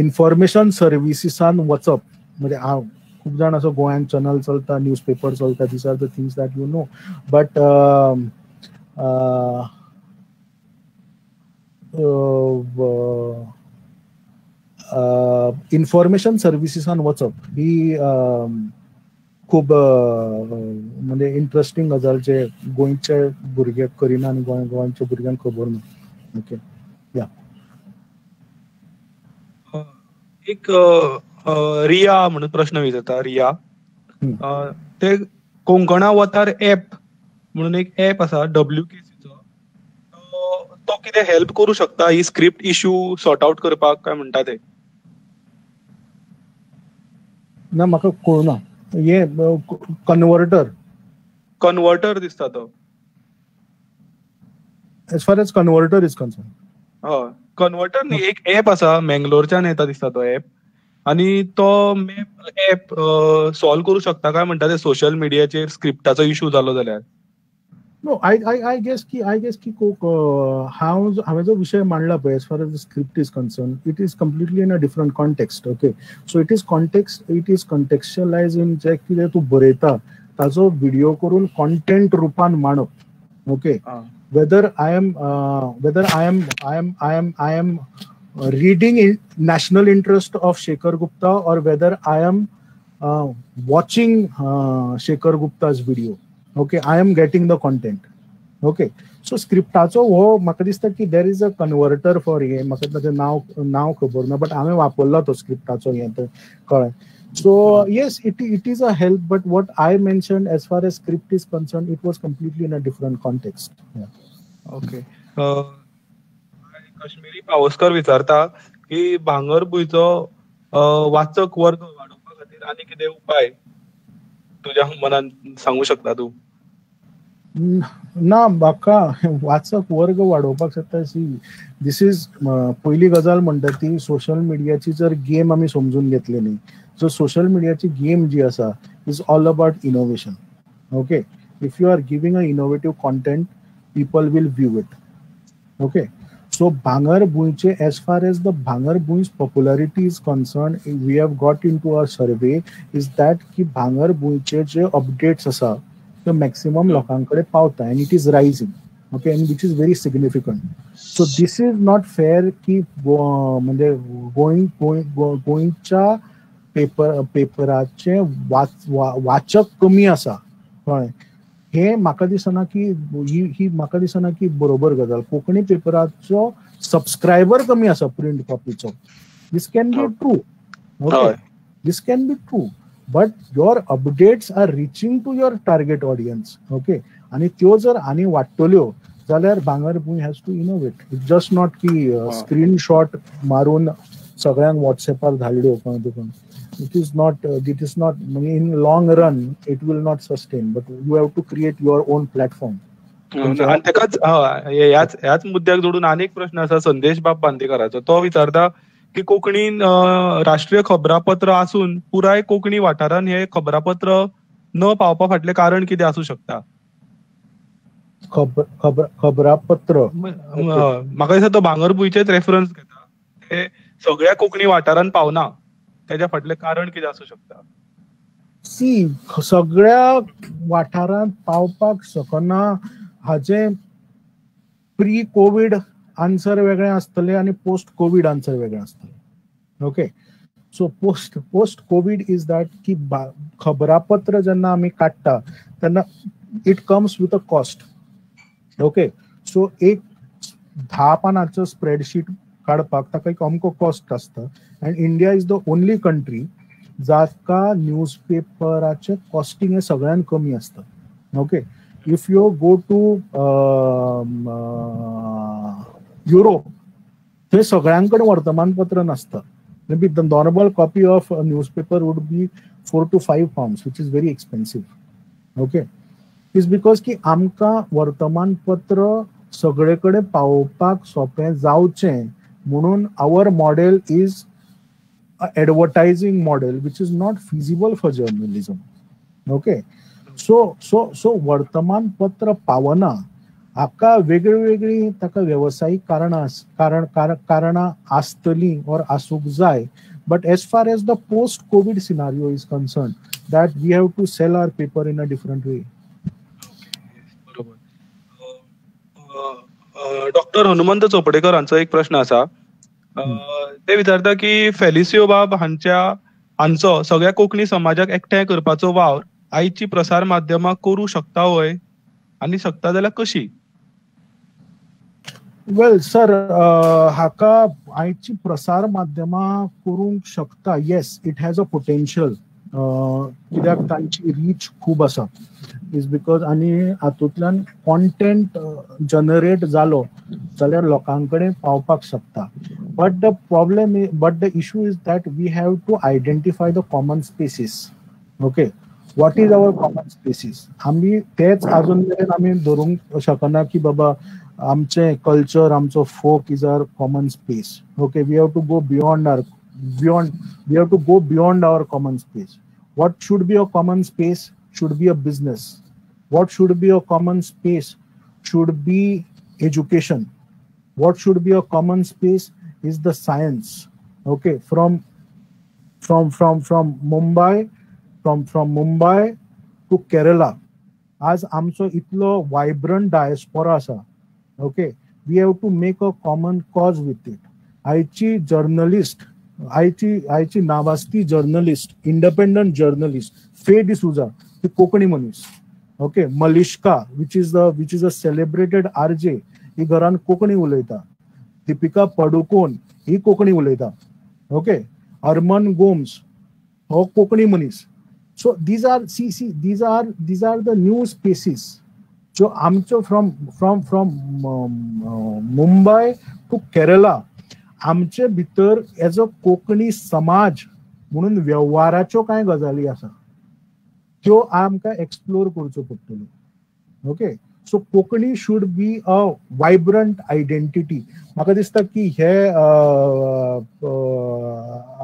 इन्फॉर्मेशन सर्विसीसान वचप म्हणजे हांव खूब जाण असो गोंयांत चॅनल चलता, न्यूज पेपर चलता, these are the things that you know, but information सर्विसीसान वचप ही खूब म्हणजे इंट्रस्टींग गजाल जे गोंयचे भुरगे करिना आनी गोंयच्या भुरग्यांक खबर ना. ओके, या. एक रिया म्हणून प्रश्न विचारता रिया, ते कोंकणा वतार एप म्हणून एक एप आसा डब्ल्यू के सीचो, तो कितें हेल्प करूं शकता ही स्क्रिप्ट इशू सॉर्ट आउट करपाक काय म्हणटा ते? ना, म्हाका कळना हे कन्वर्टर. कन्वर्टर दिसता तो. As far as converter is concerned? हय, कन्वर्टर न्ही, एक एप आसा, मेंगलोरच्यान येता दिसता तो एप आनी तो मॅप एप सॉल्व करूं शकता काय म्हणटा ते सोशल मिडियाचेर स्क्रिप्टाचो इशू जालो जाल्यार. No, I guess की हांव हांवें जो विशय मांडला पळय, as far as the script is concerned, it is completely in a different context. Okay, so it is contextualize in जे कितें तूं बरयता ताजो व्हिडिओ करून कॉन्टेंट रुपान मांडप. Okay, whether I am reading in national interest of Shekhar Gupta or whether I am watching Shekhar Gupta's video, okay, I am getting the content. Okay, so स्क्रिप्टाचो हो म्हाका दिसता की there is a converter for हे, म्हाका ताचें नांव खबर ना, बट हांवें वापरला तो स्क्रिप्टाचो हें तें कळ्ळें. So yes, it is a help, but what I mentioned as far as script is concerned, it was completely in a different context. Okay, Kashmiri Pawaskar विचारता की भांगरभूंयचो वाचक वर्ग वाडोवपा खातीर आनी कितें उपाय तुज्या मनान सांगू शकता तूं? ना, म्हाका वाचक वर्ग वाडोवपाक शकता. सी, this is पयली गजाल म्हणटा ती सोशल मिडियाची जर गेम आमी समजून घेतली न्ही, सो सोशल मिडियाची गेम जी आसा is all about innovation. Okay, if you are giving a innovative content, people will view it. Okay, so भांगरभूंयचे, as far as the Bhangarbhui's popularity is concerned, we have got into a survey is that की भांगरभूंयचे जे अपडेट्स आसा ते मॅक्सिमम लोकां कडेन पावता and it is rising, okay, and which is very significant. So this is not fair की म्हणजे गोंय गोंयच्या पेपराचे वाचक कमी आसा, कळ्ळें, हे म्हाका दिसना की ही म्हाका दिसना की बरोबर गजाल. कोंकणी पेपराचो सबस्क्रायबर कमी आसा print कॉपीचो, this can be true. Okay, this can be true, but your updates are reaching to your target audience. Okay, आनी त्यो जर आनी वाडटल्यो जाल्यार भांगरभूंय has to innovate. It just not की स्क्रीनशॉट मारून सगळ्यांक वॉट्सॅपार धाडल्यो तुका. It is not म्हणजे in long run it will not sustain, but you have to create your own platform. आनी तेकाच ह्याच मुद्द्याक जोडून आनीक प्रश्न आसा संदेश बाब बांदेकराचो. तो विचारता की कोंकणीन राष्ट्रीय खबरापत्र आसून पुराय कोंकणी वाठारान हे खबरापत्र न पावपा फाटलें कारण कितें आसूं शकता? खबरापत्र? म्हाका दिसता तो भांगरभूंयचेच रेफरन्स घेता. ते सगळ्या कोंकणी वाठारान पावना, तेज्या फाटलें कारण कितें आसूं शकता? सी, सगळ्या वाठारांत पावपाक शकना हाजें प्री कोवीड आन्सर वेगळें आसतलें आनी पोस्ट कोवीड आन्सर वेगळें आसतलें. Okay, so post COVID is that की खबरापत्र जेन्ना आमी काडटा तेन्ना it comes with a cost. Okay, so एक 10 पानांचो स्प्रेडशीट काडपाक ताका एक अमको कॉस्ट आसता and India is the only country जाका न्यूजपेपराचें कॉस्टिंग हें सगळ्यान कमी आसता. Okay, if you go to Europe थंय सगळ्यां कडेन वर्तमानपत्र नासता. Maybe the normal copy of a newspaper would be 4 to 5 pounds, which is very expensive. Okay, it's because की आमकां वर्तमानपत्र सगळे कडेन पावोवपाक सोंपें जावचें म्हणून our model is advertising model which is not feasible for journalism. Okay, so so so वर्तमानपत्र पावना हाका वेगळी वेगळी ताका वेवसायीक कारणां कारणां आसतलीं or आसूंक जाय. But as far as the post COVID scenario is concern, that we have to sell our paper in a different way. बरोबर. डॉक्टर हनुमंत चोपडेकर हांचो एक प्रश्न आसा. ते विचारता की फेलिसियो बाब हांचो सगळ्या कोंकणी समाजाक एकठांय करपाचो वावर आयची प्रसार माध्यमां करूं शकता व्हय, आनी शकता जाल्यार कशी? वेल सर, हाका आयची प्रसार माध्यमां करूंक शकता. Yes, it has a potential, कित्याक तांची रीच खूब आसा. Is because आनी हातूंतल्यान कॉन्टेंट जनरेट जालो जाल्यार लोकां कडेन पावपाक शकता. But the problem, but the issue is that we have to identify the common spaces. Okay, what is our common spaces? आमी तेच अजून मेरेन आमी धरूंक शकना की बाबा आमचें कल्चर, आमचो folk is our common space. Okay, we have to go beyond our beyond we have to go beyond our common space. What should be a common space should be a business. What should be a common space should be education. What should be a common space is the science. Okay, from from from from Mumbai, from Mumbai to Kerala, आज आमचो इतलो वायब्रंट डायस्पोरा आसा. Okay, we have to make a common cause with it. आयची जर्नलिस्ट, आयची नावास्ती जर्नलिस्ट, इंडिपेंडंट जर्नलिस्ट फे डिसुजा ती कोंकणी मनीस. Okay, Malishka which is a celebrated RJ ही घरान कोंकणी उलयता. दीपिका पडुकोन ही कोंकणी उलयता. ओके, अरमन गोम्स हो कोंकणी मनीस. So these are see see these are the new spaces जो आमचो from from from Mumbai to Kerala आमचे भितर एज अ कोंकणी समाज म्हणून वेव्हाराच्यो कांय गजाली आसा त्यो आमकां एक्सप्लोर करच्यो पडटल्यो. Okay, so Konkani should be a vibrant identity. म्हाका दिसता की हे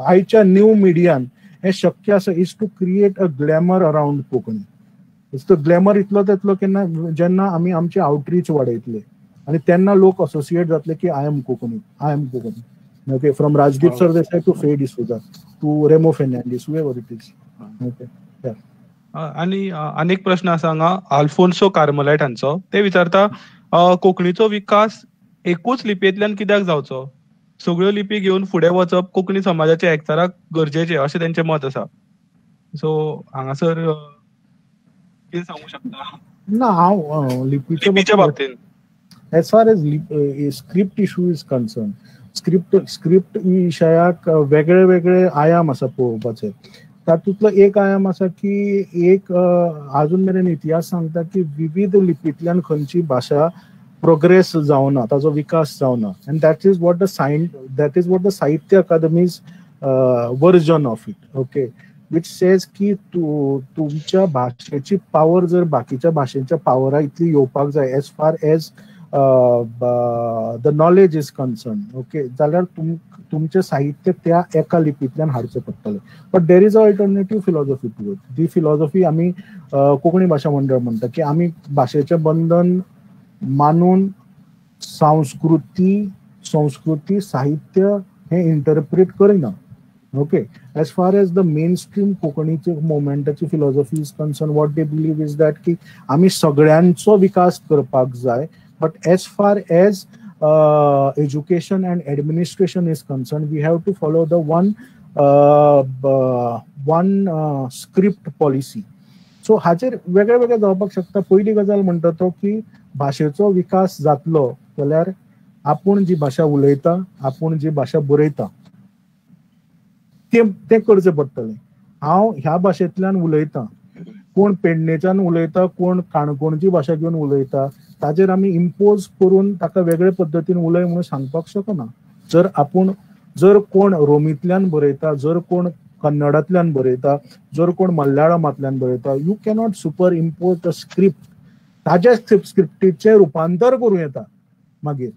आयच्या न्यू मिडियान हें शक्य आसा, is to create a glamour around Konkani. तो ग्लॅमर इतलो येतलो केन्ना, जेन्ना आमी आमचे आउटरीच वाडयतले आनी तेन्ना लोक असोसिएट जातले की I am Konkani, I am Konkani. Okay, from Rajdeep Sardesai to Faye D'Souza to Remo Fernandes, whoever it is. Okay. आनी आनीक प्रश्न आसा हांगा आल्फोन्सो कार्मलायट हांचो. ते विचारता, कोंकणीचो विकास एकूच लिपयेंतल्यान कित्याक जावचो? सगळ्यो लिपी घेवन फुडें वचप कोंकणी समाजाच्या एकचाराक गरजेचें अशें तेंचें मत आसा. सो हांगासर कितें सांगू शकता? ना, हांव लिपीच्या बाबतींत as far as script issue is concern, script विशयाक वेगळे वेगळे आयाम आसा पळोवपाचे. तातूंतलो एक आयाम आसा की एक आजून मेरेन इतिहास सांगता की विविध लिपींतल्यान खंयची भाशा प्रोग्रेस जावना, ताजो विकास जावना. And that is what the Sahitya Akademi's version of it, okay, which says की तूं तुमच्या भाशेची पावर जर बाकीच्या भाशेच्या पावरा इतली येवपाक जाय as far as the knowledge is concern, okay, जाल्यार तुमचें साहित्य त्या एका लिपींतल्यान हाडचें पडटलें. But there is a alternative philosophy to it. The philosophy आमी कोंकणी भाशा मंडळ म्हणटा की आमी भाशेचें बंधन मानून संस्कृती साहित्य हें इंटरप्रीट करिना. Okay, as far as the main stream कोंकणीचे मुवमेंटाची philosophy is concern, what they believe is that की आमी सगळ्यांचो विकास करपाक जाय, But as far as education and administration is concerned, we have to follow the one script policy. So हाचेर वेगळे वेगळे जावपाक शकता. पयली गजाल म्हणटा तो की भाशेचो विकास जातलो जाल्यार आपूण जी भाशा उलयता, आपूण जी भाशा बरयता तें करचें पडटलें. हांव ह्या भाशेंतल्यान उलयतां, कोण पेडणेच्यान उलयता, कोण काणकोणची भाशा घेवन उलयता, ताजेर आमी इम्पोज करून ताका वेगळे पद्दतीन उलय म्हणून सांगपाक शकना. जर आपूण जर कोण रोमींतल्यान बरयता, जर कोण कन्नडांतल्यान बरयता, जर कोण मल्याळमांतल्यान बरयता, you cannot superimpose the script. ताज्या स्क्रिप्टीचें रुपांतर करूं येता मागीर,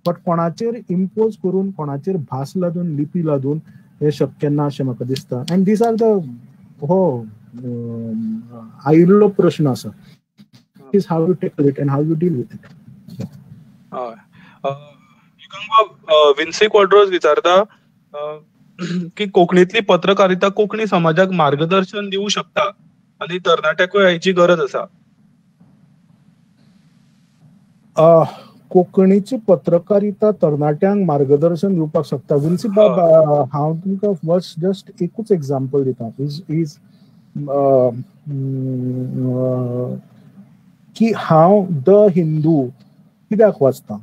बट कोणाचेर इम्पोज करून, कोणाचेर भास लादून, लिपी लादून हें शक्य ना अशें म्हाका दिसता. अँड these are the हो आयिल्लो प्रश्न आसा, is how you tackle it and how you deal with it. हय, विन्सी क्वाड्रोस विचारता की कोंकणीतली पत्रकारिता कोंकणी समाजाक मार्गदर्शन दिवं शकता आनी तरणाट्याकूय हाची गरज आसा. कोंकणीची पत्रकारिता तरणाट्यांक मार्गदर्शन दिवपाक शकता. विन्सी बाब, हांव तुमकां फर्स्ट जस्ट एकूच एग्जाम्पल दिता, is is की हांव the Hindu कित्याक वाचता,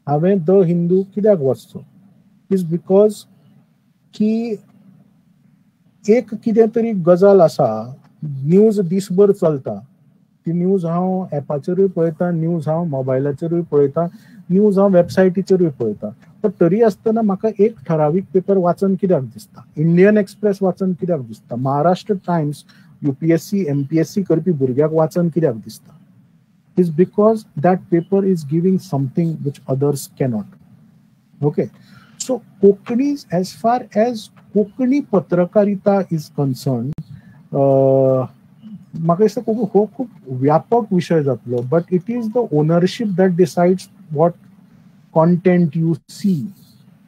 हांवें the Hindu कित्याक वाचचो, is because की एक कितें तरी गजाल आसा, न्यूज दीसभर चलता, ती न्यूज हांव एपाचेरूय पळयता, न्यूज हांव मोबायलाचेरूय पळयता, न्यूज हांव वेबसायटीचेरूय पळयता, पण तरी आसतना म्हाका एक ठरावीक पेपर वाचन कित्याक दिसता, इंडियन एक्सप्रेस वाचन कित्याक दिसता, महाराष्ट्र टायम्स यूपीएससी एमपीएससी करपी भुरग्याक वाचन कित्याक दिसता, is because that paper is giving something which others cannot. Okay, so Konkani, as far as Konkani पत्रकारिता is concern, म्हाका दिसता हो खूब व्यापक विशय जातलो, but it is the ownership that decides what content you see.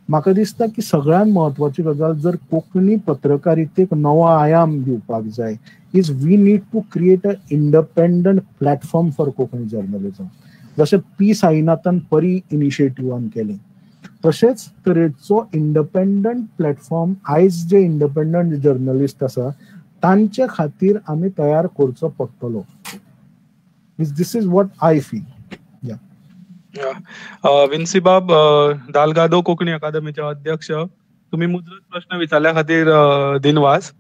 म्हाका दिसता की सगळ्यांत म्हत्वाची गजाल, जर कोंकणी पत्रकारितेक नवो आयाम दिवपाक जाय, is we need to create a independent platform for Konkani journalism. जशें पी साईनाथन परी इनिशिएटिव्हान केलें, तशेंच तरेचो इंडिपेंडंट प्लॅटफॉर्म आयज जे इंडिपेंडंट जर्नलिस्ट आसा तांचे खातीर आमी तयार करचो पडटलो. This is what I feel. Vincy बाब, दालगादो कोंकणी अकादमीचे अध्यक्ष, तुम्ही मुजरत प्रश्न विचारल्या खातीर दिनवास.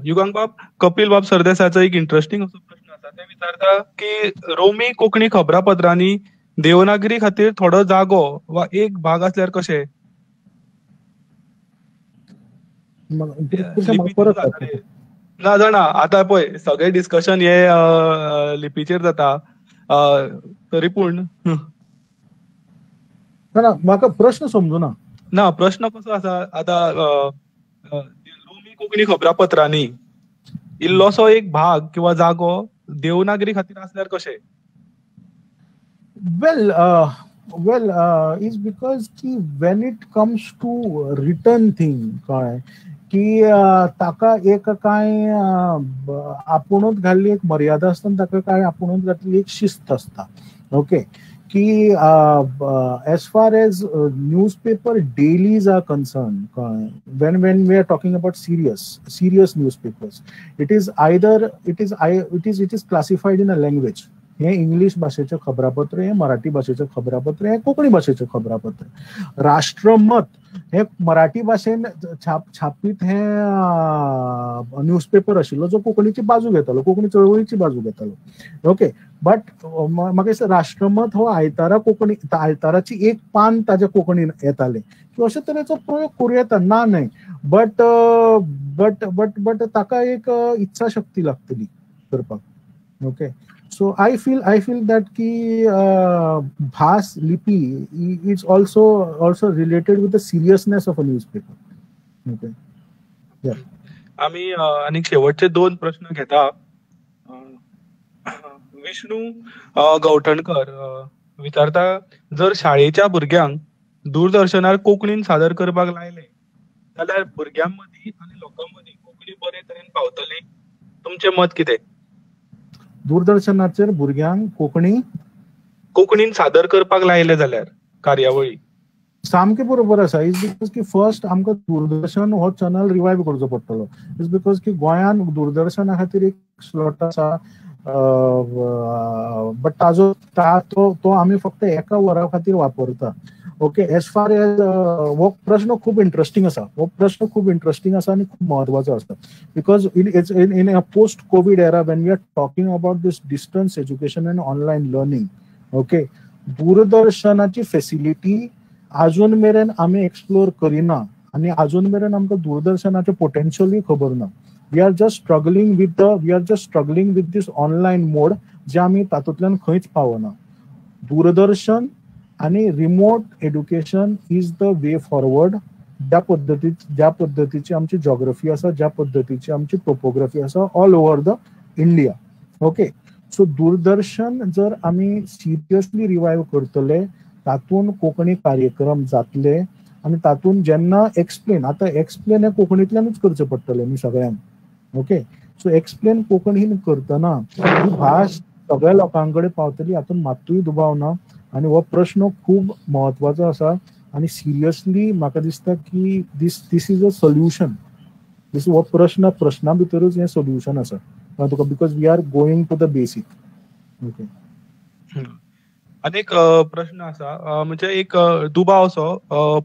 युगांक बाब, कपिल बाब सरदेसाचो एक इंट्रस्टिंग असो प्रश्न आसा, ते विचारता की रोमी कोंकणी खबरापत्रांनी देवनागरी खातीर थोडो जागो वा एक भाग असल्यार कशें? ना जाणा, आतां पळय सगळे डिस्कशन हे लिपीचेर जाता, तरी पूण म्हाका प्रश्न समजुना. ना, प्रश्न कसो आसा आतां, रोमी कोंकणी खबरापत्रांनी इल्लोसो एक भाग किंवा जागो देवनागरी खातीर असल्यार कशें? वेल वेल is because की when it comes to written thing, कळ्ळें की ताका एक कांय आपुणूच घाल्ली एक मर्यादा आसता, ताका कांय आपुणूच घातली एक शिस्त आसता. ओके, की as far as newspaper dailies are concern, when when we are talking about serious newspapers, it is either it is I it is it is classified in a language. हें इंग्लीश भाशेचें खबरापत्र, हें मराठी भाशेचें खबरापत्र, हें कोंकणी भाशेचें खबरापत्र. राष्ट्रमत हें मराठी भाशेन छापीत हें न्यूजपेपर आशिल्लो जो कोंकणीची बाजू घेतालो, कोंकणी चळवळीची बाजू घेतालो. ओके, बट म्हाका दिसता राष्ट्रमत हो आयतारा कोंकणी, आयताराची एक पान ताज्या कोंकणीन येतालें. की अशे तरेचो प्रयोग करूं येता, ना न्हय, बट बट बट बट ताका एक इत्सा शक्ती लागतली करपाक. Okay, so I feel that ki bhas lipi is also related with the seriousness of a newspaper. Okay, yeah. आमी आनी शेवटचे दोन प्रश्न घेता. विष्णू गौठणकर विचारता, जर शाळेच्या भुरग्यांक दूरदर्शनार कोंकणीन सादर करपाक लायले जाल्यार भुरग्यां मदीं आनी लोकां मदीं कोंकणी बरे तरेन पावतली, तुमचें मत कितें? दूरदर्शनाचेर भुरग्यांक कोंकणी कोंकणीन सादर करपाक लायले जाल्यार कार्यावळी. सामकें बरोबर आसा. Is because की फर्स्ट आमकां दूरदर्शन हो चॅनल रिवायव करचो पडटलो. Is because की गोंयान दूरदर्शना खातीर एक स्लॉट आसा, बट ताजो तो आमी फक्त एका वरा खातीर वापरता. ओके, एज फार एज हो प्रश्न खूब इंट्रस्टिंग आसा, हो प्रश्न खूब इंट्रस्टिंग आसा आनी खूब म्हत्वाचो आसा, because in a post COVID era when we are talking about this distance education and online learning, okay, दूरदर्शनाची facility आजून मेरेन आमी एक्सप्लोर करिना आनी आजून मेरेन आमकां दूरदर्शनाचें पोटेन्शियलूय खबर ना. We are just struggling with the we are just struggling with this online mode, जे आमी तातूंतल्यान खंयच पावना. दूरदर्शन आनी remote education is the way forward. ज्या पद्दतीची आमची जॉग्रफी आसा, ज्या पद्दतीची आमची टोपोग्राफी आसा all over the India. Okay, so Doordarshan जर आमी सिरियसली रिवायव करतले, तातूंत कोंकणी कार्यक्रम जातले आनी तातूंत जेन्ना एक्सप्लेन, आतां एक्सप्लेन हें कोंकणींतल्यानूच करचें पडटलें न्ही सगळ्यांक. ओके, सो एक्सप्लेन कोंकणीन करतना ही भास सगळ्या लोकां कडेन पावतली हातूंत मात्तूय दुबाव ना. आनी हो प्रश्न खूब म्हत्वाचो आसा आनी सिरियसली म्हाका दिसता की this this is a solution. This हो प्रश्न, प्रश्ना भितरूच हें सोल्युशन आसा तुका, because we are going to the basic. Okay, आनी एक प्रश्न आसा, म्हणजे एक दुबाव असो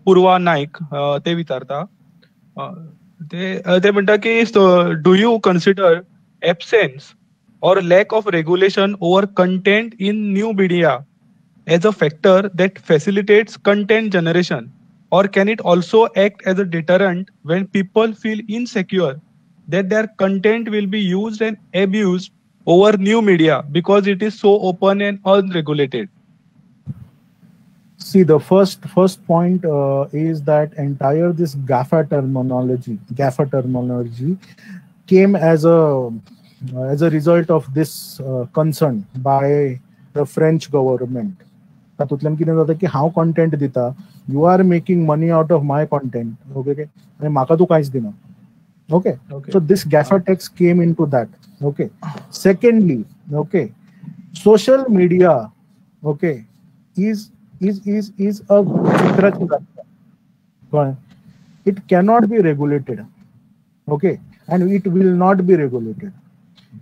पूर्वा नायक ते विचारता, ते म्हणटा की do you consider absence or lack of regulation over content in new media as a factor that facilitates content generation, or can it also act as a deterrent when people feel insecure that their content will be used and abused over new media because it is so open and unregulated? See, the first point is that entire this GAFA terminology came as a result of this concern by the French government. तातूंतल्यान कितें जाता की हांव कंटेंट दिता, you are making money out of my content, okay, आनी म्हाका तूं कांयच दिना. Okay, so this GAFA tax came into that. Okay, secondly, okay, social media, okay, is is is is a चित्राची जात्रा, it cannot be regulated, okay, and it will not be regulated.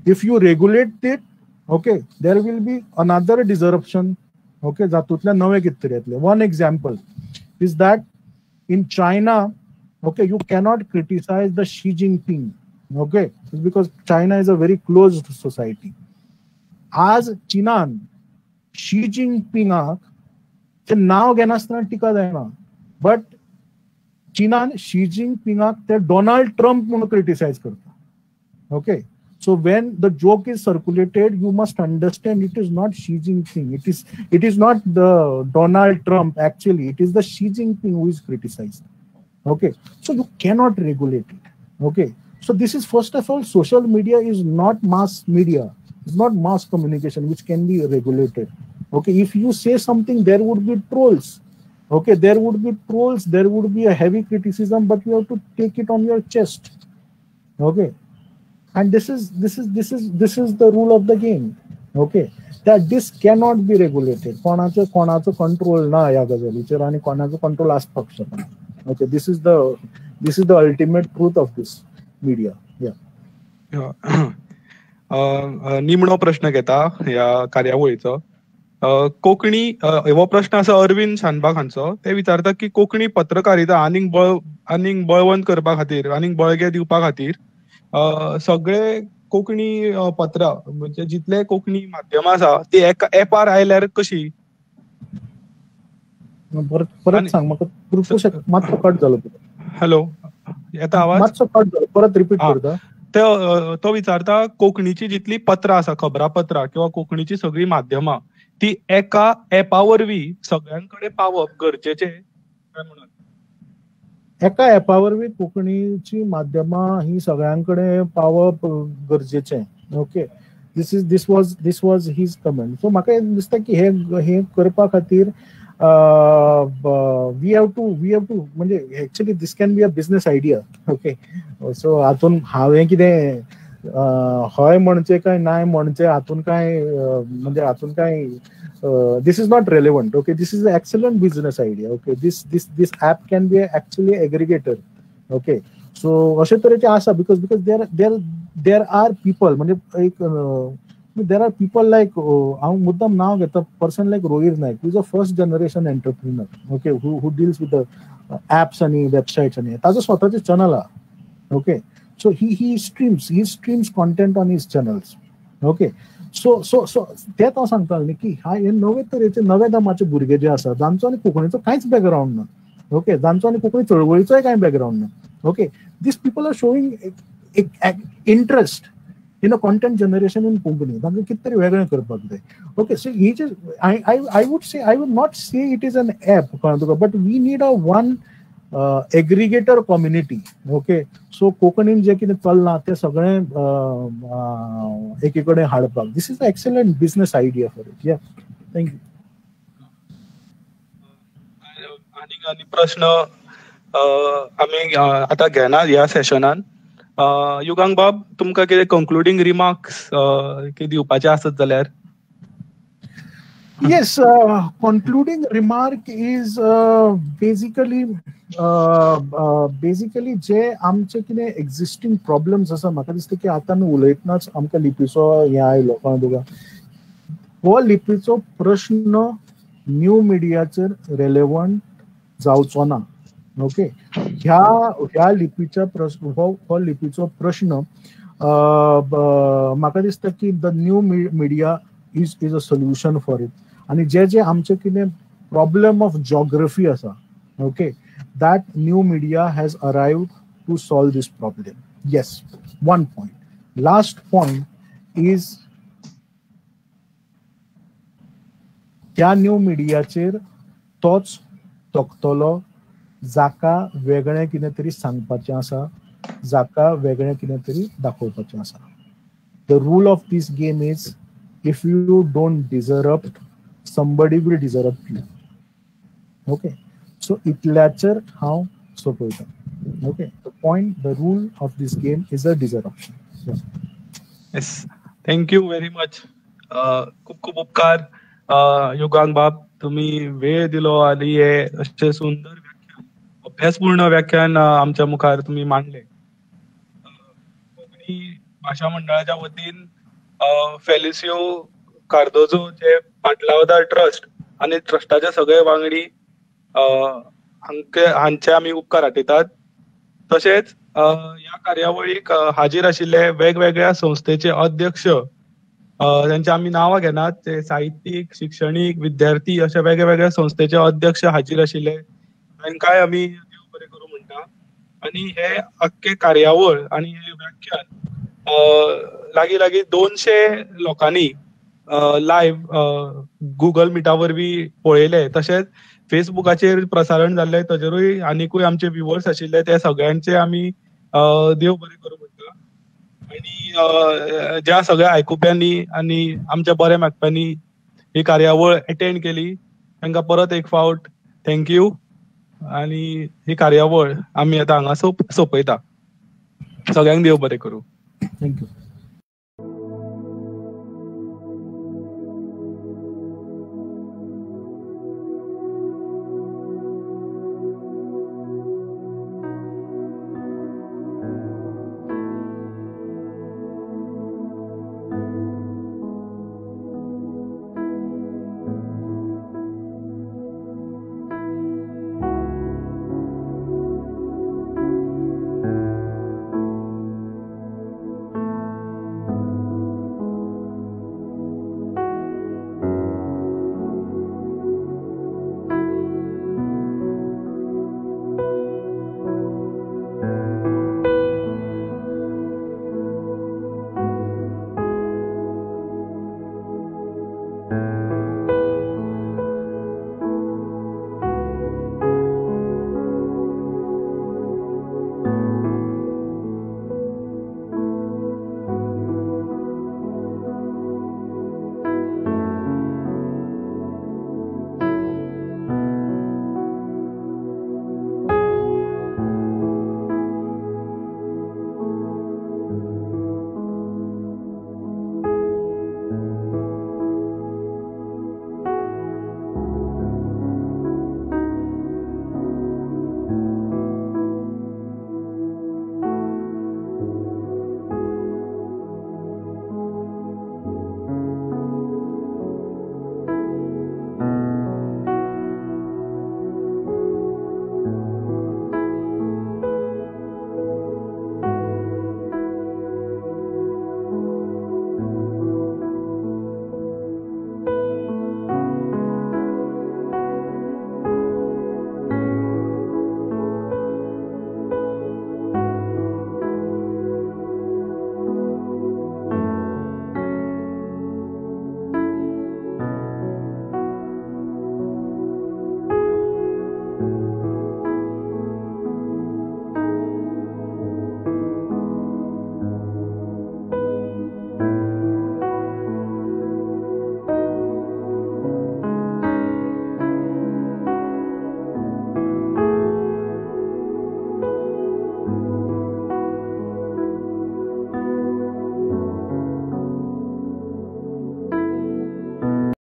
If you regulate it, okay, there will be another disruption, okay, जातूंतल्यान नवें कितें तरी येतलें. One example is that in China, okay, you cannot criticize the Xi Jinping, okay, because China is a very closed society. आज चीनान शी जिनपिंगाक ते नांव घेनासतना टिका जायना, बट चीनान शी जिनपिंगाक ते डोनाल्ड ट्रम्प म्हणून क्रिटिसायज करता. Okay, so when the joke is circulated, you must understand it is not Xi Jinping, it is not the Donald Trump actually, it is the Xi Jinping who is criticized. Okay, so you cannot regulate it. Okay, so this is, first of all, social media is not mass media, it's not mass communication which can be regulated. Okay, if you say something, there would be trolls. Okay, there would be trolls, there would be a heavy criticism, but you have to take it on your chest. Okay, and this is the rule of the game. Okay, that this cannot be regulated. कोणाचो कोणाचो कंट्रोल ना ह्या गजालीचेर आनी कोणाचो कंट्रोल आसपाक शकना. Okay, this is the ultimate truth of this media. Yeah. निमणो प्रश्न घेता ह्या कार्यावळीचो. कोंकणी हो प्रश्न आसा अरविंद शानबाग हांचो. ते विचारता की कोंकणी पत्रकारिता आनीक बळवंत करपा खातीर, आनीक बळगें दिवपा खातीर सगळे कोंकणी पत्रां, म्हणजे जितले कोंकणी माध्यमां आसा ती एका एपार आयल्यार कशी? परत सांग म्हाका, मातसो कट जालो. हॅलो, येता आवाज? मातसो कट जालो, परत रिपीट करता. तो विचारता कोंकणीची जितली पत्रां आसा, खबरापत्रां किंवा कोंकणीची सगळीं माध्यमां ती एका एपा वरवीं सगळ्यां कडेन पावप गरजेचें काय म्हणून? एका एपा वरवीं कोंकणीची माध्यमां ही सगळ्यां कडेन पावप गरजेचें. Okay, this was his comment. So म्हाका दिसता की हे करपा खातीर we have to म्हणजे actually this can be a business idea. Okay, so हातून हांवें कितें हय म्हणचें काय नाय म्हणचें हातून काय म्हणजे हातून काय This is not relevant. Okay, this is an excellent business idea. Okay, this this this app can be actually aggregator. Okay, so अशे तरेचे आसा because because there are people, म्हणजे एक there are people like, हांव मुद्दाम नांव घेता, person like Rohit Naik, who is a first generation entrepreneur. Okay, who deals with the apps आनी वेबसायट्स आनी ताजो स्वताचें चॅनल आहा. Okay, so he streams content on his channels. Okay, so तेंच हांव सांगतालो न्ही की हा हे नवे तरेचे नवे दमाचे भुरगे जे आसा, जांचो आनी कोंकणीचो कांयच बॅकग्रावंड ना, ओके, जांचो आनी कोंकणी चळवळीचोय कांय बॅकग्रावंड ना, okay, these people are showing interest in a content generation in Konkani. तांकां कितें तरी वेगळें करपाक जाय. Okay, so he J I would say, I would not say it is an app, कळ्ळें तुका, but we need a one aggregator community. Okay, so कोंकणीन जें कितें चल्लां तें सगळें एकी कडेन हाडपाक this is a excellent business idea for it. Yeah, thank you. आनीक आनी प्रश्न आमी आतां घेना ह्या सेशनान. युगांक बाब, तुमकां कितें कंक्लुडींग रिमार्क्स कितें दिवपाचे आसत जाल्यार? Yes, concluding remark is basically जे आमचे कितें एक्झिस्टींग प्रॉब्लम्स आसा, म्हाका दिसता की आतां आमी उलयतनाच आमकां लिपीचो हें आयलो, कळ्ळें तुका. हो लिपीचो प्रश्न न्यू मिडियाचेर रेलेवंट जावचो ना. ओके, ह्या लिपीच्या प्रश्न, हो लिपीचो प्रश्न म्हाका दिसता की the new media is a solution for it. आनी जे जे आमचे कितें प्रॉब्लम ऑफ जॉग्रफी आसा, okay, that new media has arrived to solve this problem. Yes, one point, last point is त्या न्यू मिडियाचेर तोच तोखतलो जाका वेगळें कितें तरी सांगपाचें आसा, जाका वेगळें कितें तरी दाखोवपाचें आसा. The rule of this game is, if you don't disrupt, somebody will disrupt you. Okay, so इतल्याचेर हांव सोंपयतां. Okay, the point, the rule of this game is a disruption. Yes, thank you very much. खूब खूब उपकार युगांक बाब, तुमी वेळ दिलो आनी हे अशें सुंदर व्याख्यान, अभ्यासपूर्ण व्याख्यान आमच्या मुखार तुमी मांडले. कोंकणी भाशा मंडळाच्या वतीन, फेलिसियो कार्दोजो जे पाटलावदार ट्रस्ट आनी ट्रस्टाचे सगळे वांगडी हांचे आमी उपकार आठयतात. तशेंच ह्या कार्यावळीक हाजीर आशिल्ले वेगवेगळ्या संस्थेचे अध्यक्ष, तांची आमी नांवां घेनात, ते साहित्यीक, शिक्षणीक, विद्यार्थी अशे वेगवेगळ्या संस्थेचे अध्यक्ष हाजीर आशिल्ले, तांकांय आमी देव बरें करूं म्हणटा. आनी हे आख्खे कार्यावळ आनी हे व्याख्यान लागीं लागीं 200 लोकांनी लायव्ह गुगल मिटा वरवीं पळयले. तशेंच फेसबुकाचेर प्रसारण जाल्ले, ताजेरूय आनिकूय आमचे व्युवर्स आशिल्ले, ते सगळ्यांचे आमी देव बरें करूं म्हणटा. आनी ज्या सगळ्या आयकुप्यांनी आनी आमच्या बऱ्या मागप्यांनी ही कार्यावळ एटेंड केली, तांकां परत एक फावट thank you. आनी ही कार्यावळ आमी आतां हांगा सोंपयता. सगळ्यांक देव बरें करूं. Thank you.